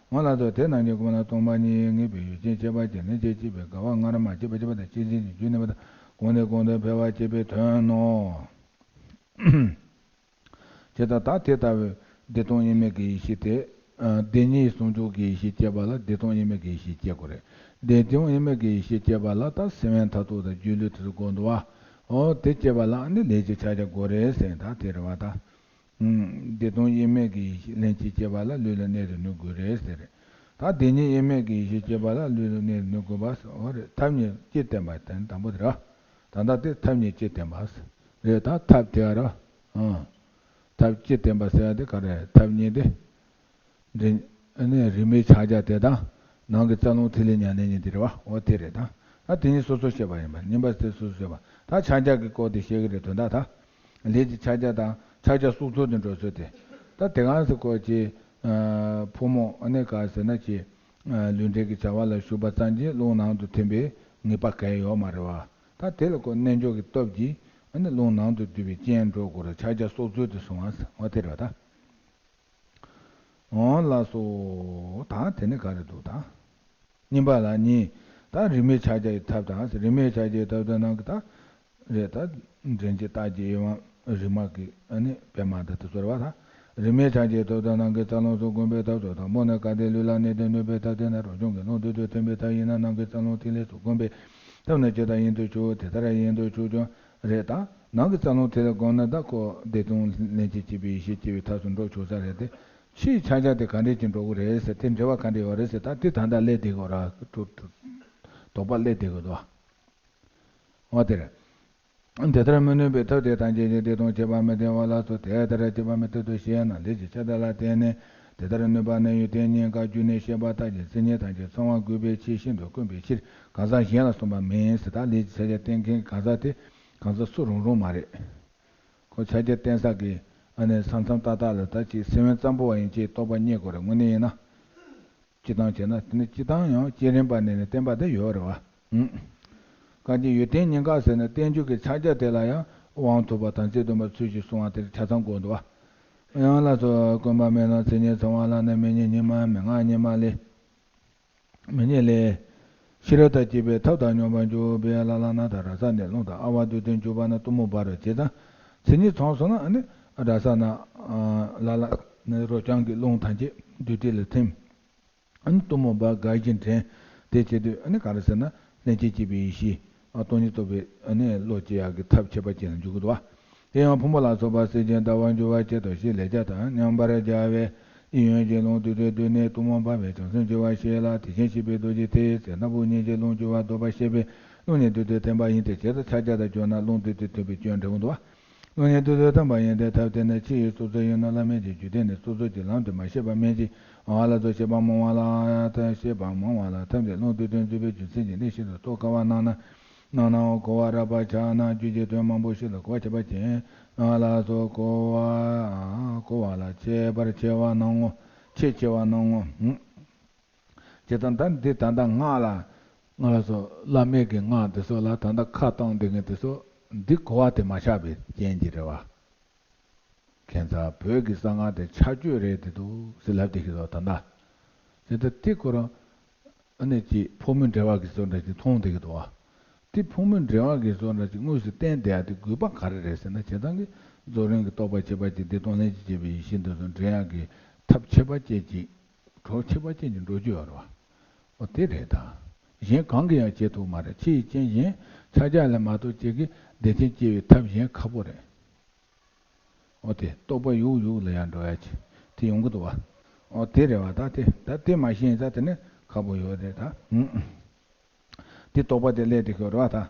ང་ལ་སོགས་དེ་རྣམས་ཀྱི་སྒོ་ནས་སྟོང་པ་ཉིད་ངེས་པའི་ཡུལ་ཅན་ཁྱད་པར་ཅན་ལྷན་ཅིག་སྐྱེས་པའི་དགའ་བ་ལྔ་རབ་མ་སྐྱེས་པ་སྐྱེས་པ་དང་སྐྱེས་ཆེན་གྱི་རྒྱུ་གནས་པ་དང་གོང་ནས་གོང་དུ་འཕེལ་བར་བྱེད་པའི་དོན་ནོ། ཇི་ལྟར་ད་དེ་ལྟ་བུའི་བདེ་སྟོང་དབྱེར་མེད་ཀྱི་ཡེ་ཤེས་དེ། ཨ། བདེན་གཉིས་ཟུང་འཇུག་གི་ཡེ་ཤེས་སྐྱེས་པ་ལ་བདེ་སྟོང་དབྱེར་མེད་ཀྱི་ཡེ་ཤེས་སྐྱེ་དགོས་རེད། བདེ་སྟོང་དབྱེར་མེད་ཀྱི་ཡེ་ཤེས་སྐྱེས་པ་ལ་ད་སེམས་དབེན་མཐར་ཐུག་དང་སྒྱུ་ལུས་དེ་ཚོ་དགོས་འདུག་བ། འོ་དེ་སྐྱེས་པ་ལ་ནི་ལས་ཀྱི་ཕྱག་རྒྱ་དགོས་རེད་ཟེར། ད་དེ་རེད་བ་ད། ཨུམ། བདེ་སྟོང་དབྱེར་མེད་ཀྱི་ཡེ་ཤེས་ལྷན་ཅིག་སྐྱེས་པ་ལ་ལུས་ལ་གནས་སུ་ནུས་དགོས་རེད་ཟེར། ད་བདེན་གཉིས་དབྱེར་མེད་ཀྱི་ཡེ་ཤེས་སྐྱེས་པ་ལ་ལུས་ལ་གནས་སུ་ནུས་དགོས་པ་ཟེར། འོ་རེད། ཐབས་གཉིས་སྤྱིར་བསྟན་པ་དེ་ནི་དང་པོ་དེ་རེད། ད་ལྟ་དེ་ཐབས་གཉིས་སྤྱིར་བསྟན་པ་ཟེར། རེད། ད་ཐབས་དེ་ར། ཨང་། ཐབས་སྤྱིར་བསྟན་པ་ཟེར་ཡ་དེ་ག་རེ། ཐབས་གཉིས་དེ། རིམ། ཨ་ནི་རིམ་པས་ཕྱག་རྒྱ་དེ་དང་། ནང་གི་རྩ་རླུང་ཐིག་ལེ་ཉམས་ལེན་གཉིས་དེ་རེད་བ། འོ་དེ་རེད་ད། ད་དེ་གཉིས་སོ་སོར་བཤད་པ་ཡིན་པ། གཉིས་པ་དེ་སོ་སོར་བཤད་པ། ད་ཕྱག་རྒྱ་གི་སྐོར་དེ་བཤད་གི་རེད། དོན་དག་ད། ལས་ཀྱི་ཕྱག་རྒྱ་དང་ཕྱག་རྒྱ་གསོག་ཚུལ་དེ་འགྲོ་ཚུལ་དེ། ད་དེ་ག་ཟེར་སྐོར་གྱི། ཨ། ཕོ་མོ་ཨ་ནི་ག་ཟེར་ན་ཅི། ཨ། ལུས་འབྲེལ་གྱི་བྱ་བ་ལ་ཞུགས་པ་ཙམ་གྱིས་རླུང་ནང་དུ་ཐིམ་པའི་ངེས་པ་གང་ཡང་ཡོད་མ་རེད་བ། ད་དེ་ལ་ཁོ་རྣལ་འབྱོར་གྱི་སྟོབས་ཀྱིས་ཨ་ནི་རླུང་ནང་དུ་བསྡུས་པའི་རྐྱེན་འགྲོ་དགོས་རེད། ཕྱག་རྒྱ་གསོག་ཚུལ་དེ་གསུང་བ་ཟེར་བ་དེ་རེད་བ་ད། འོང་ལགས་སོ། ད་དེ་ནི་ག་རེ་འདུག་ད། གཉིས་པ་ལ་གཉིས། ད་རིམ་པས་ཕྱག་རྒྱ་ཡི་ཐབས་དང་། རིམ་པས་ཕྱག་རྒྱ་ཡི་ཐབས་དང་ནང་གི་ད། རེད་ད། འདྲེན་བྱེད་རྟགས་ཀྱི་དབྱེ་བ་རིམ་པ་གི་ཨ་ནི་སྤེལ་མ་དང་དེ་ཚོ་རེད་བ་ད། རིམ་པས་ཕྱག་རྒྱའི་ཐབས་དང་ནང་གི་རྩ་རླུང་སོགས་བསྒོམ་པའི་ཐབས་སོ། དང་པོ་ནི་གལ་ཏེ་ལུས་ལ་གནས་ཏེ་ནུས་པའི་ཐབས་དེ་ནི་རང་བྱུང་གི་རླུང་རྡུལ་དུ་ཐིམ་པའི་ཐབས་ཡིན་ན་ནང་གི་རྩ་རླུང་ཐིག་ལེ་སོགས་བསྒོམ་པའི་ཐབས་ནི་ཇི་ལྟར་ཡིན་དུ་ཆུག་དེ་ལྟར་ཡིན་དུ་ཆུག་ཀྱང་རེད་ད། ནང་གི་རྩ་རླུང་ཐིག་ལེ་བསྒོམ་ན་ད་ཁོ་བདེ་སྟོང་ལྷན་ཅིག་སྐྱེས་པའི་ཡེ་ཤེས་སྐྱེ་བའི་ཐབས་སུ་འགྲོ་ཆོག་ས་རེད་དེ། ཕྱིའི་ཕྱག་རྒྱ་དེ་ག་འདྲས་ཀྱིས་འགྲོ་གི་རེད་ཟེར། དེ་འབྲེལ་བ་ག་འདྲས་ཡོད་རེད་ཟེར། ད་དེ་ད་ལྟ་སླེབས་བསྡད་ཡོད་ར། དོགས་པ་སླེབས་བསྡད་ཡོད་དོ། འོ་དེ་རེད། དེ་ལྟར་མི་ནུས་པའི་ཐབས་དེ་ཐམས་ཅད་ཀྱིས་བདེ་སྟོང་ཁྱད་པར་མི་ལྡན་པ་ལ་སོགས་དེ་ལྟར་ཁྱད་པར་མེད་ཐབས་སུ་བཤད་ན། ལས་ཀྱི་ཕྱག་རྒྱ་ལ་བརྟེན་ནས་དེ་ལྟར་ནུས་པ་ནི་ཡོན་ཏན་གཉིས་ཀ་རྒྱུ་ནས་བཤད་པ་ལྟར་གྱི་མཚན་ཉིད་ཐམས་ཅད་ཚང་བར་དགོས་པའི་ཕྱིར་ཤིན་ཏུ་དཀོན་པའི་ཕྱིར་གང་ཟག་གཞན་ལ་གསུངས་པ་མིན་ཟེར། ད་ལས་ཀྱི་ཕྱག་རྒྱ་བསྟེན་མཁན་གང་ཟག་དེ་གང་ཟག་སུ་རང་རང་མ་རེད། ཁོ་ཕྱག་རྒྱ་བསྟེན་ས་གི་ཨ་ནི་ས་མཚམས་ཏག་ཏག་ལ་ད་ཅིག་སེམས་དབེན་ཙམ་པོ་བ་ཡིན་ཅེས་རྟོགས་པ་རྙེད་དགོས་རེད། དངོས་གནས་ཡིན་ན། སྤྱིར་བཏང་བྱས་ན་དེ་ནི་སྤྱིར་བཏང་ཡང་བསྐྱེད་རིམ་པ་ནས་ནི་བསྟེན་པ་དེ་ཡོད་རེད་བ། ཨུམ། གང་ཅི་ཡོན་ཏན་གཉིས་ཀ་ཟེར་ནས་བསྟེན་རྒྱུ་གི་ཕྱག་རྒྱ་དེ་ལ་ཡང་དབང་ཐོབ་པ་དང་རྩེ་གདོན་པ་ཚུལ་བཞིན་བསྲུང་བ་དེ་ཆ་ཚང་དགོས་འདུག་བ། ཡང་ལ་སོགས་བསྐུལ་མ་མེད་ལ་མཚན་ཉིད་ཚང་བ་ལ་ནི་མི་ཉིད་ཉི་མ་མི་མངའ་ཉི་མ་ལས། མི་ཉིད་ལས། ཤེས་རབ་དང་བཅས་པའི་ཐབས་དང་སྙོམས་པར་འཇུག་པས་ལ་ལ་ན་དང་ར་ས་ནས་རླུང་དང་ཨ་བ་རྡུལ་དུ་འཇུག་པ་ན་གཏུམ་མོ་འབར་བར་བྱེད་ཙང་། མཚན་ཉིད་ཚང་སོང་ན་ཨ་ནི་ར་ས་ན་ལ་ལ་ནི་རོ་རྐྱང་གི་རླུང་ཐམས་ཅད་རྡུལ་དེ་ལ་ཐིམ། ཨ་ནི་གཏུམ་མོ་འབར་དགའ་བཞིན་དྲན། དེ་བྱེད་དུས་ཨ་ནི་ག་རེ་ཟེར་ན་ལྷན་ཅིག་སྐྱེས་པའི་ཡེ་ཤེས་ཨ་སྟོང་ཉིད་རྟོགས་པའི་ཨ་ནི་བློ་སྐྱེ་ཡག་གི་ཐབས་ཁྱད་པར་ཅན་ལ་འཇུག་གི་འདུག་བ། དེ་ཡང་ཕུང་པོ་ལ་སོགས་པ་སྲེག་ཅིང་འདར་བར་འགྱུར་བ་ཅེས་དང་ཕྱིའི་ལས་བྱ་དང་མཉམ་པར་སྦྱར་བས་ཨི་ཡོན་གྱི་རླུང་རྡུལ་དུ་བསྡུས་ནས་གཏུམ་མོ་འབར་བས་བྱང་སེམས་སྐྱེ་བར་བྱེད་ལ། དེ་བཞིན་གཤེགས་པའི་རྡོ་རྗེ་དེས་ཟེར་སྣ་བུག་གཉིས་ཀྱི་རླུང་རྒྱུ་བ་ལྡོག་པར་བཤད་པས་རླུང་ནི་རྡུལ་དུ་ཐིམ་པ་ཡིན་ཏེ། ཇི་ལྟར་ཕྱག་རྒྱ་དང་སྦྱོར་ན་རླུང་རྡུལ་དུ་ཐིམ་པའི་སྐྱོན་འགྲིག་འདུག་བ། རླུང་ནི་རྡུལ་དུ་ཐིམ་པ་ཡིན་ཏེ། ཐབས་དེ་ནི་ཕྱི་ཡི་སོ་སོ་ཡིན་ནོ་ལ་མེད་ཅིང་རྒྱུད་སྡེ་ནི་སོ་སོ་གྱི་ལམ་དུ་མ་ཤེས་པ་མེད་ཅིང་། འོ་ལ་སོགས་བཤད་པ་མང་བ་ལ་ཐ་བཤད་པ་མང་བ་ལ་ཐབས་འདི་རླུང་རྡུལ་དུ་འཛིན་པའི་རྒྱུ་མཚན་གྱིས་ནི་ཤིན་ཏུ་རྟོགས་དཀའ་བ་སྣང་ན། སྣང་ནའང་གོ་བ་རགས་པ་ཆགས་ན་རྒྱུད་ཀྱི་དོན་མང་པོ་ཞིག་ལ་གོ་བ་ཁྱད་པར་ཅན་ལ་སོགས་གོ་བ་གོ་བ་ལ་ཁྱད་པར་ཆེ་བ་སྣང་ངོ་། ཁྱད་ཆེ་བ་སྣང་ངོ་། ཧུམ། ཇི་ལྟར་ད་འདི་ད་ལྟ་སྔགས་ལ་སྔགས་ལ་སོགས་བླ་མེད་ཀྱི་སྔགས་འདི་ཚོ་ལ་ད་ལྟ་ཁ་བཏང་བསྡད་མཁན་དེ་ཚོ་འདི་གོ་བ་དེ་མ་ཆགས་པའི་རྐྱེན་གྱིས་རེད་བ། ཁྱད་མཚར་བོད་ཀྱི་གསང་སྔགས་དེ་ཆགས་སྤྱོད་རེད་དེ་འདུག་ཟེར་ལབ་བསྡད་ཀྱི་འདུག་ད་ལྟ། དེ་ལྟར་དེ་ཁོ་རང་ཨ་ནི་ཅིག་ཕོ་མོའི་འབྲེལ་བ་གི་བཟོ་འདྲ་ཅིག་མཐོང་བསྡད་ཀྱི་འདུག་བ། དེ་ཕོ་མོའི་འབྲེལ་བ་གི་བཟོ་འདྲ་ཅིག་དངོས་སུ་བསྟན་བསྡད་ཡ་དེ་དགོས་པ་ག་རེ་རེད་ཟེར་ན། བྱས་ཙང་གི་རྫོགས་རིམ་གྱི་རྟོགས་པ་ཁྱད་པར་ཅན་བདེ་སྟོང་ལྷན་ཅིག་སྐྱེས་པའི་ཡེ་ཤེས་འདི་ཚོ་འདྲེན་ཡག་གི་ཐབས་ཁྱད་པར་ཅན་ཅིག་གྲོགས་ཁྱད་པར་ཅན་གྱི་འགྲོ་རྒྱུ་ཡོད་རེད་བ། འོ་དེ་རེད་ད། གཞན་གང་གིས་ཡང་བྱེད་ཐུབ་མ་རེད། ཕྱི་ཡི་རྐྱེན་གཞན་ཕྱག་རྒྱ་ལས་མ་གཏོགས་ཅིག་གིས་བདེ་ཆེན་སྐྱེ་བའི་ཐབས་གཞན་ཁག་པོ་རེད། འོ་དེ་རྟོགས་པ་ཡུག་ཡུག་ལ་ཡང་འགྲོ་ཡ་ཅིག་དེ་ཡོང་གི་འདུག་བ། ཨོ་དེ་རེད་བ། ད་དེ་ད་དེ་མ་ཤེས་ཙང་དེ་ནི་ཁག་པོ་ཡོད་རེད་ད། ཨུམ། དེ་རྟོགས་པ་དེ་སླད་དུ་ཤོར་བ་དང་།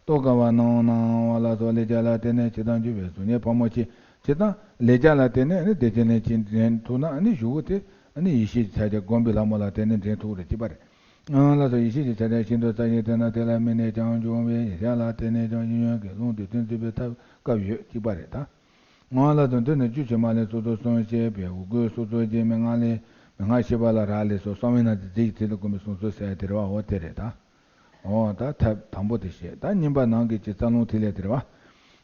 རྟོག་ག་བ་ནང་ན་འོ་ལ་སོགས་ལས་བྱ་ལ་བརྟེན་ནས་ཇི་ལྟར་འཇུག་པའི་གཟུགས་བརྙན་ཕག་མོ་ཆེ། ཇི་ལྟར་ལས་བྱ་ལ་བརྟེན་ནས་ནི་བདེ་ཆེན་ལྷན་ཅིག་འདྲེན་ཐུབ་ན་ནི་གཞུག་གུ་དེ་ནི་ཡེ་ཤེས་ཀྱི་ཕྱག་རྒྱ་བསྒོམ་པའི་ལྷ་མོ་ལ་བརྟེན་ནས་འདྲེན་ཐུབ་རེད་ཅེས་པ་རེད། ལ་སོགས་ཡེ་ཤེས་ཀྱི་ཕྱག་རྒྱ་ཤིན་ཏུ་རྩ་ཆེན་ཐོབ་ན་དེ་ལ་དམིགས་ནས་ཀྱང་འབྱུང་བའི་ཡེ་ཤེས་ལ་བརྟེན་ནས་ཀྱང་གཞན་ཡོད་ཀྱི་རླུང་བདུད་རྩི་འཛིན་པའི་ཐབས་སྐབས་ཡོད་ཅེས་པ་རེད་ད། ང་ལ་དོན་དུ་ནི་བཅུ་ཕྱི་མ་ལས་སོ་སོར་གསུངས་ཞེས་པའི་འུ་གོས་སོ་སོའི་རྗེ་མན་ངག་ལས་མན་ངག་ཤེས་པ་ལ་རག་ལས་སོ་གསང་བའི་ནང་དུ་རྫས་ཀྱི་ཚིག་ལ་གོམས་པའི་གསུང་སྲོལ་ཟེར་ཡ་དེ་རེད་བ། འོ་དེ་རེད་ད། འོ་ད་ཐབས་དང་པོ་དེ་བཤད། ད་གཉིས་པ་ནང་གི་ཅི་རྩ་རླུང་ཐིག་ལེ་དེ་རེད་བ།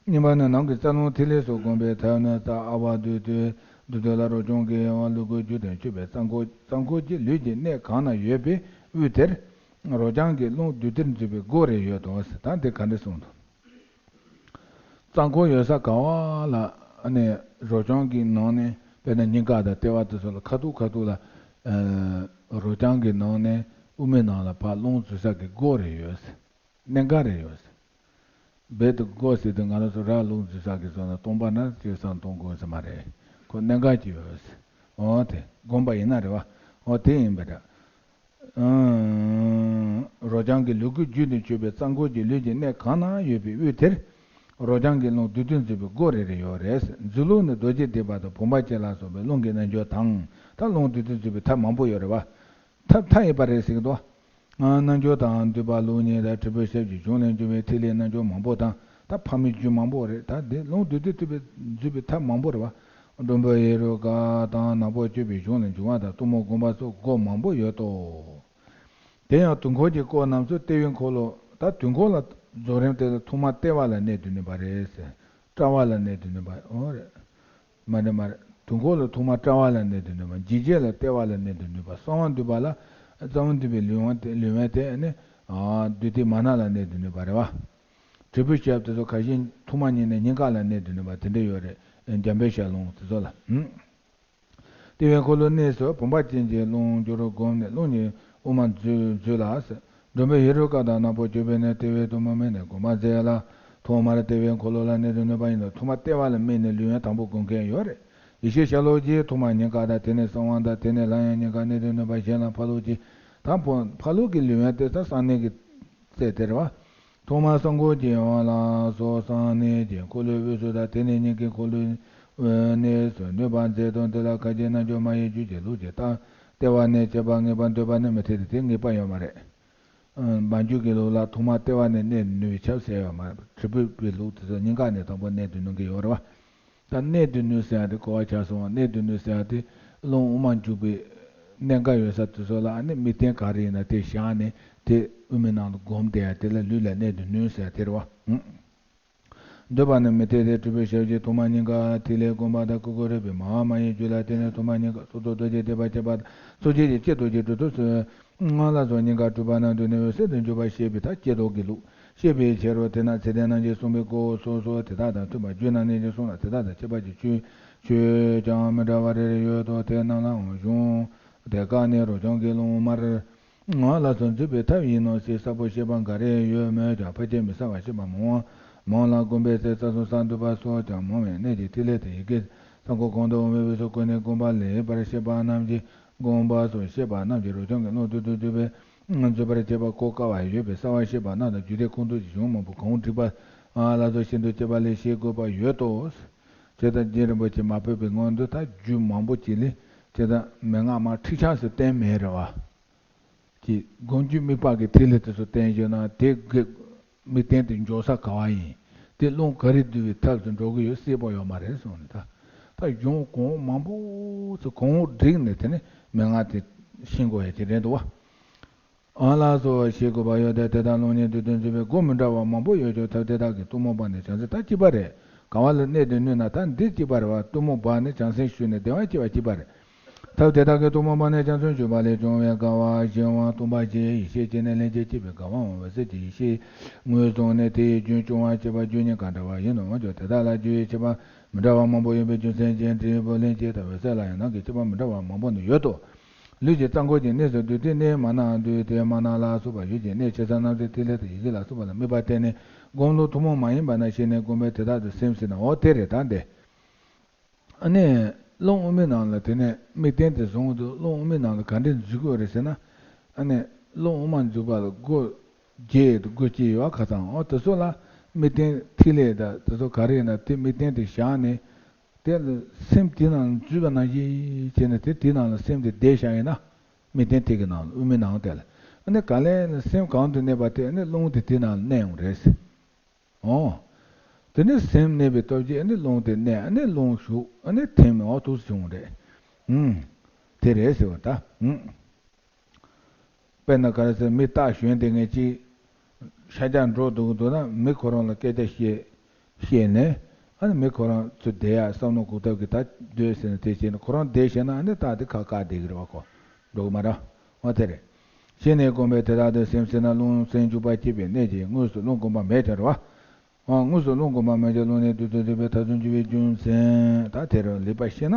གཉིས་པ་ནི་ནང་གི་རྩ་རླུང་ཐིག་ལེ་སོགས་བསྒོམ་པའི་ཐབས་ནི་རྩ་ཨ་བ་བདུད་བདུད་བདུད་ལ་རོ་རྐྱང་གི་ཡང་ལུ་གུ་རྒྱུད་དུ་ཆུད་པའི་རྩ་འཁོར་རྩ་འཁོར་གྱི་ལུས་ཀྱི་གནས་གང་ན་ཡོད་པའི་དབུས་དེར་རོ་རྐྱང་གི་རླུང་བདུད་རྩིར་འཛིན་པའི་སྒོ་རེ་ཡོད་དོ། ད་འདི་ག་འདྲ་གསུངས་འདུག་རྩ་འཁོར་ཡོད་ས་ག་བ་ལ་ཨ་ནི་རོ་རྐྱང་གི་ནང་ནས་དཔེར་ན་སྙིང་ག་དང་ལྟེ་བ་དེ་ཚོ་ལ་ཁ་ཐུག་ཁ་ཐུག་ལ་ཨ་རོ་རྐྱང་གི་ནང་ནས་དབུ་མའི་ནང་ལ་ཕར་རླུང་འཛུལ་ས་གི་སྒོ་རེ་ཡོད། གནད་འགག་རེ་ཡོད། རྦད་དེ་སྒོ་ཟེར་དུས་ང་རང་ཚོ་ར་རླུང་འཛུལ་ས་གི་བཟོ་ན་སྟོང་པ་ན་སྐྱེ་ས་མཐོང་དགོས་ས་མ་རེད། ཁོ་གནད་འགག་ཅིག་ཡོད། འོ་དེ་བསྒོམས་པ་ཡིན་ན་རེད་བ། འོ་དེ་ཡིན་པ་འདྲ། ཨང་། རོ་རྐྱང་གི་ལུ་གུ་རྒྱུད་དུ་ཆུད་པའི་རྩ་འཁོར་གྱི་ལུས་ཀྱི་གནས་གང་ན་ཡོད་པའི་དབུས་དེར། རོ་རྐྱང་གི་རླུང་བདུད་རྩིར་འཛིན་པའི་སྒོ་རེ་རེ་ཡོད་རེད། འཛིན་རླུང་ནི་རྡོ་རྗེ་སྡིག་པ་དང་བུམ་པ་བཅས་ལ་སོགས་པའི་རླུང་གི་རྣལ་འབྱོར་དང་། ད་རླུང་བདུད་རྩིར་འཛིན་པའི་ཐབས་མང་པོ་ཡོད་རེད་བ། ཐབས་མཐའ་ཡས་པ་རེད་ཟེར་གི་འདུག་ཨ། རྣལ་འབྱོར་དང་འདུས་པ་རླུང་གཉིས་དང་དྲིལ་བུ་ཞབས་ཀྱི་གཞུང་ལས་འབྱུང་བའི་ཐིག་ལེ་རྣལ་འབྱོར་མང་པོ་དང་། ད་ཕ་མའི་རྒྱུད་མང་པོ་རེད། ད་འདི་རླུང་བདུད་རྩིར་འཛིན་པའི་འཛིན་པའི་ཐབས་མང་པོ་རེད་བ། འགྲོ་འབུལ་ཧེ་རུ་ཀ་དང་ནག་པོ་སྤྱོད་པའི་གཞུང་ལས་འབྱུང་བ་དང་གཏུམ་མོ་སྒོམ་པ་སོགས་སྒོ་མང་པོ་ཡོད་དོ། དེ་ཡང་དུས་འཁོར་གྱི་སྐོར་རྣམས་སུ་ལྟེ་བའི་འཁོར་ལོ། ད་དུས་འཁོར་ལ་རྫོགས་རིམ་དེ་ལ་ཐོག་མར་ལྟེ་བ་ལ་གནས་དུ་ནུས་པ་རེད་ཟེར། དཔྲལ་བ་ལ་གནས་དུ་ནུས་པ། འོ་རེད། མ་རེད་མ་རེད། དུས་འཁོར་ལ་ཐོག་མར་དཔྲལ་བ་ལ་གནས་དུ་ནུས་པ། འཇིགས་བྱེད་ལ་ལྟེ་བ་ལ་གནས་དུ་ནུས་པ། གསང་བ་འདུས་པ་ལ། གསང་བ་འདུས་པའི་ལུས་དབང་དེ་ལུས་དབང་དེ་ནི། ཨ། བདུད་སྡེ་མ་ན་ལ་གནས་དུ་ནུས་པ་རེད་བ། དྲིལ་བུ་ཞབས་དེ་ཚོ་ཁ་ཤས་ཐོག་མ་ཉིད་ནས་སྙིང་ག་ལ་གནས་དུ་ནུས་པ་དེ་འདྲ་ཡོད་རེད། འཇམ་དཔལ་ཞལ་ལུང་དེ་ཚོ་ལ། ཧུམ། ལྟེ་བའི་འཁོར་ལོའི་གནས་སུ་བུམ་པ་ཅན་གྱི་རླུང་སྦྱོར་བསྒོམས་ནས་རླུང་གཉིས་དབུ་མར་འཛུལ་འཛུལ་ལ། འགྲོ་འབུལ་ཧེ་རུ་ཀ་དང་ནག་པོ་སྤྱོད་པས་ནི་ལྟེ་བའི་གཏུམ་མོ་དམིགས་ནས་སྒོམ་པར་མཛད་ལ། ཐོག་མར་ལྟེ་བའི་འཁོར་ལོ་ལ་གནས་སུ་ནུས་པ་ཡིན་ནོ། ཐོག་མར་ལྟེ་བ་ལ་དམིགས་ནས་ལུས་དབང་དང་པོ་སྒོམ་མཁན་ཡོད་རེད། ཡེ་ཤེས་ཤར་ལོགས་ཀྱིས་ཐོག་མར་སྙིང་ག་དང་། དེ་ནས་གསང་བ་དང་། དེ་ནས་སླར་ཡང་སྙིང་ག་གནས་སུ་ནུས་པ་གཞན་ལ་ཕ་ལོགས་ཀྱིས། ད་ཕ་ཕ་ལོགས་ཀྱི་ལུས་དབང་དེ་ད་གསང་གནས་ཀྱི་རྩལ་དེ་རེད་བ། ཐོག་མར་གསང་འཁོར་གྱི་དབང་ལ་སོགས་གསང་གནས་ཀྱི་འཁོར་ལོའི་དབུས་སུ་དང་། དེ་ནས་སྙིང་གའི་འཁོར་ལོའི་གནས་སུ་ནུས་པར་མཛད་དོ། འདི་ལ་ཁ་ཅིག་རྣལ་འབྱོར་མ་ཡི་རྒྱུད་ཀྱི་ལུགས་ཀྱི་རྟགས་ལྟེ་བ་ནས་བྱེད་པ་ངེས་པར་འདོད་པ་ནི་མི་འཐད་དེ། དེ་ངེས་པ་ཡོད་མ་རེད། མ་རྒྱུད་ཀྱི་ལུགས་ལ་ཐོག་མར་ལྟེ་བ་ནས་གནས་ནུས་པའི་ཕྱག་ཟེར་ཡོད་མ་རེད། དྲིལ་བུ་པའི་ལུགས་དེ་ཚོ་སྙིང་ག་ནས་དང་པོ་གནས་སུ་ནུས་མཁན་ཡོད་རེད་བ། ད་གནས་སུ་ནུས་ཟེར་ཡ་དེ་གོ་བ་ཆགས་སོང་བ། གནས་སུ་ནུས་ཟེར་ཡ་དེ་རླུང་དབུ་མར་འཇུག་པའི་གནད་འགག་ཡོད་ས་དེ་ཚོ་ལ་ཨ་ནི་དམིགས་རྟེན་ག་རེ་ཡིན་ན་དེ་བཞག་ནས་དེ་དབུ་མའི་ནང་དུ་སྒོམ་བསྡད་ཡ་དེ་ལ་ལུས་ལ་གནས་སུ་ནུས་ཟེར་ཡ་དེ་རེད་བ། འདོད་པ་ནི་མི་འཐད་དེ། དྲིལ་བུ་ཞབས་ཀྱིས་ཐོག་མར་སྙིང་ག་ཐིག་ལེ་བསྒོམ་པ་དང་། ཀུ་ཀུ་རུ་པའི་མ་ཧཱ་མ་ཡི་རྒྱུད་ལ་བརྟེན་ནས་ཐོག་མར་སྙིང་ག་སོ་སོར་རྡོ་རྗེ་སྡིག་པ་བཅས་པ་དང་། སོ་སྐྱེ་ཀྱི་སྐྱེ་སྟོབས་ཀྱིས་གྲུབ་ཐོབ་སུ། སྔགས་ལ་སོགས་སྙིང་ག་སྤྲུལ་པ་རྣམས་དུ་ནི་འོད་གསལ་དུ་འཇུག་པ་ཞེས་པའི་ད་སྐྱེ་སྟོབས་ཀྱི་ལུགས། ཤེས་པའི་ཕྱིར་རོ། དེས་ན་ཚིག་དོན་རྣམས་ཀྱིས་གསུངས་པའི་སྐོར་སོ་སོ་དེ་དག་དང་མཐུན་པར་རྒྱུད་རྣམ་གཉིས་ཀྱི་གསུང་ལ་དེ་དག་དང་ཁྱད་པར་གྱི་ཆོས་ཆོས་ཀྱང་མི་འདྲ་བ་རེ་རེ་ཡོད་དོ། དེ་རྣམས་ལའང་གཞུང་དེ་ཀ་ནས་རོ་རྐྱང་གི་རླུང་དམར་ངོ་ལ་སོགས་འཛིན་པའི་ཐབས་ཡིན་ནོ་ཞེས་གསལ་པོ་བཤད་པ་འགའ་རེ་ཡོད་མོད་ཀྱང་། ཕལ་ཆེར་མི་གསལ་བར་བཤད་པ་མང་བ་མང་ལ། སྒོམ་པའི་ཚེ་རྩ་གསུམ་གསལ་འདུས་པ་སོགས་ཀྱང་མང་བས། གནད་ཀྱི་ཐིག་ལེ་དང་ཡི་གེ་གསང་སྒོ་གང་དུ་འོང་བའི་དབུས་སུ་བཀོད་ནས་སྒོམ་པ་ལེགས་པར་བཤད་པ་རྣམས་ཀྱིས། སྒོམ་པ་སོགས་བཤད་པ་རྣམས་ཀྱིས་རོ་རྐྱང་གི་རླུང་བདུད་རྩིར་འཛིན་པའི་འཛིན་པར་བྱེད་པ་གོ་དཀའ་བ་ཡོད་པས། གསལ་བར་བཤད་པ་རྣམས་དང་རྒྱུད་སྡེ་ཁུངས་གཏུགས་ཀྱི་གཞུང་མང་པོ་གང་བསྒྲིགས་པ་ལ་སོགས་ཤིན་ཏུ་གཅེས་པ་ལས་ཤེས་དགོས་པ་ཡོད་དོ། ཇི་ལྟར་རྗེ་རིན་པོ་ཆེ་མ་ཕེབས་པའི་སྔོན་དུ་ད་རྒྱུད་མང་པོ་ཅིག་ལས་ཇི་ལྟར་མན་ངག་མར་ཁྲིགས་ཆགས་སུ་བསྟན་མེད་རེད་བ། ཀྱི་སྒོམ་རྒྱུད་དམིགས་པ་གི་ཐིག་ལེ་དེ་ཚོ་བསྟན་ཡོད་ན་དེ་གི་དམིགས་རྟེན་དེ་འཇོག་ས་ག་བ་ཡིན། དེ་རླུང་ག་རེ་བསྡུ་བའི་ཐབས་སུ་འགྲོ་གི་ཡོད་གསལ་པོ་ཡོད་མ་རེད་གསུངས་ནས། ད་ད་གཞུང་གོང་མང་པོ་ཚོ་གོང་བསྒྲིགས་ནས་དེ་ནས་མན་ངག་དེ་ཤེས་དགོས་ཡ་དེ་རེད་འདུག་བ། ཨ་ལ་སོགས་ཤེས་དགོས་པ་ཡོད་དེ། དེ་དག་རླུང་གཉིས་བདུད་རྩིར་འཛིན་པའི་སྒོ་མི་འདྲ་བ་མང་པོ་ཡོད་ཀྱང་། ཐབས་དེ་དག་གི་གཏུམ་མོ་པ་ནི་བྱང་སེམས་ད་གཅིག་པ་རེད། ག་བ་ལ་གནས་དུ་ནུས་ན་ད་འདི་གཅིག་པ་རེད་བ། གཏུམ་མོ་པ་ནི་བྱང་སེམས་ཞུགས་ནས་བདེ་བ་སྐྱེ་བ་གཅིག་པ་རེད། ཐབས་དེ་དག་གི་གཏུམ་མོ་པ་ནི་བྱང་སེམས་ཞུགས་པ་ལས་བྱུང་བའི་དགའ་བ་གཞན་དབང་སྟོང་པ་སྐྱེ། ཡེ་ཤེས་སྐྱེས་ནས་ལྷན་ཅིག་སྐྱེས་པའི་དགའ་བའམ་འོད་གསལ་གྱི་ཡེ་ཤེས་ངོས་བཟུང་ནས་དེ་ཡི་རྒྱུན་སྐྱོང་བར་བྱེད་པ་རྒྱུ་གཉིས་གང་འདྲ་བ་ཡིན་ནོ། འོན་ཀྱང་དེ་དག་ལ་རྒྱུ་ཡི་ཁྱད་པར་མི་འདྲ་བ་མང་པོ་ཡོད་པའི་རྒྱུ་མཚན་གྱིས་དྲིལ་བུ་ལྷན་ཅིག་དང་འོད་གསལ་ལ་ཡང་ནང་གི་ཁྱད་པར་མི་འདྲ་བ་མང་པོ་ནི་ཡོད་དོ། ལུས་ཀྱི་རྩ་འཁོར་གྱི་གནས་སུ་བདུད་རྩི་ནི་མ་ན་བདུད་དེ་མ་ན་ལ་སོགས་པ་ཡུལ་གྱི་གནས་ཆེ་ས་རྣམས་སུ་ཐིག་ལེ་དང་ཡི་གེ་ལ་སོགས་པ་ལ་དམིགས་པ་བརྟེན་ནས་སྒོམ་ལུགས་ཐུན་མོང་མ་ཡིན་པ་ན་ཤེས་ནས་སྒོམ་པས་དེ་དག་ཏུ་སེམས་ཟིན་ན། འོ་དེ་རེད་ད་འདི། ཨ་ནི། རླུང་དབུ་མའི་ནང་ལ་དེ་ནས་དམིགས་རྟེན་དེ་བཟུང་དུས་རླུང་དབུ་མའི་ནང་ལ་ག་འདྲས་འཛུལ་དགོས་རེད་ཟེར་ན། ཨ་ནི་རླུང་དབུ་མ་འཛུལ་བ་ལ་སྒོ་བརྒྱད་དང་སྒོ་གཅིག་ཡོད་པ་ཁ་ཚང་འོ་དེ་ཚོ་ལ་དམིགས་རྟེན་ཐིག་ལེ་དང་དེ་ཚོ་ག་རེ་ཡིན་ན་དེ་དམིགས་རྟེན་དེ་བཞག་ནས། དེ་ལ་སེམས་དེའི་ནང་འཛུལ་བ་ནང་བཞིན་བྱས་ནས་དེ་དེའི་ནང་ལ་སེམས་དེ་བསྡད་བཞག་ཡིན་ན། དམིགས་རྟེན་དེ་གི་ནང་ལ་དབུ་མའི་ནང་དེ་ལ། ཨ་ནི་ག་ལེ་ལ་སེམས་གང་དུ་གནས་པ་དེ་ཨ་ནི་རླུང་དེ་དེའི་ནང་ལ་གནས་ཡོང་རེད། འོ། དེ་ནས་སེམས་གནས་པའི་སྟོབས་ཀྱིས་ཨ་ནི་རླུང་དེ་གནས་ཨ་ནི་རླུང་ཞུགས་ཨ་ནི་ཐིམ་འོ་ཐུགས་སུ་བྱུང་རེད། ཨུམ། དེ་རེད་ཟེར་བ་ད། ཨུམ། དཔེར་ན་ག་རེ་ཟེར་མི་རྟ་ཞོན་དེ་ངས་ཅིག་ཤ་རྒྱགས་འགྲོ་འདུག་འདུག་ན་མི་ཁོ་རང་ལ་སྐད་ཆ་བཤད། བཤད་ནས་ཨ་ནི་མི་ཁོ་རང་ཚོ་བསྡད་ཡ་བསམ་བློ་འགུག་ཐབས་ཀྱི་ད་སྡོད་ཟེར་ནས་དེ་བྱས་ནས་ཁོ་རང་བསྡད་བྱས་ན་ཨ་ནི་རྟ་དེ་ཁ་བཀག་བསྡད་ཀྱི་རེད་བ་ཁོ། འགྲོ་གི་མ་རེད། འོ་དེ་རེད། ཤེས་ནས་གོམས་པས་དེ་དག་ཏུ་སེམས་བསྲེས་ན་རླུང་སེམས་འཇུག་པ་སྐྱེས་པའི་གནད་ཀྱིས་དངོས་སུ་རླུང་གོམས་པ་མེད་ཀྱང་རེད་བ། དངོས་སུ་རླུང་གོམས་པ་མེད་ཀྱང་རླུང་ནི་དུས་གསུམ་འཛིན་པའི་མཐའ་ཙམ་འཇུག་པའི་རྒྱུ་མཚན་ད་དེ་རུ་ལེགས་པར་ཤེས་ན།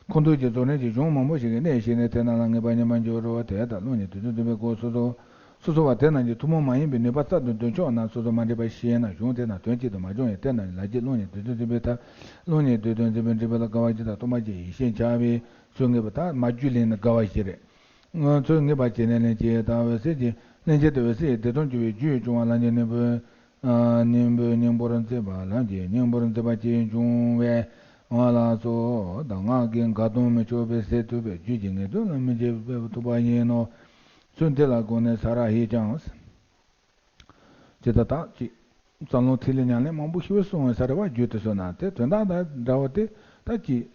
ཁོང་དུས་ཀྱི་རྫོགས་རིམ་གྱི་གཞུང་མང་པོ་ཞིག་གི་གནད་ཤེས་ནས་དེ་རྣམས་ལ་ངེས་པ་ཉིད་མ་འགྱུར་བ་དེ་ལྟར་རླུང་ནི་དུས་གསུམ་འཛིན་པའི་སྒོ་སོ་སོ། སོ་སོ་བ་དེ་རྣམས་ཀྱི་ཐུན་མོང་མ་ཡིན་པའི་ནུས་པ་རྩལ་དུ་འདོན་ཕྱོགས་རྣམས་སོ་སོར་མ་འདྲེས་པར་ཤེས་ན་གཞུང་དེ་རྣམས་དོན་གཅིག་ཏུ་མ་འབྱུང་བས་དེ་རྣམས་ཀྱི་ལག་རྗེས་རླུང་ནི་དུས་གསུམ་འཛིན་པའི་མཐའ། རླུང་ནི་དུས་གསུམ་འཛིན་པའི་འབྲས་བུ་ལ་དགའ་བ་ཞིག་དང་སྟོང་པ་ཞིག་ཡིད་ཤེས་བྱ་བའི་ཚུལ་ངེས་པ་དང་མ་རྒྱུད་ལས་ནི་དགའ་བ་ཞིག་རེད། ཚུལ་ངེས་པ་བྱས་ནས་ལྷན་སྐྱེས་དང་འོད་གསལ་གྱི་ལྷན་སྐྱེས་དེ་འོད་གསལ་ཡི་བདེ་སྟོང་གྱུར་པའི་རྒྱུས་བྱུང་བ་ལམ་གྱི་སྙིང་པོའི། སྙིང་པོའི་སྙིང་པོར་འཛིན་པ་ལམ་གྱི་སྙིང་པོར་འཛིན་པ་ཅིག་འབྱུང་བས། འོ་ལགས་སོ། ད་ངག་གི་འགལ་སྟོང་མི་ཆོད་པའི་ཟེར་ཐུབ་པའི་རྒྱུད་ཀྱི་ངེས་དོན་ལ་མི་འཇིགས་པས་ཐུབ་པ་ཡིན་ནོ། ཚུལ་འདི་ལ་དགོངས་ནས་ས་ར་ཧེ་ཀྱང་། ཇི་ལྟར་དག་ཅིག་རྩ་རླུང་ཐིག་ལེ་ཉམས་ལེན་མང་པོ་ཞིག་གསུངས་པའི་ས་ར་བ་རྒྱུད་དུ་སོང་ན་དེ་དོན་དག་དང་འདྲ་བ་དེ་ད་ཅིག་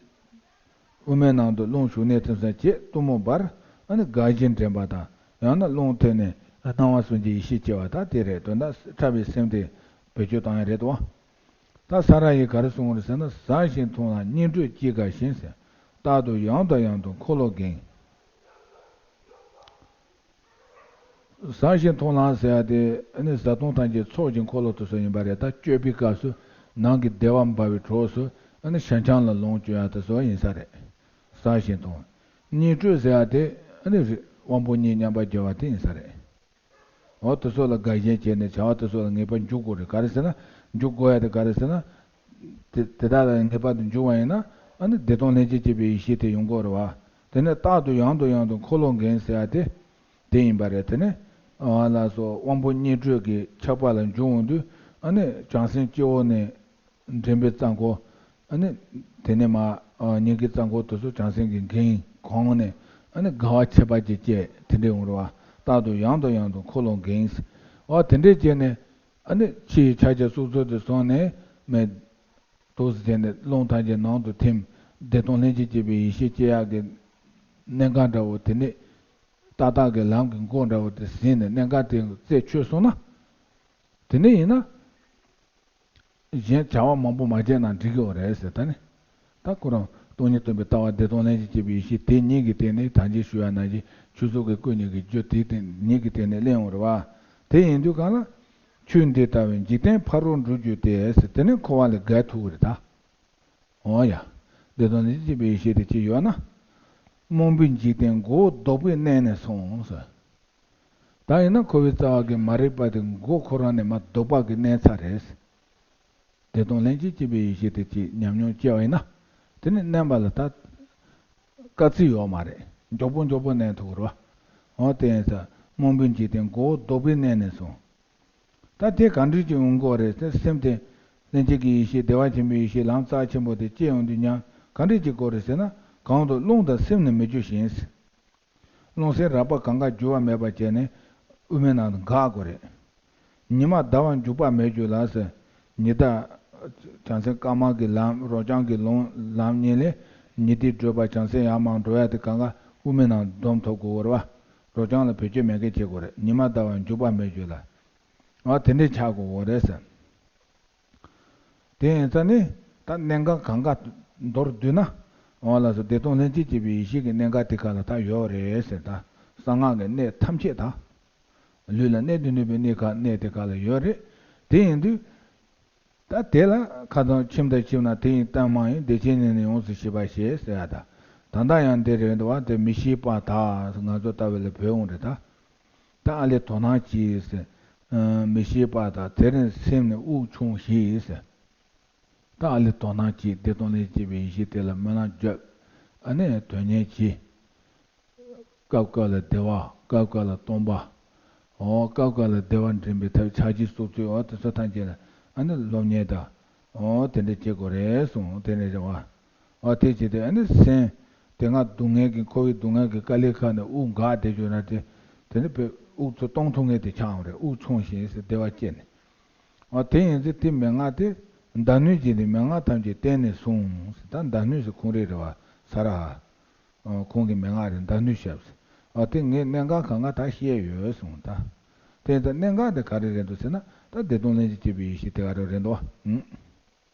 དབུ་མའི་ནང་དུ་རླུང་ཞུགས་གནས་ཐིམ་ས་བྱེད་གཏུམ་མོ་འབར་ཨ་ནི་དགའ་བཞིན་འདྲེན་པ་དང་ཡང་ན་རླུང་ཐིམ་ནས་སྣང་བ་སུན་གྱི་ཡེ་ཤེས་སྐྱེ་བ་དག་དེ་རེད། དོན་དག་ཕྲ་བའི་སེམས་དེ་བེད་སྤྱོད་བཏང་ཡ་རེད་དོ། ད་ས་ར་ཡིས་ག་རེ་གསུངས་རེད་ཟེར་ན་ཟ་ཞིང་འཐུང་ལ་གཉིད་དྲོད་ཅི་དགའ་ཞིང་ཟེར། རྟག་ཏུ་ཡང་དང་ཡང་དུ་འཁོར་ལོ་འགེངས། ཟ་ཞིང་འཐུང་ལ་ཟེར་ཡ་དེ་ནི་བཟའ་བཏུང་ཐམས་ཅད་ཚོགས་ཀྱི་འཁོར་ལོ་དེ་ཚོ་ཡིན་པ་རེད། ད་སྤྱོད་པའི་སྐབས་སུ་ནང་གི་བདེ་བ་འབར་བའི་གྲོགས་སུ་ནི་ཞེང་ཆང་ལ་ལོངས་སྤྱོད་ཡ་དེ་ཚོ་ཡིན་ས་རེད། ཟ་ཞིང་འཐུང་། གཉིད་དྲོད་ཟེར་ཡ་དེ་ནི་དབང་པོ་གཉིས་མཉམ་པར་རྒྱལ་བ་དེ་ཡིན་ས་རེད། འོ་དེ་ཚོ་ལ་དགའ་ཞེན་བྱས་ནས་བྱ་བ་དེ་ཚོ་ལ་ངེས་པར་འཇུག་དགོས་རེད། ག་རེ་ཟེར་ན་འཇུག་དགོས་ཡ་དེ་ག་རེ་ཟེར་ན། དེ་དེ་དག་ལ་ངེས་པར་དུ་འཇུག་པ་ཡིན་ན་ཨ་ནི་བདེ་སྟོང་ལྷན་ཅིག་སྐྱེས་པའི་ཡེ་ཤེས་དེ་ཡོང་གི་རེད་བ། དེ་ནས་རྟག་ཏུ་ཡང་དང་ཡང་དུ་འཁོར་ལོ་འགེངས་ཟེར་ཡ་དེ། དེ་ཡིན་པ་རེད། དེ་ནས་ཨ་ལགས་སོ་དབང་པོ་གཉིས་དྲོད་ཀྱི་ཆགས་པ་ལ་འཇུག་འོང་དུས་ཨ་ནི་བྱང་སེམས་སྤྱི་བོ་ནས་འདྲེན་པའི་རྩ་འཁོར་ཨ་ནི་དེ་ནས་མ་ཨ་སྙིང་གའི་རྩ་འཁོར་དེ་ཚོ་བྱང་སེམས་ཀྱིས་འགེངས་གང་ནས་ཨ་ནི་དགའ་བ་ཆེ་བ་ཅིག་སྐྱེས་དེ་འདྲ་ཡོང་རེད་བ། རྟག་ཏུ་ཡང་དང་ཡང་དུ་འཁོར་ལོ་འགེངས། ཨ་དེ་འདྲས་བྱས་ནས་ཨ་ནི་ཕྱི་ཡི་ཕྱག་རྒྱ་གསུག་ཚོད་དེ་སོང་ནས་མེད། འདུག་སེ་བྱས་ནས་རླུང་ཐམས་ཅད་ནང་དུ་ཐིམ། བདེ་སྟོང་ལྷན་ཅིག་སྐྱེས་པའི་ཡེ་ཤེས་སྐྱེ་ཡག་གི་གནད་འགག་འདྲ་བོ་དེ་ནི་ཏག་ཏག་གི་ལམ་གྱི་མགོ་འདྲ་བོ་དེ་ཟིན་ནས་གནད་འགག་དེ་རྩད་ཆོད་སོང་ན། དེ་ནས་ཡིན་ན། གཞན་བྱ་བ་མང་པོ་མ་བྱས་ན་འགྲིག་གི་ཡོད་རེད་ཟེར། ད་ནི། ད་ཁོ་རང་སྟོང་ཉིད་སྟོན་པའི་ལྟ་བ་བདེ་སྟོང་ལྷན་ཅིག་སྐྱེས་པའི་ཡེ་ཤེས་དེ་ཉིད་ཀྱི་སྟེང་ནས་ད་ཅི་ཞུ་ཡ་ནང་བཞིན་ཆོས་ཚུལ་གྱི་སྐུ་གཉིས་ཀྱི་རྒྱུ་དེའི་སྟེང་ཉིད་ཀྱི་སྟེང་ནས་གླེང་ཡོང་རེད་བ། དེ་ཡིན་དུས་གང་ལ། ཆོས་འདི་ལྟ་བུའི་འཇིག་རྟེན་ཕ་རོལ་འགྲོ་རྒྱུ་སྟེ་ཟེར་དེ་ནི་འཁོར་བ་ལས་བརྒལ་ཐུབ་ཀྱི་རེད་ད། འོ་ཡ། བདེ་སྟོང་ལྷན་ཅིག་སྐྱེས་པའི་ཡེ་ཤེས་དེ་ཅི་ཡོད་ན། རྨོངས་པའི་འཇིག་རྟེན་མགོ་བོ་ལྡོག་པའི་གནས་ནས་སོང་ཟེར། ད་ཡིན་ན་འཁོར་བའི་རྩ་བ་གི་མ་རིག་པ་དེ་མགོ་ཁོ་རང་ནས་མར་ལྡོག་པ་གི་གནས་ཚད་རེད། བདེ་སྟོང་ལྷན་ཅིག་སྐྱེས་པའི་ཡེ་ཤེས་དེ་ཅིག་ཉམས་མྱོང་སྐྱེ་བ་ཡིན་ན། དེ་ནི་མནན་པ་ལ་ད། དཀའ་ཚེགས་ཡོད་མ་རེད། མགྱོགས་པོ་མགྱོགས་པོ་མནན་ཐུབ་ཀྱི་རེད་བ། འོ་དེ་ཡིན་ཙང་རྨོངས་པའི་འཇིག་རྟེན་མགོ་བོ་ལྡོག་པའི་གནས་ནས་སོང་། ད་དེ་ག་འདྲ་ཅིག་ཡོང་གི་རེད་ཟེར་སེམས་དེ། ལྷན་སྐྱེས་ཀྱི་ཡེ་ཤེས་བདེ་བ་ཆེན་པོའི་ཡེ་ཤེས་ལམ་རྩ་ཆེན་པོ་དེ་སྐྱེ་ཡོང་དུས་ཉམས་ག་འདྲ་ཅིག་དགོས་རེད་ཟེར་ན། གང་དུ་རླུང་དང་སེམས་ནི་མི་རྒྱུ་ཞིང་། རླུང་སེམས་རགས་པ་གང་ག་འགྱུར་བ་མེད་པར་བྱས་ནས་དབུ་མའི་ནང་དུ་འགག་དགོས་རེད། ཉི་མ་ཟླ་བ་འཇུག་པ་མེད་རྒྱུ་ལ་ཟེར། ཉི་ཟླ། བྱང་སེམས་དཀར་དམར་གྱི་ལམ་རོ་རྐྱང་གི་ལུང་ལམ་གཉིས་ལས། ཉི་ཟླའི་བགྲོད་པ་བྱང་སེམས་ཡར་མར་འགྲོ་ཡ་དེ་གང་ག་དབུ་མའི་ནང་སྡོམ་ཐུབ་དགོས་རེད་བ། རོ་རྐྱང་ལ་བེད་སྤྱོད་མེད་མཁན་བྱེད་དགོས་རེད། ཉི་མ་ཟླ་བ་འཇུག་པ་མེད་རྒྱུ་ལ། འོ་དེ་འདྲས་ཆགས་དགོས་རེད་ཟེར། དེ་ཡིན་ཙང་ནི་ད་གནད་འགག་གང་ག་མདོར་བསྡུས་ན། འོ་ལགས་སོ་བདེ་སྟོང་ལྷན་ཅིག་སྐྱེས་པའི་ཡེ་ཤེས་ཀྱི་གནད་འགག་དེ་ག་ལ་ད་ཡོད་རེད་ཟེར། ད་གསང་སྔགས་ཀྱི་གནད་ཐམས་ཅད་ད། ལུས་ལ་གནད་དུ་གནས་པའི་གནད་ག་གནད་དེ་ག་ལ་ཡོད་རེད། དེ་ཡིན་དུས། ད་དེ་ལ་ཁ་ཚང་ཁྱིམ་དང་ཁྱིམ་ན་དེ་ཡིན་གཏན་མ་ཡིན་བདེ་ཆེན་ནས་ནི་ཡོངས་སུ་ཤེས་པ་ཞེས་ཟེར་ཡ་ད། ད་ལྟ་ཡང་འདི་རེད་འདུག་བ་དེ་མི་ཤེས་པ་ད་ང་ཚོ་ལྟ་བུ་ལ་བོད་འོང་རེད་ད། ད་ཨ་ལས་དོ་སྣང་གྱིས་ཟེར། མི་ཤེས་པ་དང་དེ་རིང་སེམས་ནི་དབུགས་ཆུང་ཞིག་ཟེར། ད་ཨ་ལས་དོ་སྣང་གྱིས་བདེ་སྟོང་ལྷན་ཅིག་སྐྱེས་པའི་ཡེ་ཤེས་དེ་ལ་སྨོན་ལམ་བརྒྱབ། ཨ་ནི་དོན་གཉེར་གྱིས། སྐབས་སྐབས་ལ་བདེ་བ། སྐབས་སྐབས་ལ་སྟོང་པ། འོ་སྐབས་སྐབས་ལ་བདེ་བ་འདྲེན་པའི་ཐབས་ཕྱག་རྒྱའི་སྲོག་རྩོལ། འོ་དེ་ཚོ་ཐམས་ཅད་ལ་ཨ་ནི་སློབ་གཉེར་དང་། འོ་དེ་འདྲ་བྱེད་དགོས་རེད་གསུངས། དེ་ནས་རེད་བ། འོ་དེ་བྱས་ཏེ་ཨ་ནི་སེམས་དེ་སྔ་སྡུག་བསྔལ་གྱི་འཁོར་བའི་སྡུག་བསྔལ་གྱི་དཀའ་ལས་ཁག་ནས་དབུགས་འགག་བསྡད་རྒྱུ་ན་དེ། དེ་ནི་བས་དབུགས་ཚོ་གཏོང་ཐུབ་མཁན་དེ་ཆགས་འོང་རེད། དབུགས་ཆུང་ཞིང་ཟེར་བདེ་བ་སྐྱེས་ནས། འོ་དེ་ཡིན་ཚེ་དེ་མན་ངག་དེ་མདའ་སྣོད་ཀྱི་ནི་མན་ངག་ཐམས་ཅད་བསྟན་ནས་གསུངས། ད་མདའ་སྣོད་ཟེར་ཁུངས་རེ་རེད་བ། ས་ར་ཧ། ཁོང་གི་མན་ངག་རེད། མདའ་སྣོད་ཞབས་ཟེར། འོ་དེ་ངས་གནད་འགག་གང་ག་ད་བཤད་ཡོད་གསུངས། ད་དེ་ད་གནད་འགག་དེ་ག་རེ་རེད་འདུག་ཟེར་ན། ད་བདེ་སྟོང་ལྷན་ཅིག་སྐྱེས་པའི་ཡེ་ཤེས་དེ་ག་རེ་རེད་འདུག་བ།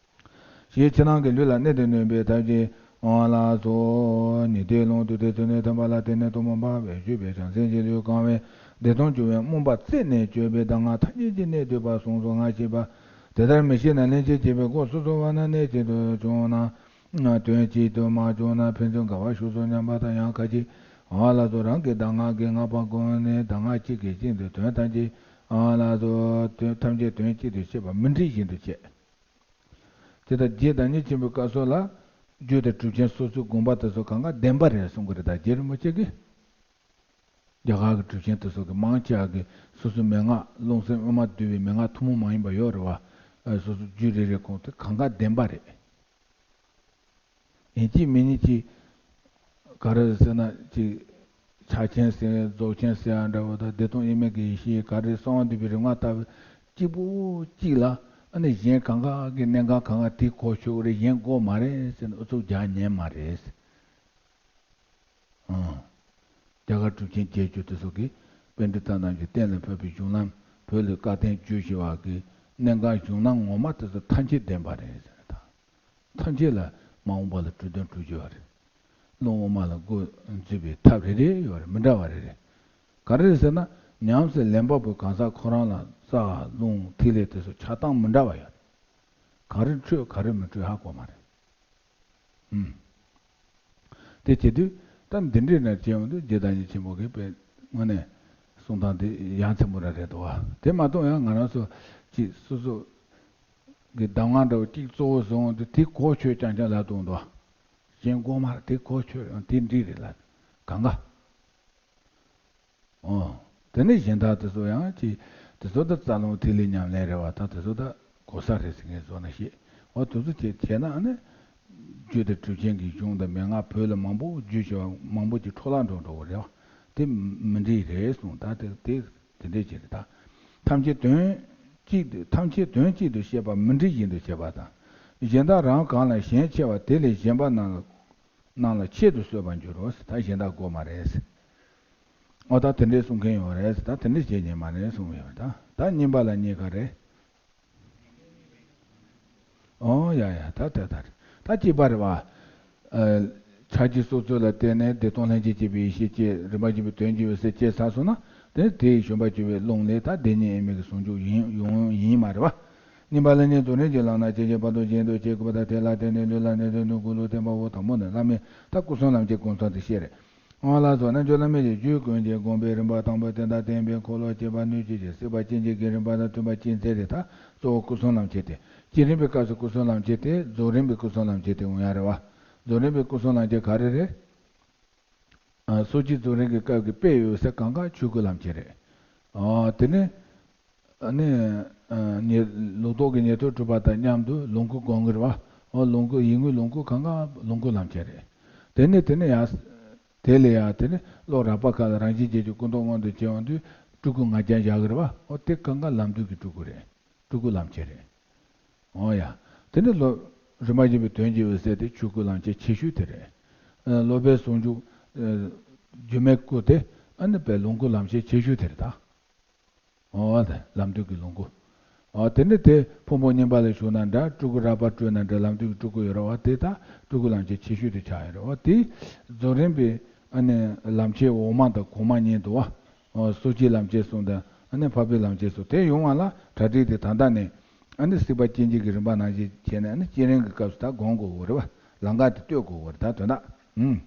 ཞེས་ཕྱི་ནང་གི་ལུས་ལ་གནད་དུ་བསྣུན་པའི་ཐབས་ཀྱིས། འོ་ལགས་སོ། ཉི་ཟླའི་ཀློང་དུ་དེ་ཚུལ་ནི་ཐོབ་པ་ལ། དེ་ནས་ཐོག་མ་བར་པས་ཞུས་པའི་བྱང་སེམས་ཀྱི་ལུས་གང་བས་བདེ་སྟོང་གྱུར་པའི་རྨོངས་པ་རྩད་ནས་གཅོད་པའི་གདམས་ངག་ཐམས་ཅད་ཀྱི་གནད་བསྡུས་པ་གསུངས་སོ། ང་ཞེས་པ། དེ་ལྟར་མི་ཤེས་ན་ལྷན་ཅིག་སྐྱེས་པའི་སྒོ་སོ་སོ་བ་ན་གནས་གཅིག་ཏུ་བྱུང་ན། དོན་གཅིག་ཏུ་མ་བྱུང་ན་ཕན་ཚུན་འགལ་བར་ཞུགས་སོ་སྙམ་པ་དང་། ཡང་ཁ་ཅིག། འོ་ལགས་སོ། རང་གི་གདམས་ངག་གིས་བསྔགས་པ་ཀུན་ནས་གདམས་ངག་གཅིག་གིས་ཤིན་ཏུ་དོན་ཐམས་ཅད། འོ་ལགས་སོ། དོན་ཐམས་ཅད་དོན་གཅིག་ཏུ་ཤེས་པ་མི་འགྲིག་བཞིན་དུ་བྱེད། དེ་ལྟར་རྗེ་བདག་ཉིད་ཆེན་པོའི་སྐབས་སུ་ལ། རྒྱུ་དང་གྲུབ་ཆེན་སོ་སོའི་དགོངས་པ་དེ་ཚོ་གང་ག་བདེན་པ་རེད་གསུང་གི་རེད། ད་རྗེ་རིན་པོ་ཆེ་གིས། རྒྱ་གར་གྱི་གྲུབ་ཆེན་དེ་ཚོ་གི་མང་ཆེ་བ་གི་སོ་སོའི་མན་ངག་རློམ་སེམས་དབུ་མ་འདུས་པའི་མན་ངག་ཐུན་མོང་མ་ཡིན་པ་ཡོད་རེད་བ། སོ་སོ་རྒྱུ་རེ་རེ་ཁོང་དེ་གང་ག་བདེན་པ་རེད། ཡིན་གཅིག་མིན་གཅིག་ག་རེ་ཟེར་ན་ཅིག་ཕྱག་ཆེན་ཟེར་རྫོགས་ཆེན་ཟེར་ཡ་འདྲ་བོ་དང་བདེ་སྟོང་དབྱེར་མེད་ཀྱི་ཡེ་ཤེས་ག་རེ་གསང་བ་འདུས་པའི་རིམ་ལྔ་ལྟ་བུ་གཅིག་པུ་གཅིག་ལ། ཨ་ནི་གཞན་གང་ག་གི་གནད་འགག་གང་ག་དེ་གོ་ཆོད་རེད། གཞན་དགོས་མ་རེད་ཟེར་ནས་ཨུ་ཚུགས་རྒྱག་ཉན་མ་རེད། ཨང་། རྒྱ་གར་གྲུབ་ཆེན་བརྒྱད་ཅུ་དེ་ཚོ་གིས་པཎྜི་ཏ་རྣམས་ཀྱིས་གཏན་ལ་ཕབ་པའི་གཞུང་ལམ་བོད་ལ་བཀའ་བསྟན་བརྗོད་བྱས་པ་གི་གནད་འགག་གཞུང་ལམ་ངོ་མ་དེ་ཚོ་ཐམས་ཅད་བདེན་པ་རེད་ཟེར། ད་ཐམས་ཅད་ལ་མ་འོངས་པ་ལ་གྲུབ་དོན་གྲུབ་རྒྱུ་ཡོད་རེད། རླུང་དབུ་མ་ལ་འགོ་འཛུགས་པའི་ཐབས་རེ་རེ་ཡོད་རེད། མི་འདྲ་བ་རེ་རེ། ག་རེ་རེད་ཟེར་ན། ཉམས་སུ་ལེན་པ་པོའི་གང་ཟག་ཁོ་རང་ལ་རྩ་རླུང་ཐིག་ལེ་དེ་ཚོ་ཆགས་སྟངས་མི་འདྲ་བ་ཡོད་རེད། ག་རེ་འཕྲོད་ག་རེ་མི་འཕྲོད་ཧ་གོ་མ་རེད། ཨུམ། དེ་བྱེད་དུས་ད་འདི་འདྲའི་ནས་བྱས་ཡོང་དུས་རྗེ་བདག་ཉིད་ཆེན་པོ་གིས་དཔེ་དངོས་གནས་གསུང་སྟངས་དེ་ཡ་མཚན་པོ་ར་རེད་དོ། དེ་མ་གཏོགས་ཡང་ང་རང་ཚོ་ཅིག་སོ་སོ་གི་གདམས་ངག་འདྲ་བོ་ཅིག་གཙོ་བོ་བཟུང་དུས་དེ་གོ་ཆོད་རྐྱང་རྐྱང་ལབ་དུས་འདུག་གཞན་དགོས་མ་རེད། དེ་གོ་ཆོད་ཡང་དེ་འགྲིག་རེད་ལབ་གང་ག་ཨོ། དེ་ནས་གཞན་དག་དེ་ཚོ་ཡང་ཅི། དེ་ཚོ་ད་རྩ་རླུང་ཐིག་ལེ་ཉམས་ལེན་རེད་བ། ད་དེ་ཚོ་ད་གོ་ས་རེད་ཟེར་མཁན་བཟོ་ན་ཤེས། ཨོ་དེ་ཚོ་བྱས་བྱས་ན་ཨ་ནི། རྒྱུད་དང་གྲུབ་ཆེན་གྱི་གཞུང་དང་མན་ངག་བོད་ལ་མང་པོ་བརྒྱུད་བྱས་པ་མང་པོ་ཅིག་འཕྲོ་བརླག་འགྲོ་འགྲོ་གི་རེད་བ། དེ་མི་འགྲིག་རེད་གསུངས། ད་དེ་དེ་དེ་འདྲས་ཅིག་རེད་ད། ཐམས་ཅད་དོན་གཅིག་ཏུ་ཐམས་ཅད་དོན་གཅིག་ཏུ་བཤད་པ་མི་འགྲིག་བཞིན་དུ་བྱེད་པ་དང་། གཞན་དག་རང་གང་ལ་ཞེན་ཆེ་བ་དེ་ལས་གཞན་པ་རྣམས་ལ། རྣམས་ལ་ཆེད་དུ་གསོད་པར་འགྱུར་རོ། ད་གཞན་དག་དགོས་མ་རེད། ཨོ་ད་དེ་འདྲས་གསུང་མཁན་ཡོད་རེད། ད་དེ་འདྲས་བྱེད་ཉན་མ་རེད་གསུང་ཡོད་རེད། ད་ད་གཉིས་པ་ལ་གཉིས་ཀ་རེད། ཨོ་ཡ་ཡ་ད་ད་ད་རེད། ད་གཅིག་པ་རེད་བ། ཨ། ཕྱག་རྒྱའི་སྲོག་རྩོལ་ལ་བརྟེན་ནས་བདེ་སྟོང་ལྷན་ཅིག་སྐྱེས་པའི་ཡེ་ཤེས་སྐྱེ། རིམ་པ་བཞིན་དུ་དོན་གྱི་འོད་གསལ་སྐྱེས་ཚར་སོང་ན། དེ་དེའི་བཞོན་པ་གྱུར་པའི་རླུང་ལས་ད་བདེན་གཉིས་དབྱེར་མེད་ཀྱི་ཟུང་འཇུག་ཡིན་ཡོང་ཡིན་མ་རེད་བ། གཉིས་པ་ལ་ནི་རྫོགས་རིམ་གྱི་ལམ་ན་ཇི་བཞིན་བར་དུ་རྗེས་ཟློས་བྱེད་དགོས་པ་དང་། དེ་ལ་བརྟེན་ནས་ལུས་ལ་གནས་དུས་ནུ་གུ་ལུ་བརྟེན་པའོ། དང་པོ་ནི་བླ་མའི་ད་སྐུ་གསུམ་ལམ་གྱི་དགོངས་ཚུལ་དེ་བཤད་རེད། འོ་ལགས་སོ། རྣལ་འབྱོར་བླ་མེད་ཀྱི་རྒྱུད་ཀུན་གྱི་དགོངས་པའི་རིམ་པ་དང་པོ་དེ་དང་ལྡན་པའི་འཁོར་ལོ་བཅས་པ་སྣོད་བཅུད་ཀྱི་སྲིད་པ་སྐྱེ་མཆེད་ཀྱི་རིམ་པ་དང་མཐུན་པ་ཅི་མཛད་རེད། ད་གཙོ་བོ་སྐུ་གསུམ་ལམ་ཁྱེར་ཏེ། བསྐྱེད་རིམ་པའི་སྐབས་སུ་སྐུ་གསུམ་ལམ་ཁྱེར་ཏེ། རྫོགས་རིམ་པའི་སྐུ་གསུམ་ལམ་ཁྱེར་ཏེ་འོང་ཡ་རེད་བ། རྫོགས་རིམ་པའི་སྐུ་གསུམ་ལམ་ཁྱེར་ག་རེ་རེད། ཨ། སོ་སྐྱེའི་རྫོགས་རིམ་གྱི་སྐབས་ཀྱི་དཔེ་ཡོད་ས་གང་ག་ཆོས་སྐུ་ལམ་ཁྱེར་རེད། ཨ། དེ་ནས། ཨ་ནི། ཨ། ཉེ། ལོག་རྟོག་གི་ཉེར་ཐོབ་གྲུབ་པ་དང་མཉམ་དུ་ལོངས་སྐུ་སྒོམ་གྱི་རེད་བ། ཨོ་ལོངས་སྐུ་ཡིད་དངོས་ལོངས་སྐུ་གང་ག་ལོངས་སྐུ་ལམ་ཁྱེར་རེད། དེ་ནས་དེ་ནས་ཡང་། དེ་ལས་ཡང་དེ་ནས་བློ་རགས་པ་ཁ་ལ་རང་བཞིན་གྱིས་ཀྱང་སྐུ་མདོག་སྔོན་དུ་བྱས་ཡོང་དུས་སྤྲུལ་སྐུ་ང་རྒྱལ་བཞག་གི་རེད་བ། ཨོ་དེ་གང་ག་ལམ་དུས་ཀྱི་སྤྲུལ་སྐུ་རེད། སྤྲུལ་སྐུ་ལམ་ཁྱེར་རེད། འོ་ཡ། དེ་ནི་བློ། རིམ་པ་བཞིན་པའི་དོན་གྱི་འོད་གསལ་དེ་ཆོས་སྐུ་ལམ་ཁྱེར་ཆེ་ཤོས་དེ་རེད། ཨ། སློབ་པའི་ཟུང་འཇུག་ཨ། སྒྱུ་མའི་སྐུ་དེ་ཨ་ནི་དཔེ་ལོངས་སྐུ་ལམ་ཁྱེར་ཆེ་ཤོས་དེ་རེད་ད། འོ་དེ་ལམ་དུས་ཀྱི་ལོངས་སྐུ། འོ་དེ་ནི་དེ་ཕུང་པོ་རྙིང་པ་ལ་ཞུགས་ན་འདྲ། སྤྲུལ་སྐུ་རགས་པ་སྤྲུལ་ན་འདྲ། ལམ་དུས་ཀྱི་སྤྲུལ་སྐུ་ཡོད་རེད་བ། དེ་ད་སྤྲུལ་སྐུ་ལམ་ཁྱེར་ཆེ་ཤོས་དེ་ཆགས་ཡོད་རེད་བ། དེ་རྫོགས་རིམ་པའི་ཨ་ནི་ལམ་ཁྱེར་འོག་མ་དང་གོང་མ་གཉིས་འདུག་བ། འོ་སོ་སྐྱེའི་ལམ་ཁྱེར་གསུམ་དང་ཨ་ནི་འཕགས་པའི་ལམ་ཁྱེར་གསུམ་དེ་ཡོང་བ་ལ་གྲ་སྒྲིག་དེ་ད་ལྟ་ནས་ཨ་ནི་སྲིད་པ་སྐྱེ་མཆེད་ཀྱི་རིམ་པ་ནང་བཞིན་བྱས་ནས་ཨ་ནི་བསྐྱེད་རིམ་གྱི་སྐབས་སུ་ད་སྒོམ་དགོས་ཀྱི་རེད་བ། ལམ་ཁ་དེ་གཏོད་དགོས་ཀྱི་རེད་ད་དོན་དག་ཨུམ།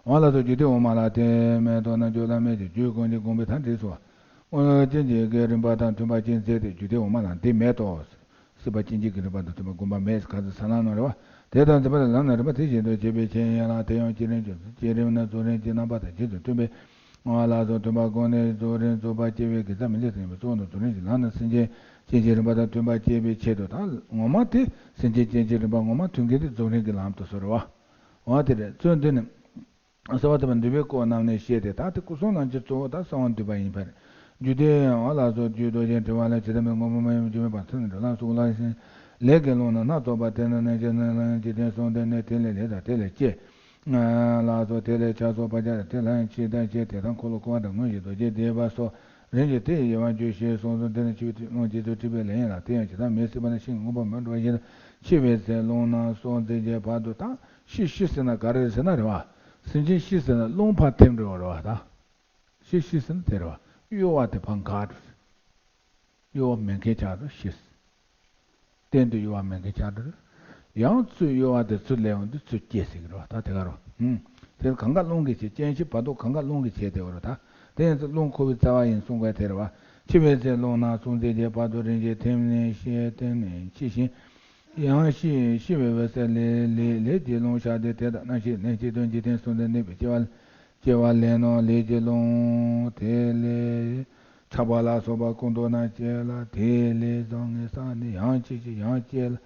འོ་ལགས་སོ། རྒྱུད་སྡེ་འོག་མ་ལ་དེ་མེད་དོ། རྣལ་འབྱོར་བླ་མེད་ཀྱི་རྒྱུད་ཀུན་གྱི་དགོངས་པའི་མཐའ་འགྲིགས་སོ། སྐྱེ་མཆེད་ཀྱི་རིམ་པ་དང་མཐུན་པ་ཅི་མཛད་དེ། རྒྱུད་སྡེ་འོག་མ་ལ་འདི་མེད་དོ། སྲིད་པ་སྐྱེ་འཆི་གི་རིམ་པ་དང་མཐུན་པ་སྒོམ་པ་མེད། ག་ཚོད་ས་ལམ་ནང་རེད་བ། དེ་དང་མཐུན་པ་ལ་ལམ་ནང་རིམ་པ་དེ་བཞིན་དུ་བྱེད་པའི་ཕྱིར་ཡན་ལག་དེ་ཡང་བསྐྱེད་རིམ་བཅུ་བསྐྱེད་རིམ་ནི་རྫོགས་རིམ་གྱི་རྣམ་པ་དང་རྗེས་སུ་མཐུན་པའི། ལ་སོགས་མཐུན་པ་སྒོམ་ནས་རྫོགས་རིམ་རྫོགས་པ་སྐྱེ་བའི་དགེ་རྩ་མི་འཆབ་ཟིན་པའི་གཙོ་བོ་ནི་རྫོགས་རིམ་གྱི་ལམ་ནི་སེམས་ཅན་སྐྱེ་འཆིའི་རིམ་པ་དང་མཐུན་པ་སྐྱེ་བའི་ཆེད་དུ་དང་། ངོ་མ་དེ་སེམས་ཅན་སྐྱེ་འཆིའི་རིམ་པ་ངོ་མ་མཐུན་མཁན་དེ་རྫོགས་རིམ་གྱི་ལམ་དུ་ཟེར་བ། འོ་དེ་རེད། ཚུལ་འདི་ནི་གསོལ་བ་འདེབས་པ་འདུས་པའི་སྐོར་རྣམས་ནས་བཤད་དེ། ད་དེ་སྐུ་གསུམ་ལམ་གྱི་གཙོ་བོ་ད་གསང་བ་འདུས་པ་ཡིན་པར། རྒྱུད་སྡེ་ཡང་ལ་སོགས་རྒྱུད་རྡོ་རྗེ་འགྲེལ་པ་ལ་ཇི་ལྟར་མིན་ངོ་བོ་མ་ཡིན་པ་བརྗོད་མེད་པར་མཚན་ཉིད་འགྲོ་ལམ་གསུངས་ལ། ལས་ཀྱི་རླུང་རྣམས་སྣ་ཚོགས་པ། དེ་རྣམས་རྣམ་ཤེས་རྣམས་ལ་འཇིག་རྟེན་གསུམ་སྟེ་ནི། དེ་ལས་ལས་དང་དེ་ལས་སྐྱེས་ལ་སོགས། དེ་ལས་ཆགས་སོགས་བག་ཆགས་དེ་ལ་འཆི་དང་སྐྱེ། དེ་དག་འཁོར་ལོ་བསྐོར་བ་དང་། དངོས་གཞི་རྡོ་རྗེ་འདེབས་པ་སོགས་རིམ་གྱིས་དེ་ཡི་དབྱེ་བ་འབྱེད་ཅེས་གསུངས་སོ། འདི་ནི་འཆི་བའི་རླུང་རྗེས་སུ་འཁྲིད་པའི་ལས་ཡིན་ལ། དེ་ཡང་ཇི་ལྟར་མེ་བསྲེགས་པ་ནི་ཤིང་གི་རྔོན་པ་མེར་འགྲོ་བ་བཞིན་དུ། འཆི་བའི་ཚེ་རླུང་རྣམས་སྲོག་འཛིན་གྱི་བར་དུ་དང་། ཤི་ཤི་ཟེར་ན་ག་རེ་རེད་ཟེར་ན་རེད་བ། སེམས་ཅན་ཤི་ཟེར་ན་རླུང་ཕར་འཐེན་འགྲོ་བ་རེད་བ་ད། ཤི་ཤི་ཟེར་ན་དེ་རེད་བ། གཡོ་བ་དེ་ཕར་འགག་འགྲོ། གཡོ་བ་མེད་མཁན་ཆགས་འགྲོ་ཤི། གཏན་དུ་གཡོ་བ་མེད་མཁན་ཆགས་འགྲོ། ཡང་ཚུར་གཡོ་བ་དེ་ཚུར་སླེབས་འོང་དུས་ཚུར་སྐྱེ་ཟེར་གི་རེད་བ། ད་དེ་ག་རེད་བ། ཧུམ། དེ་གང་ག་རླུང་གིས་བྱེད། སྐྱེ་འཆི་བར་དོ་གང་ག་རླུང་གིས་བྱེད་དེ་བ་རེད་ད། དེ་ཡིན་ཚེ་རླུང་འཁོར་བའི་རྩ་བ་ཡིན་གསུང་གི་དེ་རེད་བ། འཆི་བའི་ཚེ་རླུང་རྣམས་སྲོག་འཛིན་གྱི་བར་དུ་རིམ་གྱིས་འཐེན་ནས་ཤི། འཐེན་ནས་འཆི་ཞིང་། ཡང་ཤི། ཤི་བའི་འོད་གསལ་ལས་ལས་ལས་ཀྱི་རླུང་ཤར་ཏེ། དེ་དག་རྣམ་ཤེས་རྣམས་འཇིག་རྟེན་གསུམ་དུ་གནས་པའི་སྐྱེ་བ་སྐྱེ་བ་ལས་ནོ། ལས་ཀྱི་རླུང་དེ་ལས་ཆགས་པ་ལ་སོགས་པ་ཀུན་རྟོག་རྣམས་སྐྱེ་ལ། དེ་ལས་བཟང་ངན་བསགས་ནས་ཡང་འཆི་ཞིང་ཡང་སྐྱེ་ལ།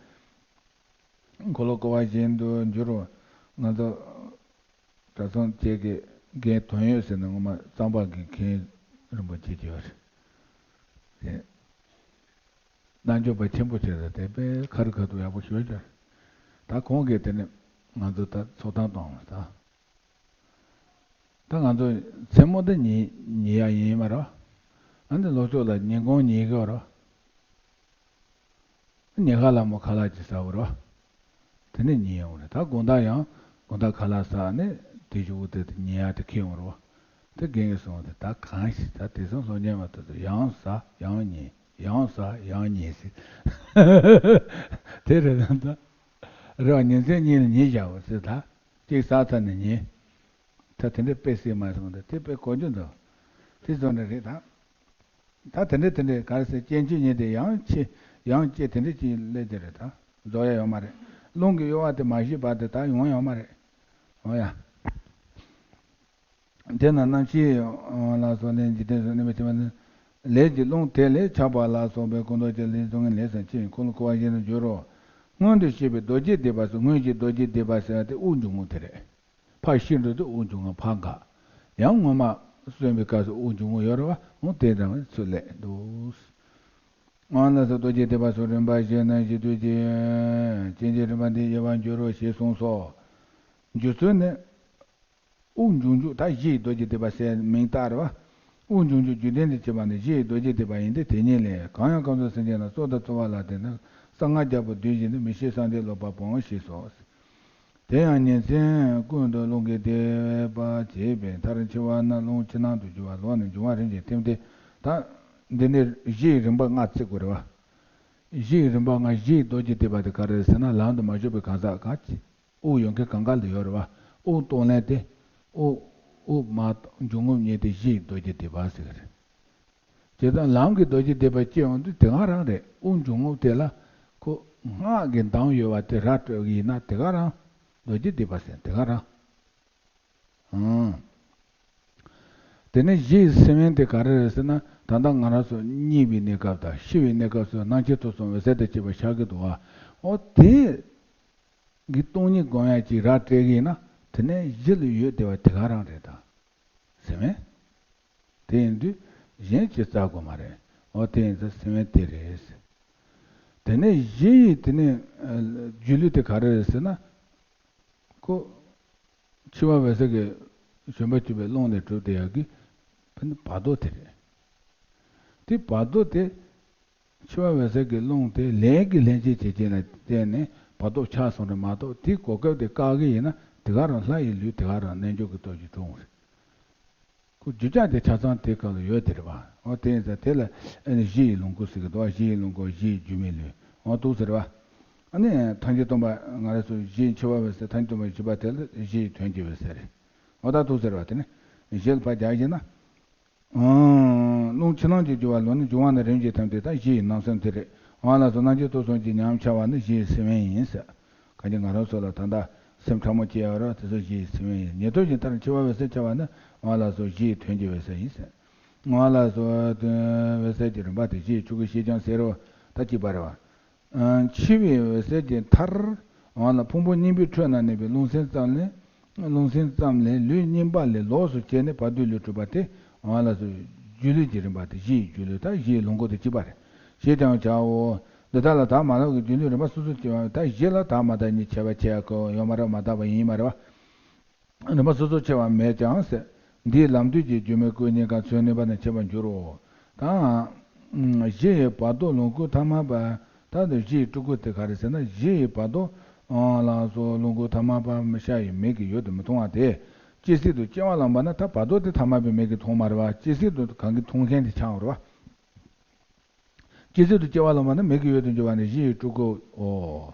འཁོར་ལོ་བསྐོར་བ་བཞིན་དུ་འགྱུར་རོ། ང་ཚོ་གྲྭ་ཚང་བཅས་ཀྱི་རྒན་དོན་ཡོད་ཟེར་ནས་ངོ་མ་གཙང་པ་གི་མཁན་རིན་པོ་ཆེ་ཅིག་ཡོད་རེད། རྣལ་འབྱོར་པ་ཆེན་པོ་ཆེ་རེད་དེ། དཔེ་ཁ་རི་ཁ་ཐུག་ཡག་པོ་ཞུ་ཅོ། ད་ཁོང་གིས་དེ་ནི་ང་ཚོ་ད་ཚོགས་གཏམ་གཏོང་བ་ད། ད་ང་ཚོ་མཚན་མོ་དེ་ཉལ་ཉལ་ཡ་ཡིན་མ་རེད། ཨ་ནི་ལོ་ཕྱོགས་ལ་ཉིན་གུང་ཉལ་གི་རེད། ཉལ་ཁ་ལ་མོ་ཁ་ལག་ཅིག་ཟ་བ་རེད། དེ་ནས་ཉལ་ཡོང་རེད། ད་དགོང་དག་ཡང་དགོང་དག་ཁ་ལག་ཟ་ནས་དེ་གཞུག་གུ་དེ་ཉལ་ཡ་དེ་ཁེལ་ཡོང་རེད། དེ་རྒན་གྱིས་གསུངས་ཏེ། ད་གང་ཞིག་ད་དེང་སང་སློབ་གཉེར་བ་དེ་ཚོ་ཡང་ཟ་ཡང་ཉལ། ཡང་ཟ་ཡང་ཉལ་ཟེར། དེ་རེད་ད། རེད་བ། ཉིན་མཚན་གཉིས་ལ་ཉལ་བཞག་པ་ཟེར། ད་གཅིག་ཟ་ཚར་ནས་ཉལ། ད་དེ་འདྲའི་དཔེ་སྲིད་མ་སོང་། ད་དེ་དཔེ་གོ་རྒྱུ་འདུག། དེ་ཚོ་འདྲ་རེད་ད། ད་དེ་འདྲ་དེ་འདྲ་ག་རེ་ཟེར། སྐྱེ་འཆི་གཉིས་དེ་ཡང་འཆི་ཡང་སྐྱེ་དེ་འདྲ་ཅིག་སླེབས་ཀྱི་རེད། ད་རྫོགས་ཡ་ཡོད་མ་རེད། རླུང་གི་གཡོ་བ་དེ་མ་ཞི་བར་དུ་ད་ཡོང་ཡོད་མ་རེད། འོ་ཡ། དེ་ན་རྣམ་ཤེས་ལ་སོགས་ལས་འཇིག་རྟེན་གསུམ་གནས་པའི་སྐྱེ་བ་ནི། ལས་ཀྱི་རླུང་དེ་ལས་ཆགས་པ་ལ་སོགས་པའི་ཀུན་རྟོག་ཅན་ལས་བཟང་ངན་ལས་སམ་འཆི་བའི་འཁོར་ལོ་བསྐོར་བ་བཞིན་དུ་འགྱུར་རོ། སྔོན་དུ་བཤད་པའི་རྡོ་རྗེ་བཟླས་པ་སོགས། སྔོན་གྱི་རྡོ་རྗེ་བཟླས་པ་ཟེར་བ་དེ་དབུགས་འབྱུང་རྔུབ་དེ་རེད། ཕར་ཤི་འགྲོ་དུས་དབུགས་འབྱུང་རྔུབ་ཕར་འགག། ཡང་སྔོན་མ་གསོན་པའི་སྐབས་སུ་དབུགས་འབྱུང་རྔུབ་ཡོད་རེད་བ། འོ་དེ་འདྲ་བ་ཚུར་སླེབས་འདུག། ཨ་ལ་སོགས་རྡོ་རྗེ་བཟླས་པ་སོགས་རིམ་པ་བཞིན་ནམ་ཞིག་ཏུ་སྐྱེ། སྐྱེ་འཆིའི་རིམ་པ་འདི་དབྱེ་བར་འགྱུར་རོ་ཞེས་གསུངས་སོ། འགྱུར་ཚུལ་ནི། དབུགས་འབྱུང་འཇུག། ད་གཞི་ཡི་རྡོ་རྗེ་བཟླས་པ་ཟེར་མིང་བཏགས་རེད་བ། དབུགས་འབྱུང་འཇུག་རྒྱུད་ལྡན་དུ་བྱེད་པ་ནི་གཞི་ཡི་རྡོ་རྗེ་བཟླས་པ་ཡིན་ཏེ། དེ་ཉིད་ལས། གང་ཡང་གང་འཚོ་སེམས་ཅན་ལ། གསོ་དང་འཚོ་བ་ལ་བརྟེན་ནས། གསང་སྔགས་རྒྱལ་པོ་བདུད་བཞིན་དུ། མི་ཤེས་གསང་འདུས་ལོག་པ་སྤོང་ཞེས་སོ། དེ་ཡང་ཉིན་མཚན་ཀུན་ཏུ་རླུང་གིས་བདེ་བར་བྱེད་པའི་མཐར། འཆི་བ་ནི་རླུང་ཕྱི་ནང་དུ་རྒྱུ་བ། ལོག་ནས་འབྱུང་བ་རིམ་གྱིས་ཐིམ་སྟེ། ད་འདི་ནི་གཞི་ཡི་རིམ་པ་ལྔ་བརྩི་དགོས་རེད་བ། གཞི་ཡི་རིམ་པ་ལྔ། གཞི་ཡི་རྡོ་རྗེ་བཟླས་པ་དེ་ག་རེ་རེད་ཟེར་ན། ལམ་དུ་མ་ཞུགས་པའི་གང་ཟག་ག་ཅི། དབུགས་ཡོད་མཁན་གང་ག་ལ་ཡོད་རེད་བ། དབུགས་གཏོང་ལེན་དེ། དབུགས་དབུགས་མ་འབྱུང་རྔུབ་གཉིས་དེ་གཞི་ཡི་རྡོ་རྗེ་བཟླས་པ་ཟེར་གི་རེད། བྱས་ཙང་ལམ་གྱི་རྡོ་རྗེ་བཟླས་པ་སྐྱེ་ཡོང་དུས་དེ་ག་རང་རེད། དབུགས་འབྱུང་རྔུབ་དེ་ལ་ཁོ་སྔགས་ཀྱི་གདངས་ཡོད་པ་དེ་ར་སྤྲོད་ཀྱི་ཡིན་ན་དེ་ག་རང་རྡོ་རྗེ་བཟླས་པ་ཟེར་དེ་ག་རང་། ཨང་། དེ་ནས་གཞི་ཡི་སེམས་དབེན་དེ་ག་རེ་རེད་ཟེར་ན། ད་ལྟ་ང་རང་ཚོ་གཉིད་པའི་གནས་སྐབས་དང་ཤི་བའི་གནས་སྐབས་སུ་སྣང་མཆེད་ཐོབ་གསུམ་འོད་གསལ་དང་བཅས་པ་ཤར་གྱི་འདུག་བ། འོ་དེ་གི་སྟོང་ཉིད་སྒོམ་ཡ་ཅིག་ར་སྤྲད་ཀྱི་ཡིན་ན། དེ་ནས་གཞི་ལ་ཡོད་བསྡད་པ་དེ་ག་རང་རེད་ད། སེམས་དབེན། དེ་ཡིན་དུས་གཞན་གྱིས་བཙལ་དགོས་མ་རེད། འོ་དེ་ཡིན་ཙང་སེམས་དབེན་དེ་རེད། དེ་ནས་གཞི་ཡི་དེ་ནས་ཨ་སྒྱུ་ལུས་དེ་ག་རེ་རེད་ཟེར་ན། ཁོ་འཆི་བ་འོད་གསལ་གྱི་བྱོན་པ་གྱུར་པའི་རླུང་ལས་གྲུབ་བསྡད་ཡག་གི་བར་དོ་དེ་རེད། དེ་བར་དོ་དེ། འཆི་བ་འོད་གསལ་གྱི་རླུང་དེ་ལས་ཀྱི་ལྷན་སྐྱེས་བྱེད་ཀྱིན་ལ་བརྟེན་ནས་བར་དོ་ཆགས་སོང་རེད་མ་གཏོགས། དེའི་གོ་སྐབས་དེ་བཀག་གི་ཡིན་ན་དེ་ག་རང་ལྷ་ཡི་ལུས་དེ་ག་རང་རྣལ་འབྱོར་གྱི་སྟོབས་ཀྱིས་གྲུབ་འོང་རེད། ཁོ་རྒྱུ་ཆ་དེ་ཆ་ཚང་དེ་སྐབས་ལ་ཡོད་དེ་རེད་བ། འོ་དེ་ཡིན་ཙང་དེ་ལ་ཨ་ནི་གཞི་ཡི་ལོངས་སྐུ་ཟེར་གི་འདུག་བ། གཞི་ཡི་ལོངས་སྐུ། གཞི་ཡི་སྒྱུ་མའི་ལུས། འོ་འདུག་ཟེར་བ། ཨ་ནི་ཐལ་འགྱུར་སྟོན་པ་ང་རང་ཚོ་གཞི་འཆི་བ་འོད་གསལ་ཐལ་འགྱུར་སྟོན་པ་བཞི་པ་དེ་ལ་གཞི་ཡི་དོན་གྱི་འོད་གསལ་རེད། འོ་ད་འདུག་ཟེར་བ་དེ་ནི་གཞི་ལ་ཕར་རྒྱག་བཞིན་ན། རླུང་ཕྱི་ནང་གི་རྒྱུ་བ་ལོག་ནས་འབྱུང་བ་ནི་རིམ་གྱིས་ཐིམ་སྟེ། ད་གཞི་ཡི་སྣང་སེམས་དེ་རེད། འོ་ལགས་སོ། རྣམ་མཁྱེན་རྟོག་གསུམ་གྱི་ཉམས་འཆར་བ་ནི་གཞི་ཡི་སེམས་དབེན་ཡིན་ཟེར། གང་ཅི་ང་རང་ཚོ་ལ་ད་ལྟ་སེམས་ཕྲ་མོ་སྐྱེ་ཡོད་རེད་བ། དེ་ཚོ་གཞི་ཡི་སེམས་དབེན་ཡིན། ཉན་ཐོས་ཀྱི་མཐར་འཆི་བ་འོད་གསལ་འཆར་བ་ནི་འོ་ལགས་སོ། གཞི་ཡི་དོན་གྱི་འོད་གསལ་ཡིན་ཟེར། འོ་ལགས་སོ། དོན་འོད་གསལ་གྱི་རིམ་པ་དེ་གཞི་ཡི་ཆོས་སྐུ་ཞེས་ཀྱང་ཟེར་རོ། ད་གཅིག་པ་རེད་བ། འཆི་བའི་འོད་གསལ་གྱི་མཐར། འོ་ལ་ཕུང་པོ་གཉིས་པོའི་ཁྲོད་ན་གནས་པའི་རླུང་སེམས་ཙམ་ལས། རླུང་སེམས་ཙམ་ལས་ལུས་གཉིས་པ་ལས་ལོགས་སུ་གྱེས་ནས་བར་དོའི་ལུས་གྲུབ་པ་སྟེ། འོ་ལགས་སོ། སྒྱུ་ལུས་ཀྱི་རིམ་པ་སྟེ་གཞི་ཡི་སྒྱུ་ལུས་དང་གཞི་ཡི་ལོངས་སྐུ་དེ་གཅིག་པ་རེད། ཞེས་ཀྱང་བྱའོ། འདི་དག་ལ་དག་མ་དག་གི་སྒྱུ་ལུས་རིམ་པ་སོ་སོར་ཕྱེ་བ་ད་གཞི་ལ་དག་མ་དག་གཉིས་ཕྱེ་བ་ཕྱེ་ཡ་ཁོ་ཡོད་མ་རེད། མ་དག་པ་ཡིན་མ་རེད་བ། རིམ་པ་སོ་སོར་ཕྱེ་བ་མེད་ཀྱང་ཟེར། འདིའི་ལམ་དུས་ཀྱི་སྒྱུ་མའི་སྐུ་གཉིས་ཀ་མཚོན་ནུས་པ་དང་ཕྱེ་བར་འགྱུར་རོ། དང་། གཞི་ཡི་བར་དོ་ལོངས་སྐུ་ཐ་མལ་པ། ད་དེ་གཞི་ཡི་སྤྲུལ་སྐུ་དེ་ག་རེ་ཟེར་ན་གཞི་ཡི་བར་དོ། ལགས་སོ། ལོངས་སྐུ་ཐ་མལ་པ་མི་ཤར་བའི་མིག་གིས་ཡུལ་དུ་མི་མཐོང་བ་དེ། ཇི་སྲིད་དུ་སྐྱེ་བ་ལེན་པ་ན་ད་བར་དོ་དེ་ཐ་མལ་པའི་མིག་གིས་མཐོང་མ་རེད་བ། ཇི་སྲིད་དུ་གང་གིས་མཐོང་མཁན་དེ་ཆགས་པ་རེད་བ། ཇི་སྲིད་དུ་སྐྱེ་བ་ལེན་པ་ན་མིག་གི་འོད་དུ་འགྱུར་བ་ནི་གཞི་ཡི་སྤྲུལ་སྐུའོ།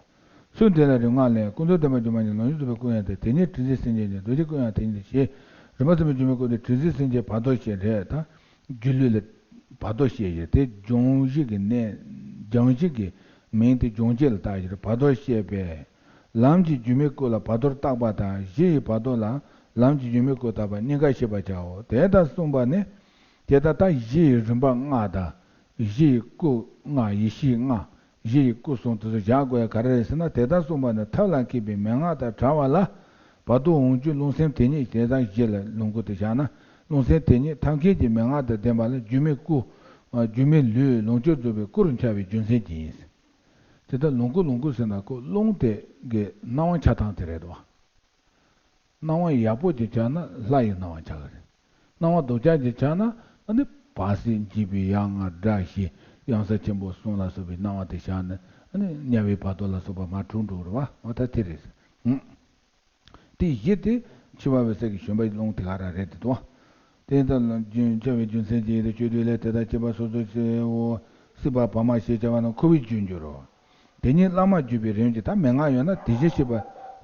ཚུལ་འདི་ལ་རིག་སྔགས་ལས། ཀུན་རྫོབ་བདེན་པར་འགྱུར་མ་ཡིན། ལོངས་སྤྱོད་རྫོགས་པའི་སྐུ་ཡང་སྟེ། དེ་ཉིད་དྲི་ཟའི་སེམས་ཅན་ཡིན། རྡོ་རྗེ་སྐུ་ཡང་དེ་ཉིད་དེ། ཞེས་རིམ་པ་གསུམ་པའི་སྒྱུ་མའི་སྐུ་དེ་དྲི་ཟའི་སེམས་ཅན་བར་དོ་ཞེས་རེད་ད། སྒྱུ་ལུས་ལ་བར་དོ་ཞེས་ཡོད་དེ་སྦྱོང་གཞི་གི་གནས། སྦྱང་གཞི་གི་མིང་དེ་སྦྱོང་བྱེད་ལ་བཏགས་ཡོད་རེད། བར་དོ་ཞེས་པས། ལམ་གྱི་སྒྱུ་མའི་སྐུ་ལ་བར་དོར་བཏགས་པ་དང་གཞི་ཡི་བར་དོ་ལ་ལམ་གྱི་སྒྱུ་མའི་སྐུ་བཏགས་པ་གཉིས་ཀ་ཤེས་པར་བྱའོ། དེ་ལྟར་གསུངས་པ་ནི། དེ་ལྟར་ད་གཞི་ཡི་རིམ་པ་ལྔ་དང་། གཞི་ཡི་སྐུ་ལྔ། ཡེ་ཤེས་ལྔ། གཞི་ཡི་སྐུ་གསུམ་དེ་ཚོ་བཞག་དགོས་ཡ་ག་རེ་རེད་ཟེར་ན། དེ་ལྟར་གསུངས་པ་ནི་ཐབས་ལ་མཁས་པའི་མན་ངག་དང་བྲལ་བ་ལ། བར་དོ་འོག་འགྱུ་རླུང་སེམས་དེ་ཉིད་དེ་དང་གཞི་ལ་ལོངས་སྐུ་དེ་བཞག་ན། རླུང་སེམས་དེ་ཉིད་ཐབས་མཁས་ཀྱི་མན་ངག་དང་ལྡན་པ་ལ་སྒྱུ་མའི་སྐུ། སྒྱུ་མའི་ལུས་ལོངས་སྤྱོད་རྫོགས་པའི་སྐུ་རུ་འཆར་བའི་རྒྱུ་མཚན་གྱིས་ཡིན། དེ་ལྟར་ལོངས་སྐུ་ལོངས་སྐུ་ཟེར་ན་ཁོ་རླུང་དེ་གི་སྣང་བ་འཆར་སྟངས་དེ་རེད་དོ། སྣང་བ་ཡག་པོ་ཅིག་འཆར་ན་ལྷ་ཡི་སྣང་བ་འཆར་གི་རེད། སྣང་བ་སྡུག་ཅག་ཅིག་འཆར་ན་ཨ་ནི་བར་སྲིད་འཇིགས་པའི་ཡ་ང་དགྲ་ཞེས་གཡང་ས་ཆེན་པོ་གསུམ་ལ་སོགས་པའི་སྣང་བ་དེ་འཆར་ན་ཨ་ནི་དམྱལ་བའི་བར་དོ་ལ་སོགས་པ་མར་གྲོལ་འགྲོ་རེད་བ། འོ་ད་དེ་རེད། ཧུམ། དེ་བཞི་དེ་འཆི་བ་འོད་གསལ་གྱི་བཞོན་པ་རླུང་དེ་ག་རང་རེད་དེ་དོ། དེ་ལྟར་ལ་རྒྱུན་ཆགས་པའི་རྒྱུ་མཚན་གྱིས་ཡིན་ཏེ་སྤྱོད་བསྡུས་ལས་དེ་དག་བསྐྱེད་པ་སོ་སོར་ཕྱེའོ། སྲིད་པ་བར་མ་ཞེས་བྱ་བ་ནི་འཁོར་བའི་རྒྱུར་འགྱུར་རོ། དེ་ཉིད་བླ་མར་གྱུར་པའི་རིམ་གྱིས་ད་མན་ངག་ཡོད་ན་དེ་བཞིན་གཤེགས་པ་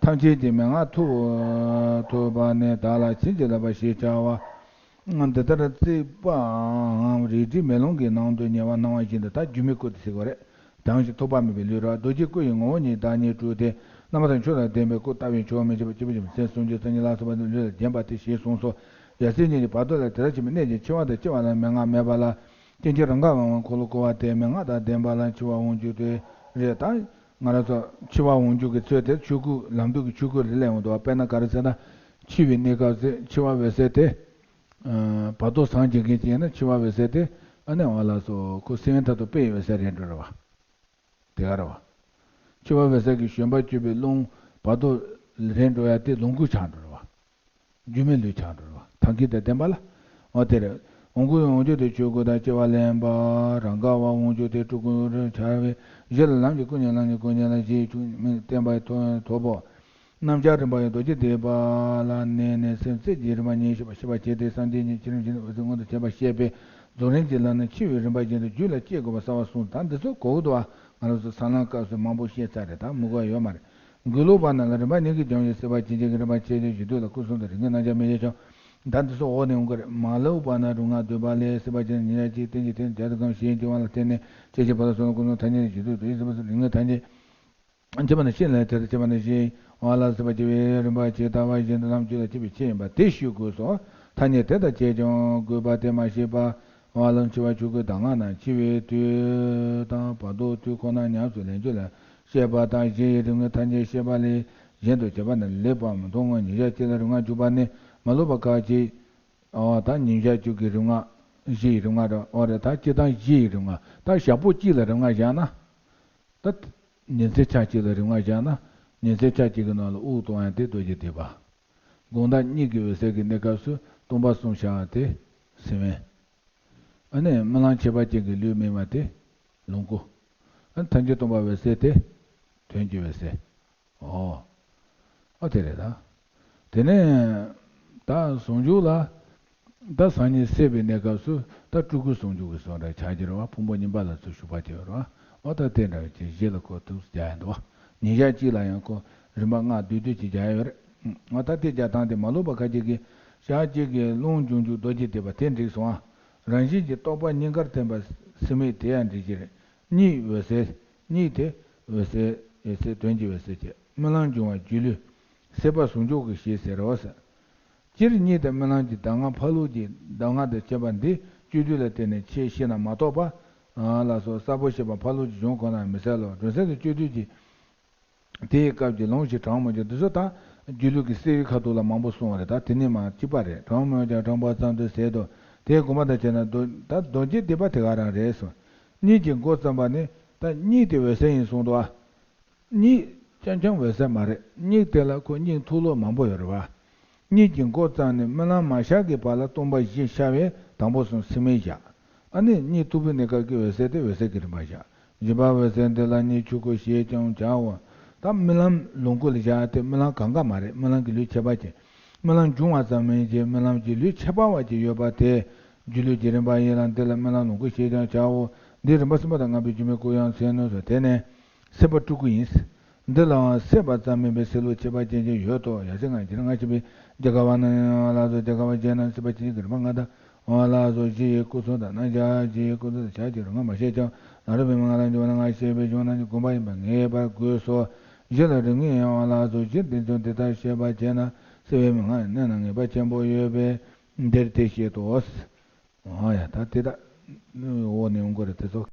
ཐམས་ཅད་ཀྱི་མན་ངག་ཐོབ། ཐོབ་པ་ནི་བདག་ལ་བྱིན་གྱིས་བརླབ་པ་ཞེས་བྱ་བ། འདི་ལྟར་བརྩིགས་པའམ་རལ་གྲིའི་མེ་ལོང་གི་ནང་དུ་ཉལ་བ་སྣང་བ་བཞིན་དུ་ད་སྒྱུ་མའི་སྐུ་དེ་ཟེར་བ་རེད། དྭངས་ཤིང་ཐོགས་པ་མེད་པའི་ལུས་རོ། རྡོ་རྗེ་སྐུ་ཡི་ངོ་བོ་ཉིད་བདག་ཉིད་སྤྲུལ་ཏེ། རྣམ་པ་དང་ཆོས་ལ་ལྡན་པའི་སྐུ་ལྟ་བས་འཆོལ་བ་མི་བྱེད་པ་སྐྱེས་བུ་སེམས་སུམ་ཅུ་རྩ་གཉིས་ལ་སོགས་པ་ལུས་ལ་བརྒྱན་པ་སྟེ་ཞེས་གསུངས་སོ། ཡ་མཚན་ཉིད་ཀྱི་བར་དོ་ལ་དེ་དག་ཆེན་པོའི་གནད་ཀྱིས་འཆི་བ་དང་སྐྱེ་བ་ལ་མན་ངག་མེད་པ་ལ། སྐྱེ་འཆི་རང་ག་འོང་བའི་འཁོར་ལོ་བསྐོར་བ་སྟེ་མན་ངག་དང་ལྡན་པ་ལ་འཆི་བ་འོང་འགྱུར་ཏེ། རེད་ད། ང་རང་ཚོ་འཆི་བ་འོང་འགྱུར་གྱི་ཚུལ་དེ་ཆོས་སྐུ་ལམ་དུས་ཀྱི་ཆོས་སྐུ་ལ་སླེབས་འོང་འདུག་བ། དཔེར་ན་ག་རེ་ཟེར་ན། འཆི་བའི་གནས་སྐབས་སུ་འཆི་བ་འོད་གསལ་དེ། བར་དོ་སངས་རྒྱས་མཁན་ཅིག་ཡིན་ན་འཆི་བ་འོད་གསལ་དེ་ཨ་ནི་འོ་ལགས་སོ་ཁོ་སེམས་དབེན་མཐར་ཐུག་དཔེ་ཡི་འོད་གསལ་རེད་འགྲོ་རེད་བ། དེ་ག་རེད་བ། འཆི་བ་འོད་གསལ་གྱི་བཞོན་པར་གྱུར་པའི་རླུང་བར་དོ་རེད་འགྲོ་ཡ་དེ་ལོངས་སྐུ་ཆགས་འགྲོ་རེད་བ། སྒྱུ་མའི་ལུས་ཆགས་འགྲོ་རེད་བ། ཐབས་མཁས་དང་ལྡན་པ་ལ། འོ་དེ་རེད། འོང་སྐུ་འོང་འགྱུར་དེ་ཆོས་སྐུ་དང་སྐྱེ་བ་ལེན་པ། རང་ག་བ་འོང་འགྱུར་དེ་སྤྲུལ་སྐུ་རུ་འཆར་བའི་གཞི་ལ་ལམ་གྱི་སྐུ་ཉིད་ལམ་གྱི་སྐུ་ཉིད་ལ་གཞི་ཡི་ཆོས་ཉིད་བསྟན་པ་ཐོབ་བོ། རྣམ་གཞག་རིམ་པ་ཡང་རྡོ་རྗེ་ཐེག་པ་ལ་གནས་ནས་སེམས་རྩེ་གཅིག་རིམ་པ་གཉིས་ཤེས་པ་ཤེས་པར་བྱས་ཏེ་སངས་རྒྱས་ཉིད་ཕྱི་རིམ་བཞིན་དུ་འོད་གསལ་མངོན་དུ་བྱས་པ་ཞེས་པའི་རྫོགས་རིམ་གྱི་ལམ་ནི་འཆི་བའི་རིམ་པ་བཞིན་དུ་རྒྱུད་ལ་སྐྱེ་དགོས་པ་གསལ་བར་གསུངས། ད་འདི་ཚོ་གོ་གི་འདུག་བ། ང་རང་ཚོ་ས་ལམ་སྐབས་སུ་མང་པོ་བཤད་ཚར་རེད། ད་མི་གོ་ཡ་ཡོད་མ་རེད། མགོ་ལོག་པ་རྣམས་ལ་རིམ་པ་གཉིས་ཀྱིས་སྦྱང་ཞིང་སྲིད་པ་ཇི་བཞིན་གྱི་རིམ་པ་ཆེ་ཆུང་གཞི་དུས་ལ་སྐུ་གསུམ་དུ་རིགས་ངེས་རྣམ་གཞག་མི་བཞེད་ཀྱང་། ད་འདི་ཚོ་འོག་ནས་འོང་གི་རེད། མ་ལུས་པ་རྣམས་རིམ་ལྔ་བསྡུས་པ་ལས་སྲིད་པ་ཇི་བཞིན་ཉིད་ཡང་གཅིག་རྟེན་གྱི་རྟེན་བྱ་དང་ཁམས་གཞན་གྱི་དབང་ལ་བརྟེན་ནས་སྐྱེ་ཤི་འཕོ་ལ་སོགས་ལ་ཀུན་རྫོབ་ཐ་སྙད་ཀྱི་གཞི་དུས་དུ་ཡིན་སྲིད་པ་སོགས་རིགས་ངེས་ཐ་སྙད། མཆིས་པ་ནི་ཤེས་ལ་དེར་མཆིས་པ་ནི་ཤེས། འོ་ལ་སྲིད་པ་སྐྱེ་བའི་རིམ་པ་ཇི་ལྟ་བ་བཞིན་དུ་ལམ་རྒྱུད་ལ་སྐྱེ་བའི་ཆེད་ཡིན་པ་དེ་ཤེས་དགོས་སོ། ཐ་སྙད་དེ་དང་བཅས་ཀྱང་དགོས་པ་དེ་མ་ཤེས་པ། འོ་ལ་འཆི་བ་ཆོས་སྐུའི་གདམས་ངག་རྣམས་འཆི་བའི་དུས་དང་བར་དོའི་དུས་ཁོ་ན་ཉམས་སུ་ལེན་རྒྱུ་ལ་བཤད་པ་དང་། གཞི་ཡི་རིམ་ངེས་ཐ་སྙད་བཤད་པ་ལས་གཞན་དུ་བྱས་པ་ནི་ལེགས་པར་མི་མཐོང་ངོ་། ཉིན་ཞག་གཅིག་ལ་རིམ་ལྔ་འཇུག་པ་ནི་མ་ལུས་པ་ཁ་ཅིག་འོ་ད་ཉིན་ཞག་གཅིག་གི་རིམ་ལྔ། གཞི་ཡི་རིམ་ལྔ་རེད། འོ་རེད། ད་སྤྱིར་བཏང་གཞི་ཡི་རིམ་ལྔ། ད་ཞག་པོ་གཅིག་ལ་རིམ་ལྔ་བཞག་ན། ད་ཉིན་མཚན་ཆ་གཅིག་ལ་རིམ་ལྔ་བཞག་ན། ཉིན་མཚན་ཆ་གཅིག་གི་ནང་ལ་དབུགས་གཏོང་ཡ་དེ་རྡོ་རྗེ་ཐེག་པ། དགོང་དག་གཉིད་ཀྱི་འོད་གསལ་གྱི་གནས་སྐབས་སུ་སྟོང་པ་གསུམ་ཤར་བ་དེ་སེམས་དབེན། ཨ་ནི་རྨི་ལམ་ཁྱད་པར་ཅན་གྱི་ལུས་རྨིས་པ་དེ་ལོངས་སྐུ། ཨ་ནི་ཐམས་ཅད་སྟོང་པ་འོད་གསལ་དེ་དོན་གྱི་འོད་གསལ། ཨོ། ཨ་དེ་རེད་ད། དེ་ནས་ད་ཟུང་འཇུག་ལ། ད་སང་ཉིན་སད་པའི་གནས་སྐབས་སུ་ད་སྤྲུལ་སྐུ་ཟུང་འཇུག་གི་གསུང་ར་ཆགས་ཀྱི་རེད་བ། ཕུང་པོ་གཉིས་པ་ལ་ཚུར་ཞུགས་པ་དེ་ཡོད་རེད་བ། ཨོ་ད་དེ་འདྲ་བའི་ཅིག་གཞི་ལ་ཁོ་ཐུགས་སུ་རྒྱག་ཡ་འདུག་བ། ཉིན་ཞག་གཅིག་ལ་ཡང་ཁོ་རིམ་པ་ལྔ་བསྡུས་བསྡུས་ཅིག་རྒྱག་ཡ་ཡོད་རེད། ཨོ་ད་དེ་རྒྱག་སྟངས་དེ་མ་ལུས་པ་ཁ་ཅིག་གིས་ཞག་གཅིག་གི་རླུང་འབྱུང་འཇུག་རྡོ་རྗེ་ཐེག་པ་དེ་འགྲིག་སོང་ཨ། རང་བཞིན་གྱིས་རྟོག་པ་གཉིས་ཀར་བརྟེན་པ་སེམས་མེད་དེ་ཡང་འགྲིག་གི་རེད། གཉིད་འོད་གསལ། གཉིད་དེ་འོད་གསལ་འོད་གསལ་དོན་གྱི་འོད་གསལ་བྱས། རྨི་ལམ་འབྱུང་བ་སྒྱུ་ལུས། སྲེད་པ་ཟུང་འཇུག་གི་གཞི་ཟེར་རོ་ཟེར། སྤྱིར་གཉིད་དང་རྨི་ལམ་གྱི་གདམས་ངག་ཕ་ལུགས་ཀྱི་གདམས་ངག་དང་བཅས་པ་འདི་སྤྱོད་བསྡུས་ལ་བརྟེན་ནས་ཁྱེད་ཤེས་ན་མ་གཏོགས་པ། ལ་སོགས་གསལ་པོ་ཤེས་པ་ཕ་ལུགས་ཀྱི་གཞུང་གང་ན་མི་གསལ་ལོ། སྒྲོན་གསལ་གྱི་སྤྱོད་བསྡུས་ཀྱི། དེའི་སྐབས་ཀྱི་ལུང་གཞི་དྲང་མོ་ཀྱང་འདི་ཚོ་ད་སྒྱུ་ལུས་ཀྱི་གསེར་གྱི་ཁ་དོག་ལ་མང་པོ་གསུངས་པ་རེད། ད་དེ་ནི་མ་གཅིག་པ་རེད། དྲང་མོ་ཀྱང་དྲང་པོ་ཙམ་དུ་ཟད་དོ། དེའི་དགོངས་པ་དང་བཅས་ན་མདོ་ད་མདོ་རྒྱུད་སྡེ་པ་དེ་ག་རང་རེད་གསུངས། གཉིད་ཀྱི་འགོ་བརྩམས་པ་ནི་ད་གཉིད་དེ་འོད་གསལ་ཡིན་གསུངས་འདུག་ཨ། གཉིད་རྐྱང་རྐྱང་འོད་གསལ་མ་རེད། གཉིད་དེ་ལ་ཁོ་གཉིད་མཐོང་ལོག་མང་པོ་ཡོད་རེད་བ། གཉིད་ཀྱི་འགོ་བརྩམས་ནས་རྨི་ལམ་མ་ཤར་གྱི་བར་ལ་སྟོང་པ་བཞི་ཤར་བས་དང་པོ་གསུམ་ཚད་མས་བཞག། ཨ་ནི་གཉིད་སྟུག་པོའི་གནས་སྐབས་ཀྱི་འོད་གསལ་དེ་འོད་གསལ་གྱི་རིམ་པ་བཞག། བཞི་པ་འོད་གསལ་འདི་ལ་གཉིད་ཆོས་སྐུ་ཞེས་ཀྱང་བྱའོ། ད་རྨི་ལམ་ལོངས་སྐུ་ལ་བཞག་སྟེ་རྨི་ལམ་གང་ག་མ་རེད། རྨི་ལམ་གྱི་ལུས་ཁྱད་པར་ཅན། རྨི་ལམ་འབྱུང་བ་ཙམ་མིན་གྱི་རྨི་ལམ་གྱི་ལུས་ཁྱད་པར་བ་ཅིག་ཡོད་པ་དེ། སྒྱུ་ལུས་ཀྱི་རིམ་པ་ཡིན་ལ་འདི་ལ་རྨི་ལམ་ལོངས་སྐུ་ཞེས་ཀྱང་བྱའོ། འདིའི་རིམ་པ་གསུམ་པ་དང་ལྔ་པའི་སྒྱུ་མའི་སྐུ་ཡང་མཚོན་ནུས་སོ། དེ་ནས། སྲེད་པ་སྤྲུལ་སྐུ་ཡིན། འདི་ལའང་སྲེད་པ་ཙམ་མིན་པའི་སྲེད་ལུགས་ཁྱད་པར་ཅན་ཅིག་ཡོད་དོ། ཡ་སྲིད་ང་སྤྱིར་ང་ཞེས་པའི་རྒྱ་གར་བ་ན་ཡང་ལ་སོགས་རྒྱ་གར་བ་བྱས་ན་སྲེད་པ་ཅན་གྱི་རིམ་པ་ལྔ་དང་། ལ་སོགས་བཞི་ཡི་སྐུ་གསུམ་དང་རྣམ་གཞག་བཞི་ཡི་སྐུ་གསུམ་དང་བྱ་བྱེད་རིམ་ལྔ་མ་ཤེས་ཀྱང་ན་རོ་པའི་མན་ངག་ལ་འཇུག་པ་ན་ང་ཞེས་པའི་གཞུང་རྣམས་ཀྱི་དགོངས་པ་ཡིན་པ་ངེས་པར་དགོས་སོ། བཞི་ལ་རིགས་ངེས་ཡང་ལ་སོགས་བཞི་འདི་ཚོ་འདི་ལྟར་ཤེས་པར་བྱས་ན་སྲེད་པའི་མན་ངག་གནད་ན་ངེས་པ་ཆེན་པོ་ཡོད་པས་འདིར་དེ་བཤད་དོ། ཨོ་ཡ་ད་དེ་དག་འོག་ནས་ཡོང་གི་རེད་དེ་ཚོ།